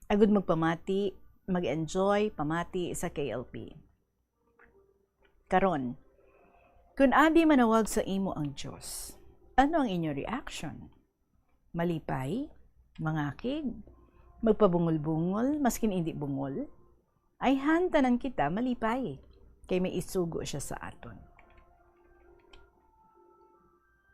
agud magpamati, mag-enjoy, pamati sa K L P. Karon, kun abi manawag sa imo ang Dios, ano ang inyo reaction? Malipay? Mangakig? Magpabungol-bungol, maskin indi bungol? Ayhan tanan kita malipay, kay may isugo sia sa aton.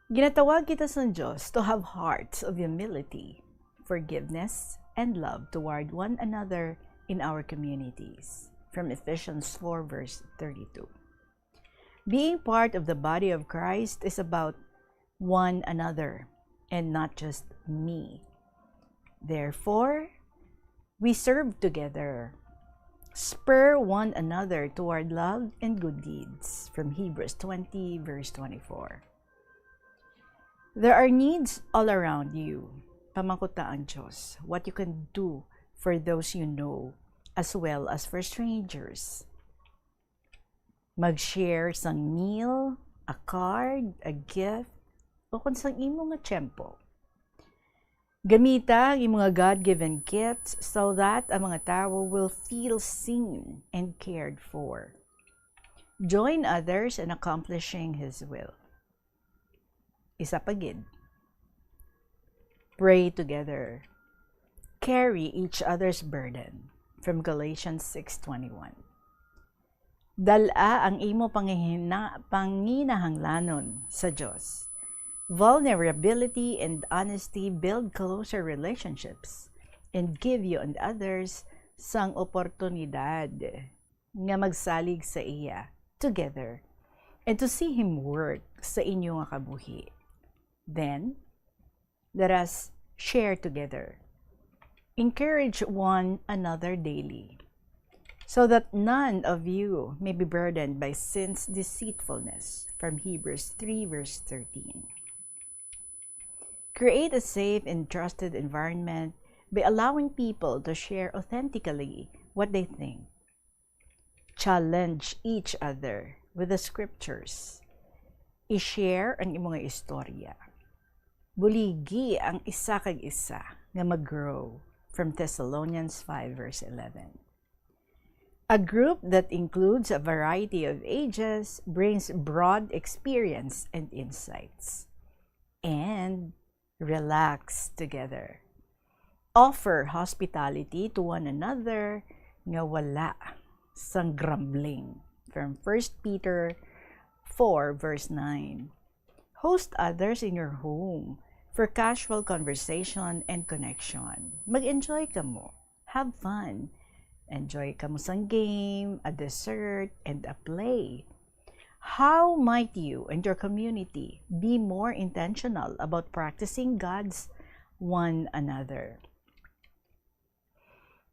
Ginatawag kita sang Dios to have hearts of humility, forgiveness, and love toward one another in our communities, from Ephesians four verse thirty-two. Being part of the body of Christ is about one another and not just me. Therefore, we serve together. Spur one another toward love and good deeds, from Hebrews twenty verse twenty-four. There are needs all around you. Pamangkot ta ang Dios, what you can do for those you know, as well as for strangers. Mag-share sang meal, a card, a gift, o kon sang imo nga tiyempo. Gamita ang imo nga God-given gifts so that ang mga tawo will feel seen and cared for. Join others in accomplishing His will. Isa pa gid. Pray together. Carry each other's burden, from Galatians six twenty-one. Dal-a ang imo pangihina-, panginahanglanon sa Dios. Vulnerability and honesty build closer relationships and give you and others sang oportunidad nga magsalig sa iya together and to see Him work sa inyo nga kabuhi. Then, let us share together. Encourage one another daily. so that none of you may be burdened by sin's deceitfulness. From Hebrews three, verse thirteen. Create a safe and trusted environment by allowing people to share authentically what they think. Challenge each other with the scriptures. I-share ang imong istorya. Buligi ang isa kag isa nga mag-grow. From Thessalonians five, verse eleven. A group that includes a variety of ages brings broad experience and insights. And relax together. Offer hospitality to one another nga wala sang grumbling. From First Peter four, verse nine. Host others in your home for casual conversation and connection. Mag-enjoy kamo. Have fun. Enjoy kamo sang game, a dessert, and a play. How might you and your community be more intentional about practicing God's one another?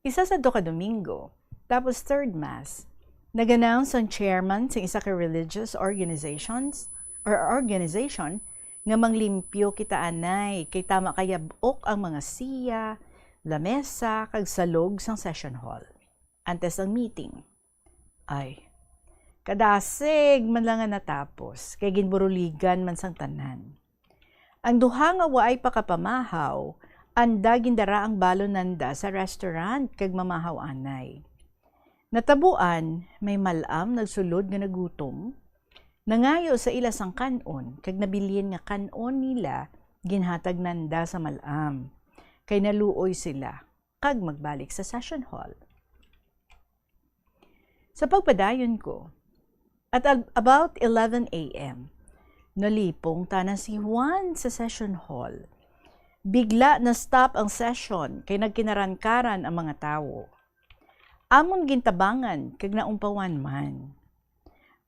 Isa sa duha ka Domingo, tapos third Mass, nag-announce ang chairman sa isa ka religious organizations or organization nga manglimpyo kita anay kay tama kayab-ok ang mga siya, lamesa, kag salog sang session hall antes ang meeting. Ay, kadasig man lang nga natapos, kay ginburuligan man sang tanan. Ang duha nga waay pa kapamahaw, anda gindara ang balon nanda sa restaurant kag mamahaw anay. Natabuan, may mal-am nagsulod nga nagutom, nangayo sa ila sang kan-on, kag nabilin nga kan-on nila ginhatag nanda sa mal-am, kay naluoy sila kag magbalik sa session hall. Sa pagpadayon ko, at al-, about eleven a m, nalipong tana si Juan sa session hall. Bigla na-stop ang session kay nagkinarankaran ang mga tawo. Amon gintabangan kag naumpawan man.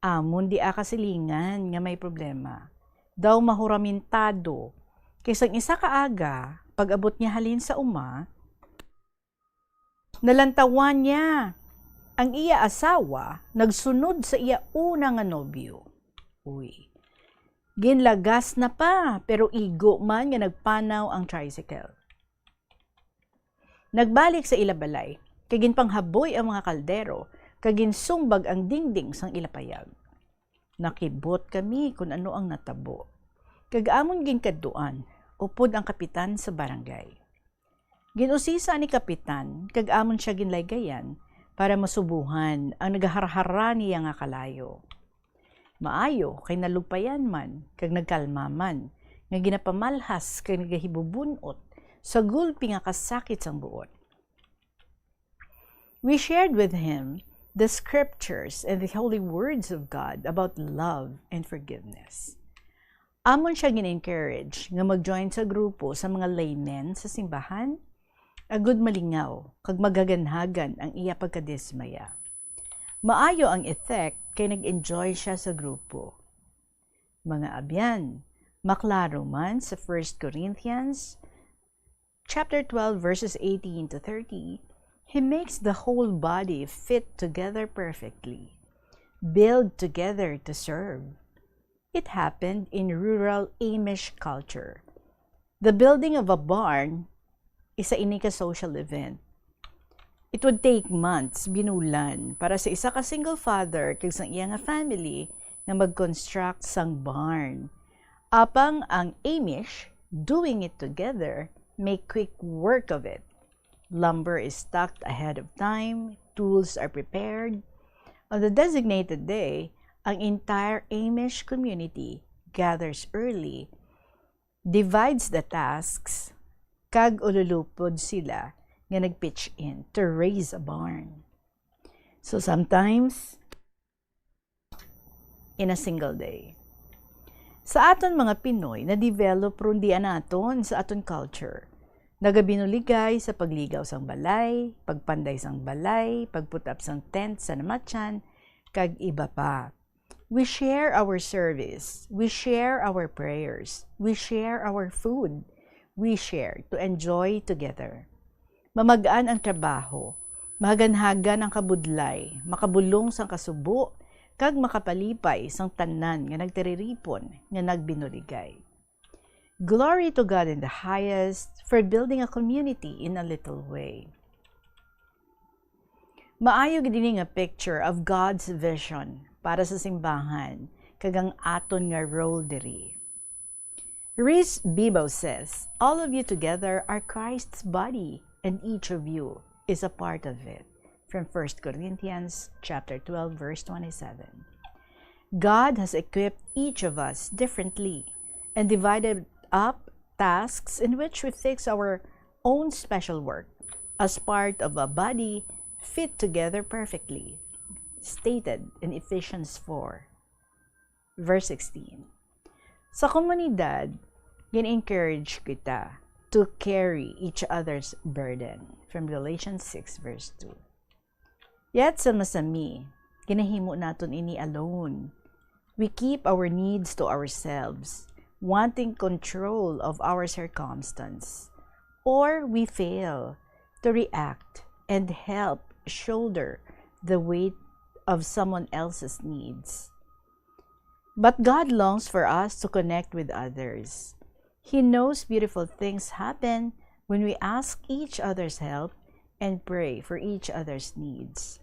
Amon di kasilingan nga may problema. Daw mahuramentado, kay sang isa ka aga, pag-abot niya halin sa uma, nalantawan niya ang iya asawa nagsunod sa iya una nga nobyo. Uy. Ginlagas na pa, pero igo man nga nagpanaw ang tricycle. Nagbalik sa ila balay, kag ginpanghaboy ang mga kaldero, kag ginsumbag ang dingding sang ila payag. Nakibot kami kon ano ang natabo, kag amon ginkadtuan upod ang kapitan sa barangay. Gin-usisa ni kapitan, kag amon sia ginlaygayan para masubuhan ang nagaharhara niya nga kalayo. Maayo kay nalugpayan man kag nagkalma man nga ginapamalhas kag nagahibubun-ot sa gulpi nga kasakit sang buot. We shared with him the scriptures and the holy words of God about love and forgiveness. Amon sia gin-encourage nga mag-join sa grupo sa mga laymen sa simbahan, agud malingaw kag maghaganagan ang iya pagkadismaya. Maayo ang effect kay nag-enjoy sia sa grupo. Mga abyan, maklaro man sa First Corinthians chapter twelve, verses eighteen to thirty, he makes the whole body fit together perfectly, build together to serve. It happened in rural Amish culture. The building of a barn is a inika social event. It would take months, binulan, para sa isa ka single father kag sang iya nga family nga mag-construct sang barn. Apang ang Amish, doing it together, make quick work of it. Lumber is stocked ahead of time, tools are prepared. On the designated day, ang entire Amish community gathers early, divides the tasks, kag ululupod sila nga nag-pitch in to raise a barn. So sometimes, in a single day. Sa aton mga Pinoy, na-develop run di naton sa aton culture. Nagabinuligay sa pagligaw sang balay, pagpanday sang balay, pag-put up sang tent sa namatyan, kag iba pa. We share our service, we share our prayers, we share our food, we share to enjoy together. Mamag-an ang trabaho, Haganhagan ang kabudlay, makabulong sang kasubo, kag makapalipay sang tanan nga nagtiriripon nga nagbinuligay. Glory to God in the highest for building a community in a little way. Maayo gid ini nga picture of God's vision para sa simbahan kag ang aton nga role diri. Reese Bibo says, "All of you together are Christ's body, and each of you is a part of it." From First Corinthians chapter twelve, verse twenty-seven. God has equipped each of us differently and divided up tasks in which we fix our own special work as part of a body fit together perfectly, stated in Ephesians four, verse sixteen. Sa komunidad, gin-encourage kita to carry each other's burden, from Galatians six verse two. Yet sa masami, ginahimo naton ini alone. We keep our needs to ourselves, wanting control of our circumstance. Or we fail to react and help shoulder the weight of someone else's needs. But God longs for us to connect with others. He knows beautiful things happen when we ask each other's help and pray for each other's needs.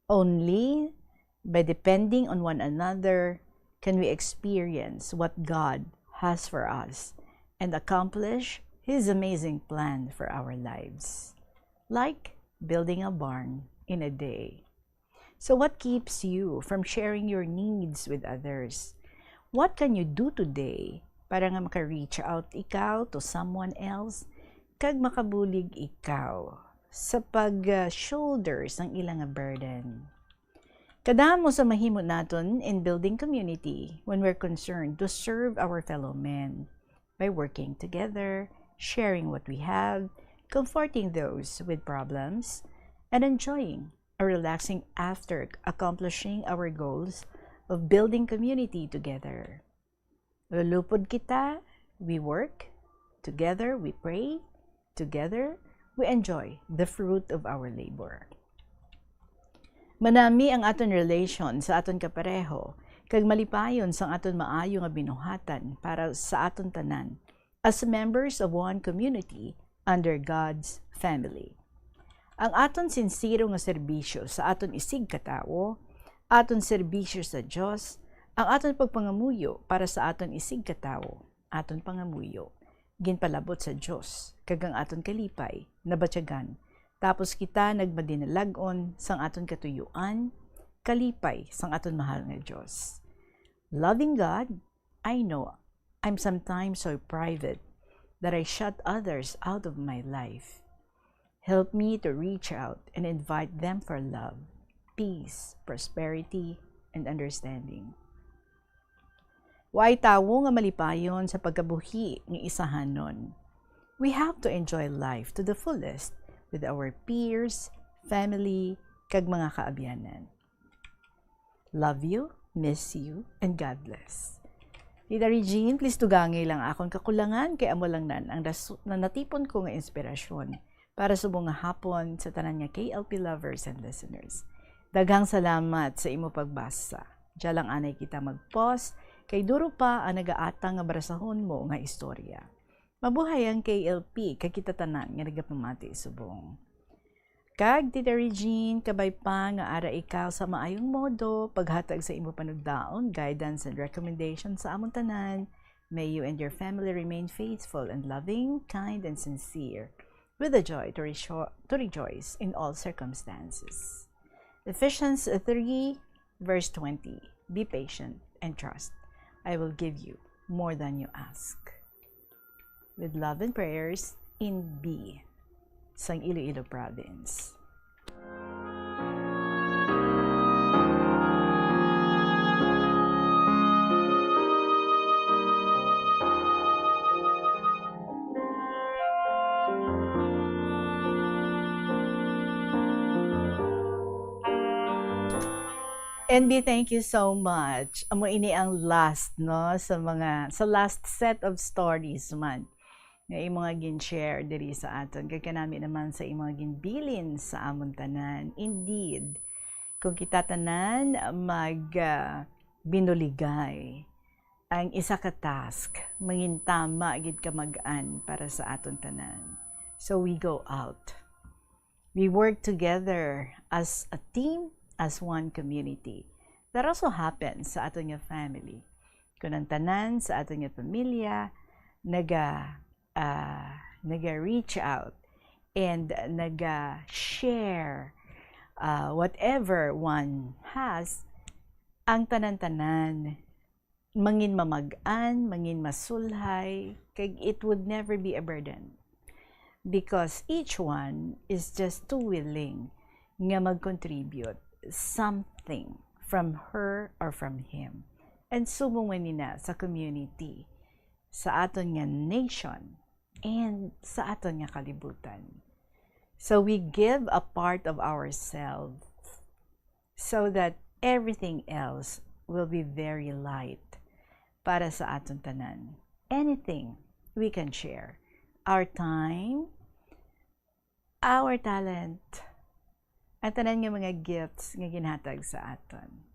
Only by depending on one another can we experience what God has for us and accomplish His amazing plan for our lives, like building a barn in a day. So what keeps you from sharing your needs with others? What can you do today para nga maka-reach out ikaw to someone else kag makabulig ikaw sa pag-shoulder sang ila nga burden? Kadamo sa mahimo naton in building community when we're concerned to serve our fellow men by working together, sharing what we have, comforting those with problems, and enjoying a relaxing after accomplishing our goals of building community together. Lulupod kita, we work, together we pray, together we enjoy the fruit of our labor. Manami ang aton relation sa aton kapareho, kag malipayon sang aton maayo nga binuhatan para sa aton tanan, as members of one community under God's family. Ang aton sinsero nga serbisyo sa aton isigkatawo, aton serbisyo sa Dios, ang aton pagpangamuyo para sa aton isigkatawo, aton pangamuyo, ginpalabot sa Dios, kag ang aton kalipay nabatyagan, tapos kita nagmadinalag-on sang aton katuyuan, kalipay sang aton mahal nga Dios. Loving God, I know I'm sometimes so private that I shut others out of my life. Help me to reach out and invite them for love, peace, prosperity, and understanding. Way tawo nga malipayon sa pagkabuhi nga isahanon. We have to enjoy life to the fullest with our peers, family, kag mga kaabyanan. Love you, miss you, and God bless. Tita Regine, please dugangi lang akon kakulangan, kay amo lang nan ang ras-, na natipon ko nga inspirasyon para subong nga hapon sa tanan nga K L P lovers and listeners. Daghang salamat sa imo pagbasa. Diya lang anay kita mag-pause, kay duro pa ang nagaatang nga barasahon mo nga istorya. Mabuhay ang K L P, kag kita tanan nga nagapamati subong. Kag, Tita Regine, kabay pa nga ara ikaw sa maayong modo, paghatag sa imo panugdaon, guidance, and recommendation sa amon tanan. May you and your family remain faithful and loving, kind and sincere, with the joy to, resho- to rejoice in all circumstances. Ephesians three, verse twenty, "Be patient and trust. I will give you more than you ask." With love and prayers, Inbi, sang Iloilo Province. N B, thank you so much. Amo ini ang last, no, sa mga, sa last set of stories man. nga imo nga gin-share diri sa aton, kag kanami naman sa imo nga ginbilin sa amon tanan. Indeed, kung kita tanan mag, ah, binuligay, ang isa ka task mangin tama gid ka mag-an para sa aton tanan. So we go out. We work together as a team, as one community. That also happens sa aton nga family. Kung ang tanan sa aton nga pamilya naga, ah, naga-reach out and naga-share, ah, whatever one has, ang tanan-tanan mangin mamag-an, mangin masulhay, kag it would never be a burden. Because each one is just too willing nga mag-contribute something from her or from him. And subong man nina sa community, sa aton nga nation, and sa aton nga kalibutan. So we give a part of ourselves so that everything else will be very light para sa aton tanan. Anything we can share. Our time, our talent, ang tanan nga mga gifts nga ginhatag sa aton.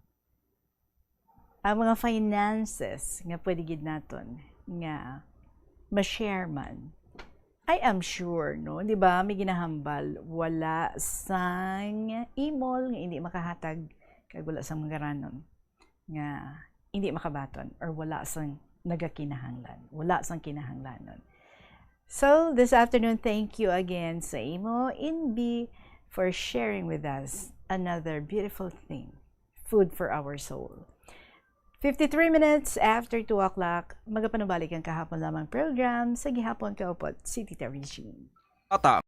Ang mga finances nga pwede gid naton nga ma-share man. I am sure, no? Di ba, may ginahambal, wala sang imol nga hindi makahatag, kag wala sang mangaranon nga hindi makabaton, or wala sang nagakinahanglan, wala sang kinahanglanon. So, this afternoon, thank you again sa imo, Inbi, for sharing with us another beautiful thing, food for our soul. Fifty-three minutes after two o'clock, magapanubalik ang Kahapon Lamang program sa gihapon kaupod si Tita Regine. Bata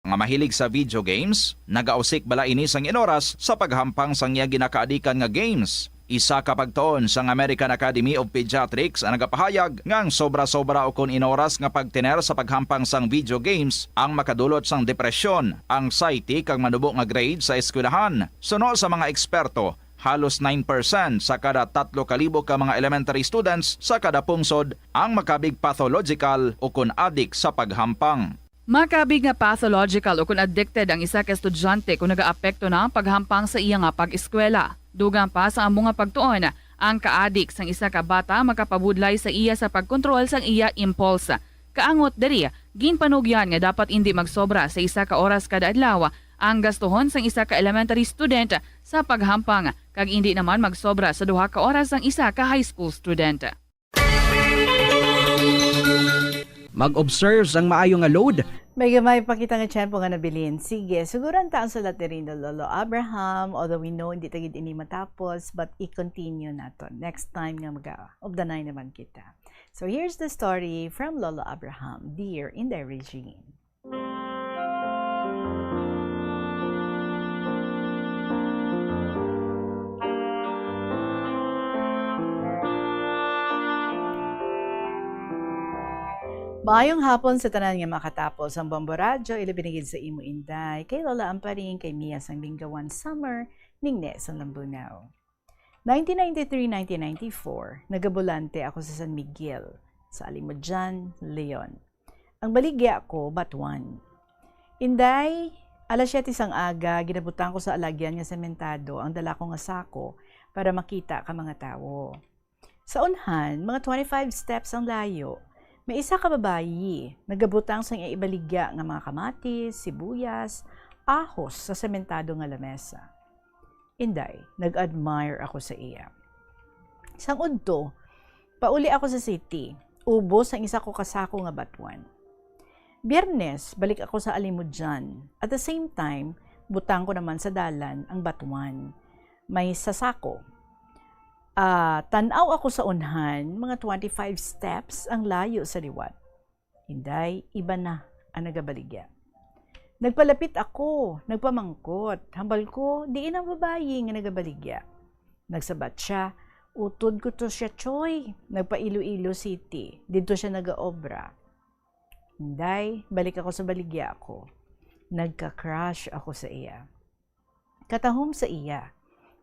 nga mahilig sa video games, nagausik bala ini sang inoras sa paghampang sang iya ginakaadikan nga games? Isa ka pagtuon sang American Academy of Pediatrics ang nagapahayag nga ang sobra-sobra ukon inoras nga pagtener sa paghampang sang video games ang makadulot sang depresyon, anxiety, kag manubo nga grade sa eskwelahan. Suno sa mga eksperto, halos nine percent sa kada tatlo ka libo ka mga elementary students sa kada pungsod ang makabig pathological ukon adik sa paghampang. Makabig nga pathological ukon addicted ang isa ka estudyante kon nagaapekto na ang paghampang sa iya nga pag-eskwela. Dugang pa sa amo nga pagtuon, ang kaadik sang isa ka bata makapabudlay sa iya sa pagkontrol sang iya impulse. Kaangot diri, ginpanugyan nga dapat indi magsobra sa isa ka oras kada adlaw ang gastuhon sang isa ka elementary student sa paghampang, kag indi naman magsobra sa duha ka oras sang isa ka high school student. Mag-observe sang maayo nga load. May gamay pa kita nga tiyempo nga nabilin. Sige, suguran ta ang sulat diri ni Lolo Abraham, although we know hindi ta gid ini matapos, but i-continue naton next time nga mag-updanay naman kita. So here's the story from Lolo Abraham, Dear Inday Regine. Maayong hapon sa tanan nga makatapos ang Bombo Radyo, ilabi na gid sa imo, Inday, kay Lola Amparing, kay Mia sang Linggawan Summer, ning Ne sang Lambunao. Nineteen ninety-three, nineteen ninety-four, nagabulante ako sa San Miguel, sa Alimodian, Leon. Ang baligya ko, Batuan. Inday, alas siyete sang aga, ginabutang ko sa alagyan nga sementado ang dala ko nga sako para makita ka mga tawo. Sa unhan, mga twenty-five steps ang layo, may isa ka babayi nagabutang sang iya ibaligya nga mga kamatis, sibuyas, ahos sa sementado nga lamesa. Inday, nag-admire ako sa iya. Sang udto, pauli ako sa city, ubos ang isa ko ka sako nga batuan. Biyernes, balik ako sa Alimodian. At the same time, butang ko naman sa dalan ang batuan. May sasako. Ah, tan-aw ako sa unhan, mga twenty-five steps ang layo sa liwat. Inday, iba na ang nagabaligya. Nagpalapit ako, nagpamangkot. Hambal ko, diin ang babayi nga nagabaligya? Nagsabat siya, utod ko to siya, Choy. Nagpa-Iloilo City. Didto siya nagaobra. Inday, balik ako sa baligya ko. Nagka-crush ako sa iya. Katahom sa iya.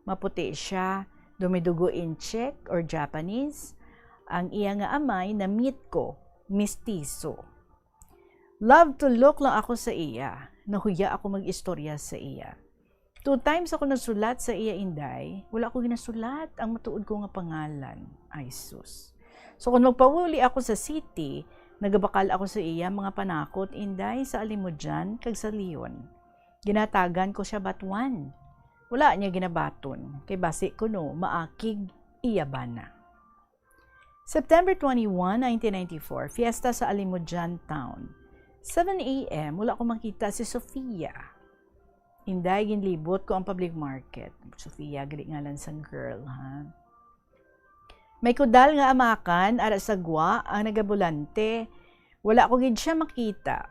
Maputi siya, dumidugo in Czech or Japanese. Ang iya nga amay na-meet ko. mistiso. Love to look lang ako sa iya. Nahuya ako mag-istorya sa iya. Two times ako nagsulat sa iya, Inday. Wala ko ginasulat ang matuod ko nga pangalan. Ay, sus. So, kung magpauli ako sa city, nagabakal ako sa iya mga panakot, Inday, sa Alimodian kag sa Leon. Ginatagan ko siya batuan. Wala niya ginabaton, kay basi kuno maakig iya bana. September twenty-one, nineteen ninety-four, fiesta sa Alimodian Town. Seven a m, wala ko makita si Sofia. Inday, ginlibot ko ang public market. Sofia, gali ngalan sang girl, ha? May kudal nga amakan, ara sa gwa, ang nagabulante. Wala ko gid siya makita.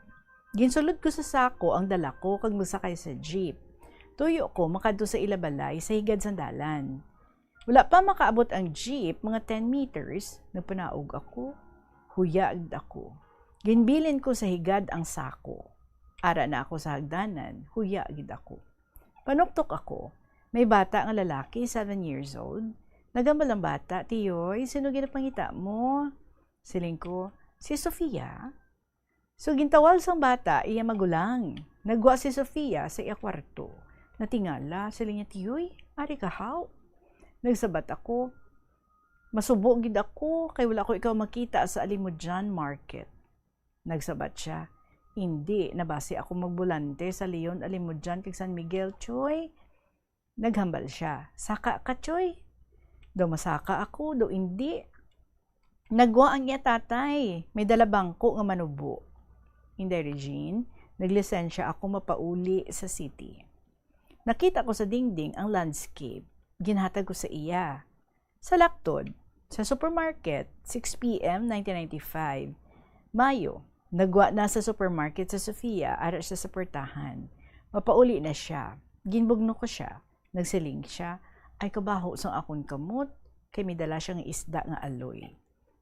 Ginsulod ko sa sako ang dala ko kag magsakay sa jeep. Tuyo ko makadto sa ila balay sa higad sang dalan. Wala pa makaabot ang jeep, mga ten meters, nagpanaog ako. Huya gid ako. Ginbilin ko sa higad ang sako. Ara na ako sa hagdanan, huya gid ako. Panuktok ako. May bata nga lalaki, seven years old. Nagambal ang bata, "Tiyoy, sino ginapangita mo?" Siling ko, "Si Sofia." So, gintawag sang bata iya magulang. Nagwa si Sofia sa iya kwarto. Natingala, siling niya, "Tiyoy, ari ka, haw?" Nagsabat ako, "Masubo gid ako, kay wala ko ikaw makita sa Alimodian Market." Nagsabat siya, "Indi na basi ako magbulante sa Leon, Alimodian, kag San Miguel, Choy." Naghambal sia, "Saka ka, Choy." Daw masaka ako, daw indi. Nagwa ang iya tatay, may dala bangko nga manubo. Inday Regine, naglisensya ako mapauli sa city. Nakita ko sa dingding ang landscape. Ginhatag ko sa iya. Sa laktod, sa supermarket, six p m, nineteen ninety-five. Mayo, nagwa na sa supermarket sa Sofia, ara siya sa portahan. Mapauli na siya. Ginbugno ko siya. Nagsiling siya, "Ay kabaho sang akon kamot, kay may dala siya nga isda nga aloy."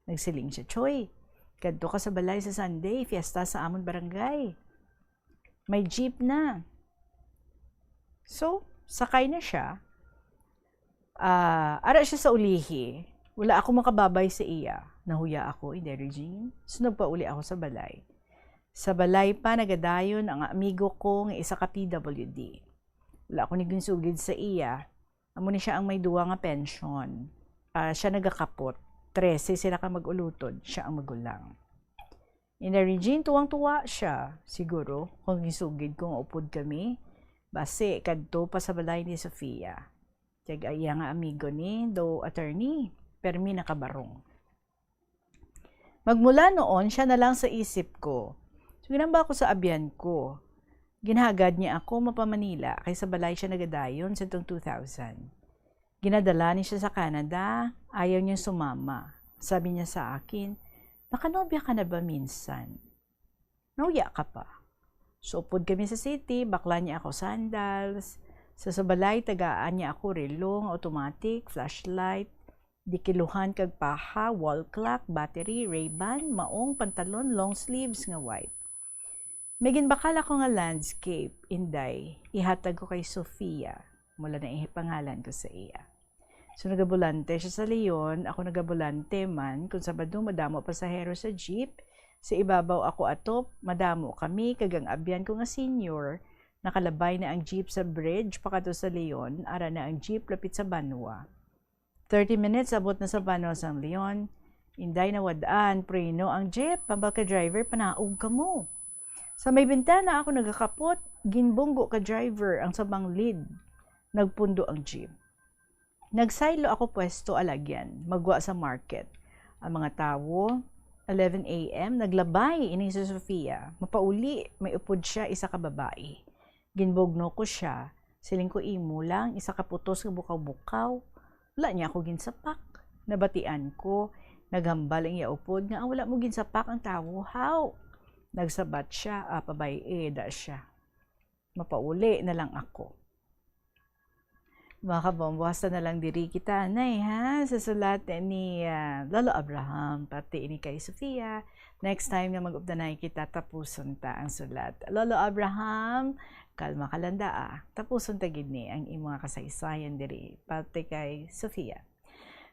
Nagsiling siya, "Choy, kadto ka sa balay sa Sunday, fiesta sa amon barangay. May jeep na." So, sakay na siya. Ah, ara siya sa ulihi. Wala ako makababay sa iya. Nahuya ako, Inday Regine. So, nagpauli ako sa balay. Sa balay pa, nagadayon ang amigo ko nga isa ka P W D. Wala ako ni ginsugid sa iya. Amo ni siya ang may duwa nga pensyon. Ah, siya nagakapot. Trese sila ka mag-ulutod. Siya ang magulang. Inday Regine, tuwang-tuwa siya, siguro, kung ginsugid ko nga upod kami. Basi, kadto pa sa balay ni Sofia. Kag iya nga amigo ni, daw attorney, permi nakabarong. Magmula noon, siya na lang sa isip ko. So, ginamba ko sa abyan ko. Ginhagad niya ako mapa-Manila, kay sa balay siya nagadayon sa tong two thousand. Ginadala ni siya sa Canada, ayaw niya sumama. Sabi niya sa akin, "Nakanobya ka na ba minsan? Nauya ka pa?" So, upod kami sa city, bakla niya ako sandals. Sa, sa balay, tagaan niya ako relo nga automatic, flashlight, dikiluhan kag paha, wall clock, battery, Ray-Ban, maong pantalon, long sleeves nga white. May ginbakal ako nga landscape, Inday, ihatag ko kay Sofia. Mula na ipangalan ko sa iya. So, nagabulante siya sa Leon, ako nagabulante man, kung Sabado madamo pasahero sa jeep, sa ibabaw ako atop, madamo kami, kag ang abyan ko nga senior, nakalabay na ang jeep sa bridge, pakadto sa Leon, ara na ang jeep lapit sa banwa. Thirty minutes, abot na sa banwa sang Leon. Inday, nawad-an, preno ang jeep, hambal ka driver, "Panaog kamo." Sa may bintana ako nagakapot, ginbunggo ka driver ang samang lid. Nagpundo ang jeep. Nagsaylo ako pwesto alagyan, magwa sa market. Ang mga tawo, eleven a m, naglabay ini si Sofia. Mapauli, may upod siya, isa ka babayi. Ginbugno ko siya. Siling ko, "Imo lang, isa ka putos nga bukaw-bukaw." Wala niya ako ginsapak. Nabatian ko, naghambal ang iya upod nga wala mo ginsapak ang tawo, haw. Nagsabat siya, ah, pabay-i da siya. Mapauli na lang ako. Mga kabombo, hasta na lang diri kita, anay, ha? Sa sulat ni, ah, Lolo Abraham, pati ini kay Sofia. Next time nga mag-updanay kita, tapuson ta ang sulat. Lolo Abraham, kalma ka lang da, ah. Tapuson ta gid ni ang imo nga kasaysayan diri, pati kay Sofia.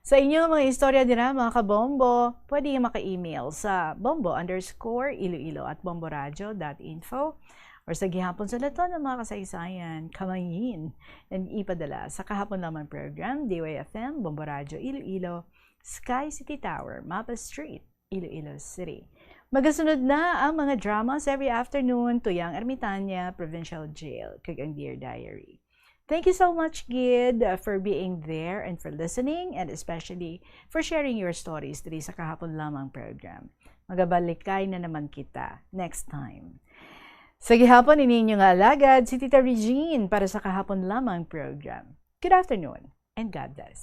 Sa inyong mga istorya dira, mga kabombo, pwede yung maka-email sa bombo underscore iloilo at bomboradio dot info or sa gihapon sa laton ng mga kasaysayan, kamangin, and ipadala sa kahapon lamang program, D Y F M, Bombo Radio Iloilo, Sky City Tower, Mapa Street, Iloilo City. Magasunod na ang mga dramas every afternoon, Tuyang Ermitanya, Provincial Jail, kag ang Dear Diary. Thank you so much, Gid, uh, for being there and for listening, and especially for sharing your stories diri sa kahapon lamang program. Magabalikay na naman kita next time. Sa gihapon, ini inyo nga alagad, si Tita Regine para sa kahapon lamang program. Good afternoon and God bless.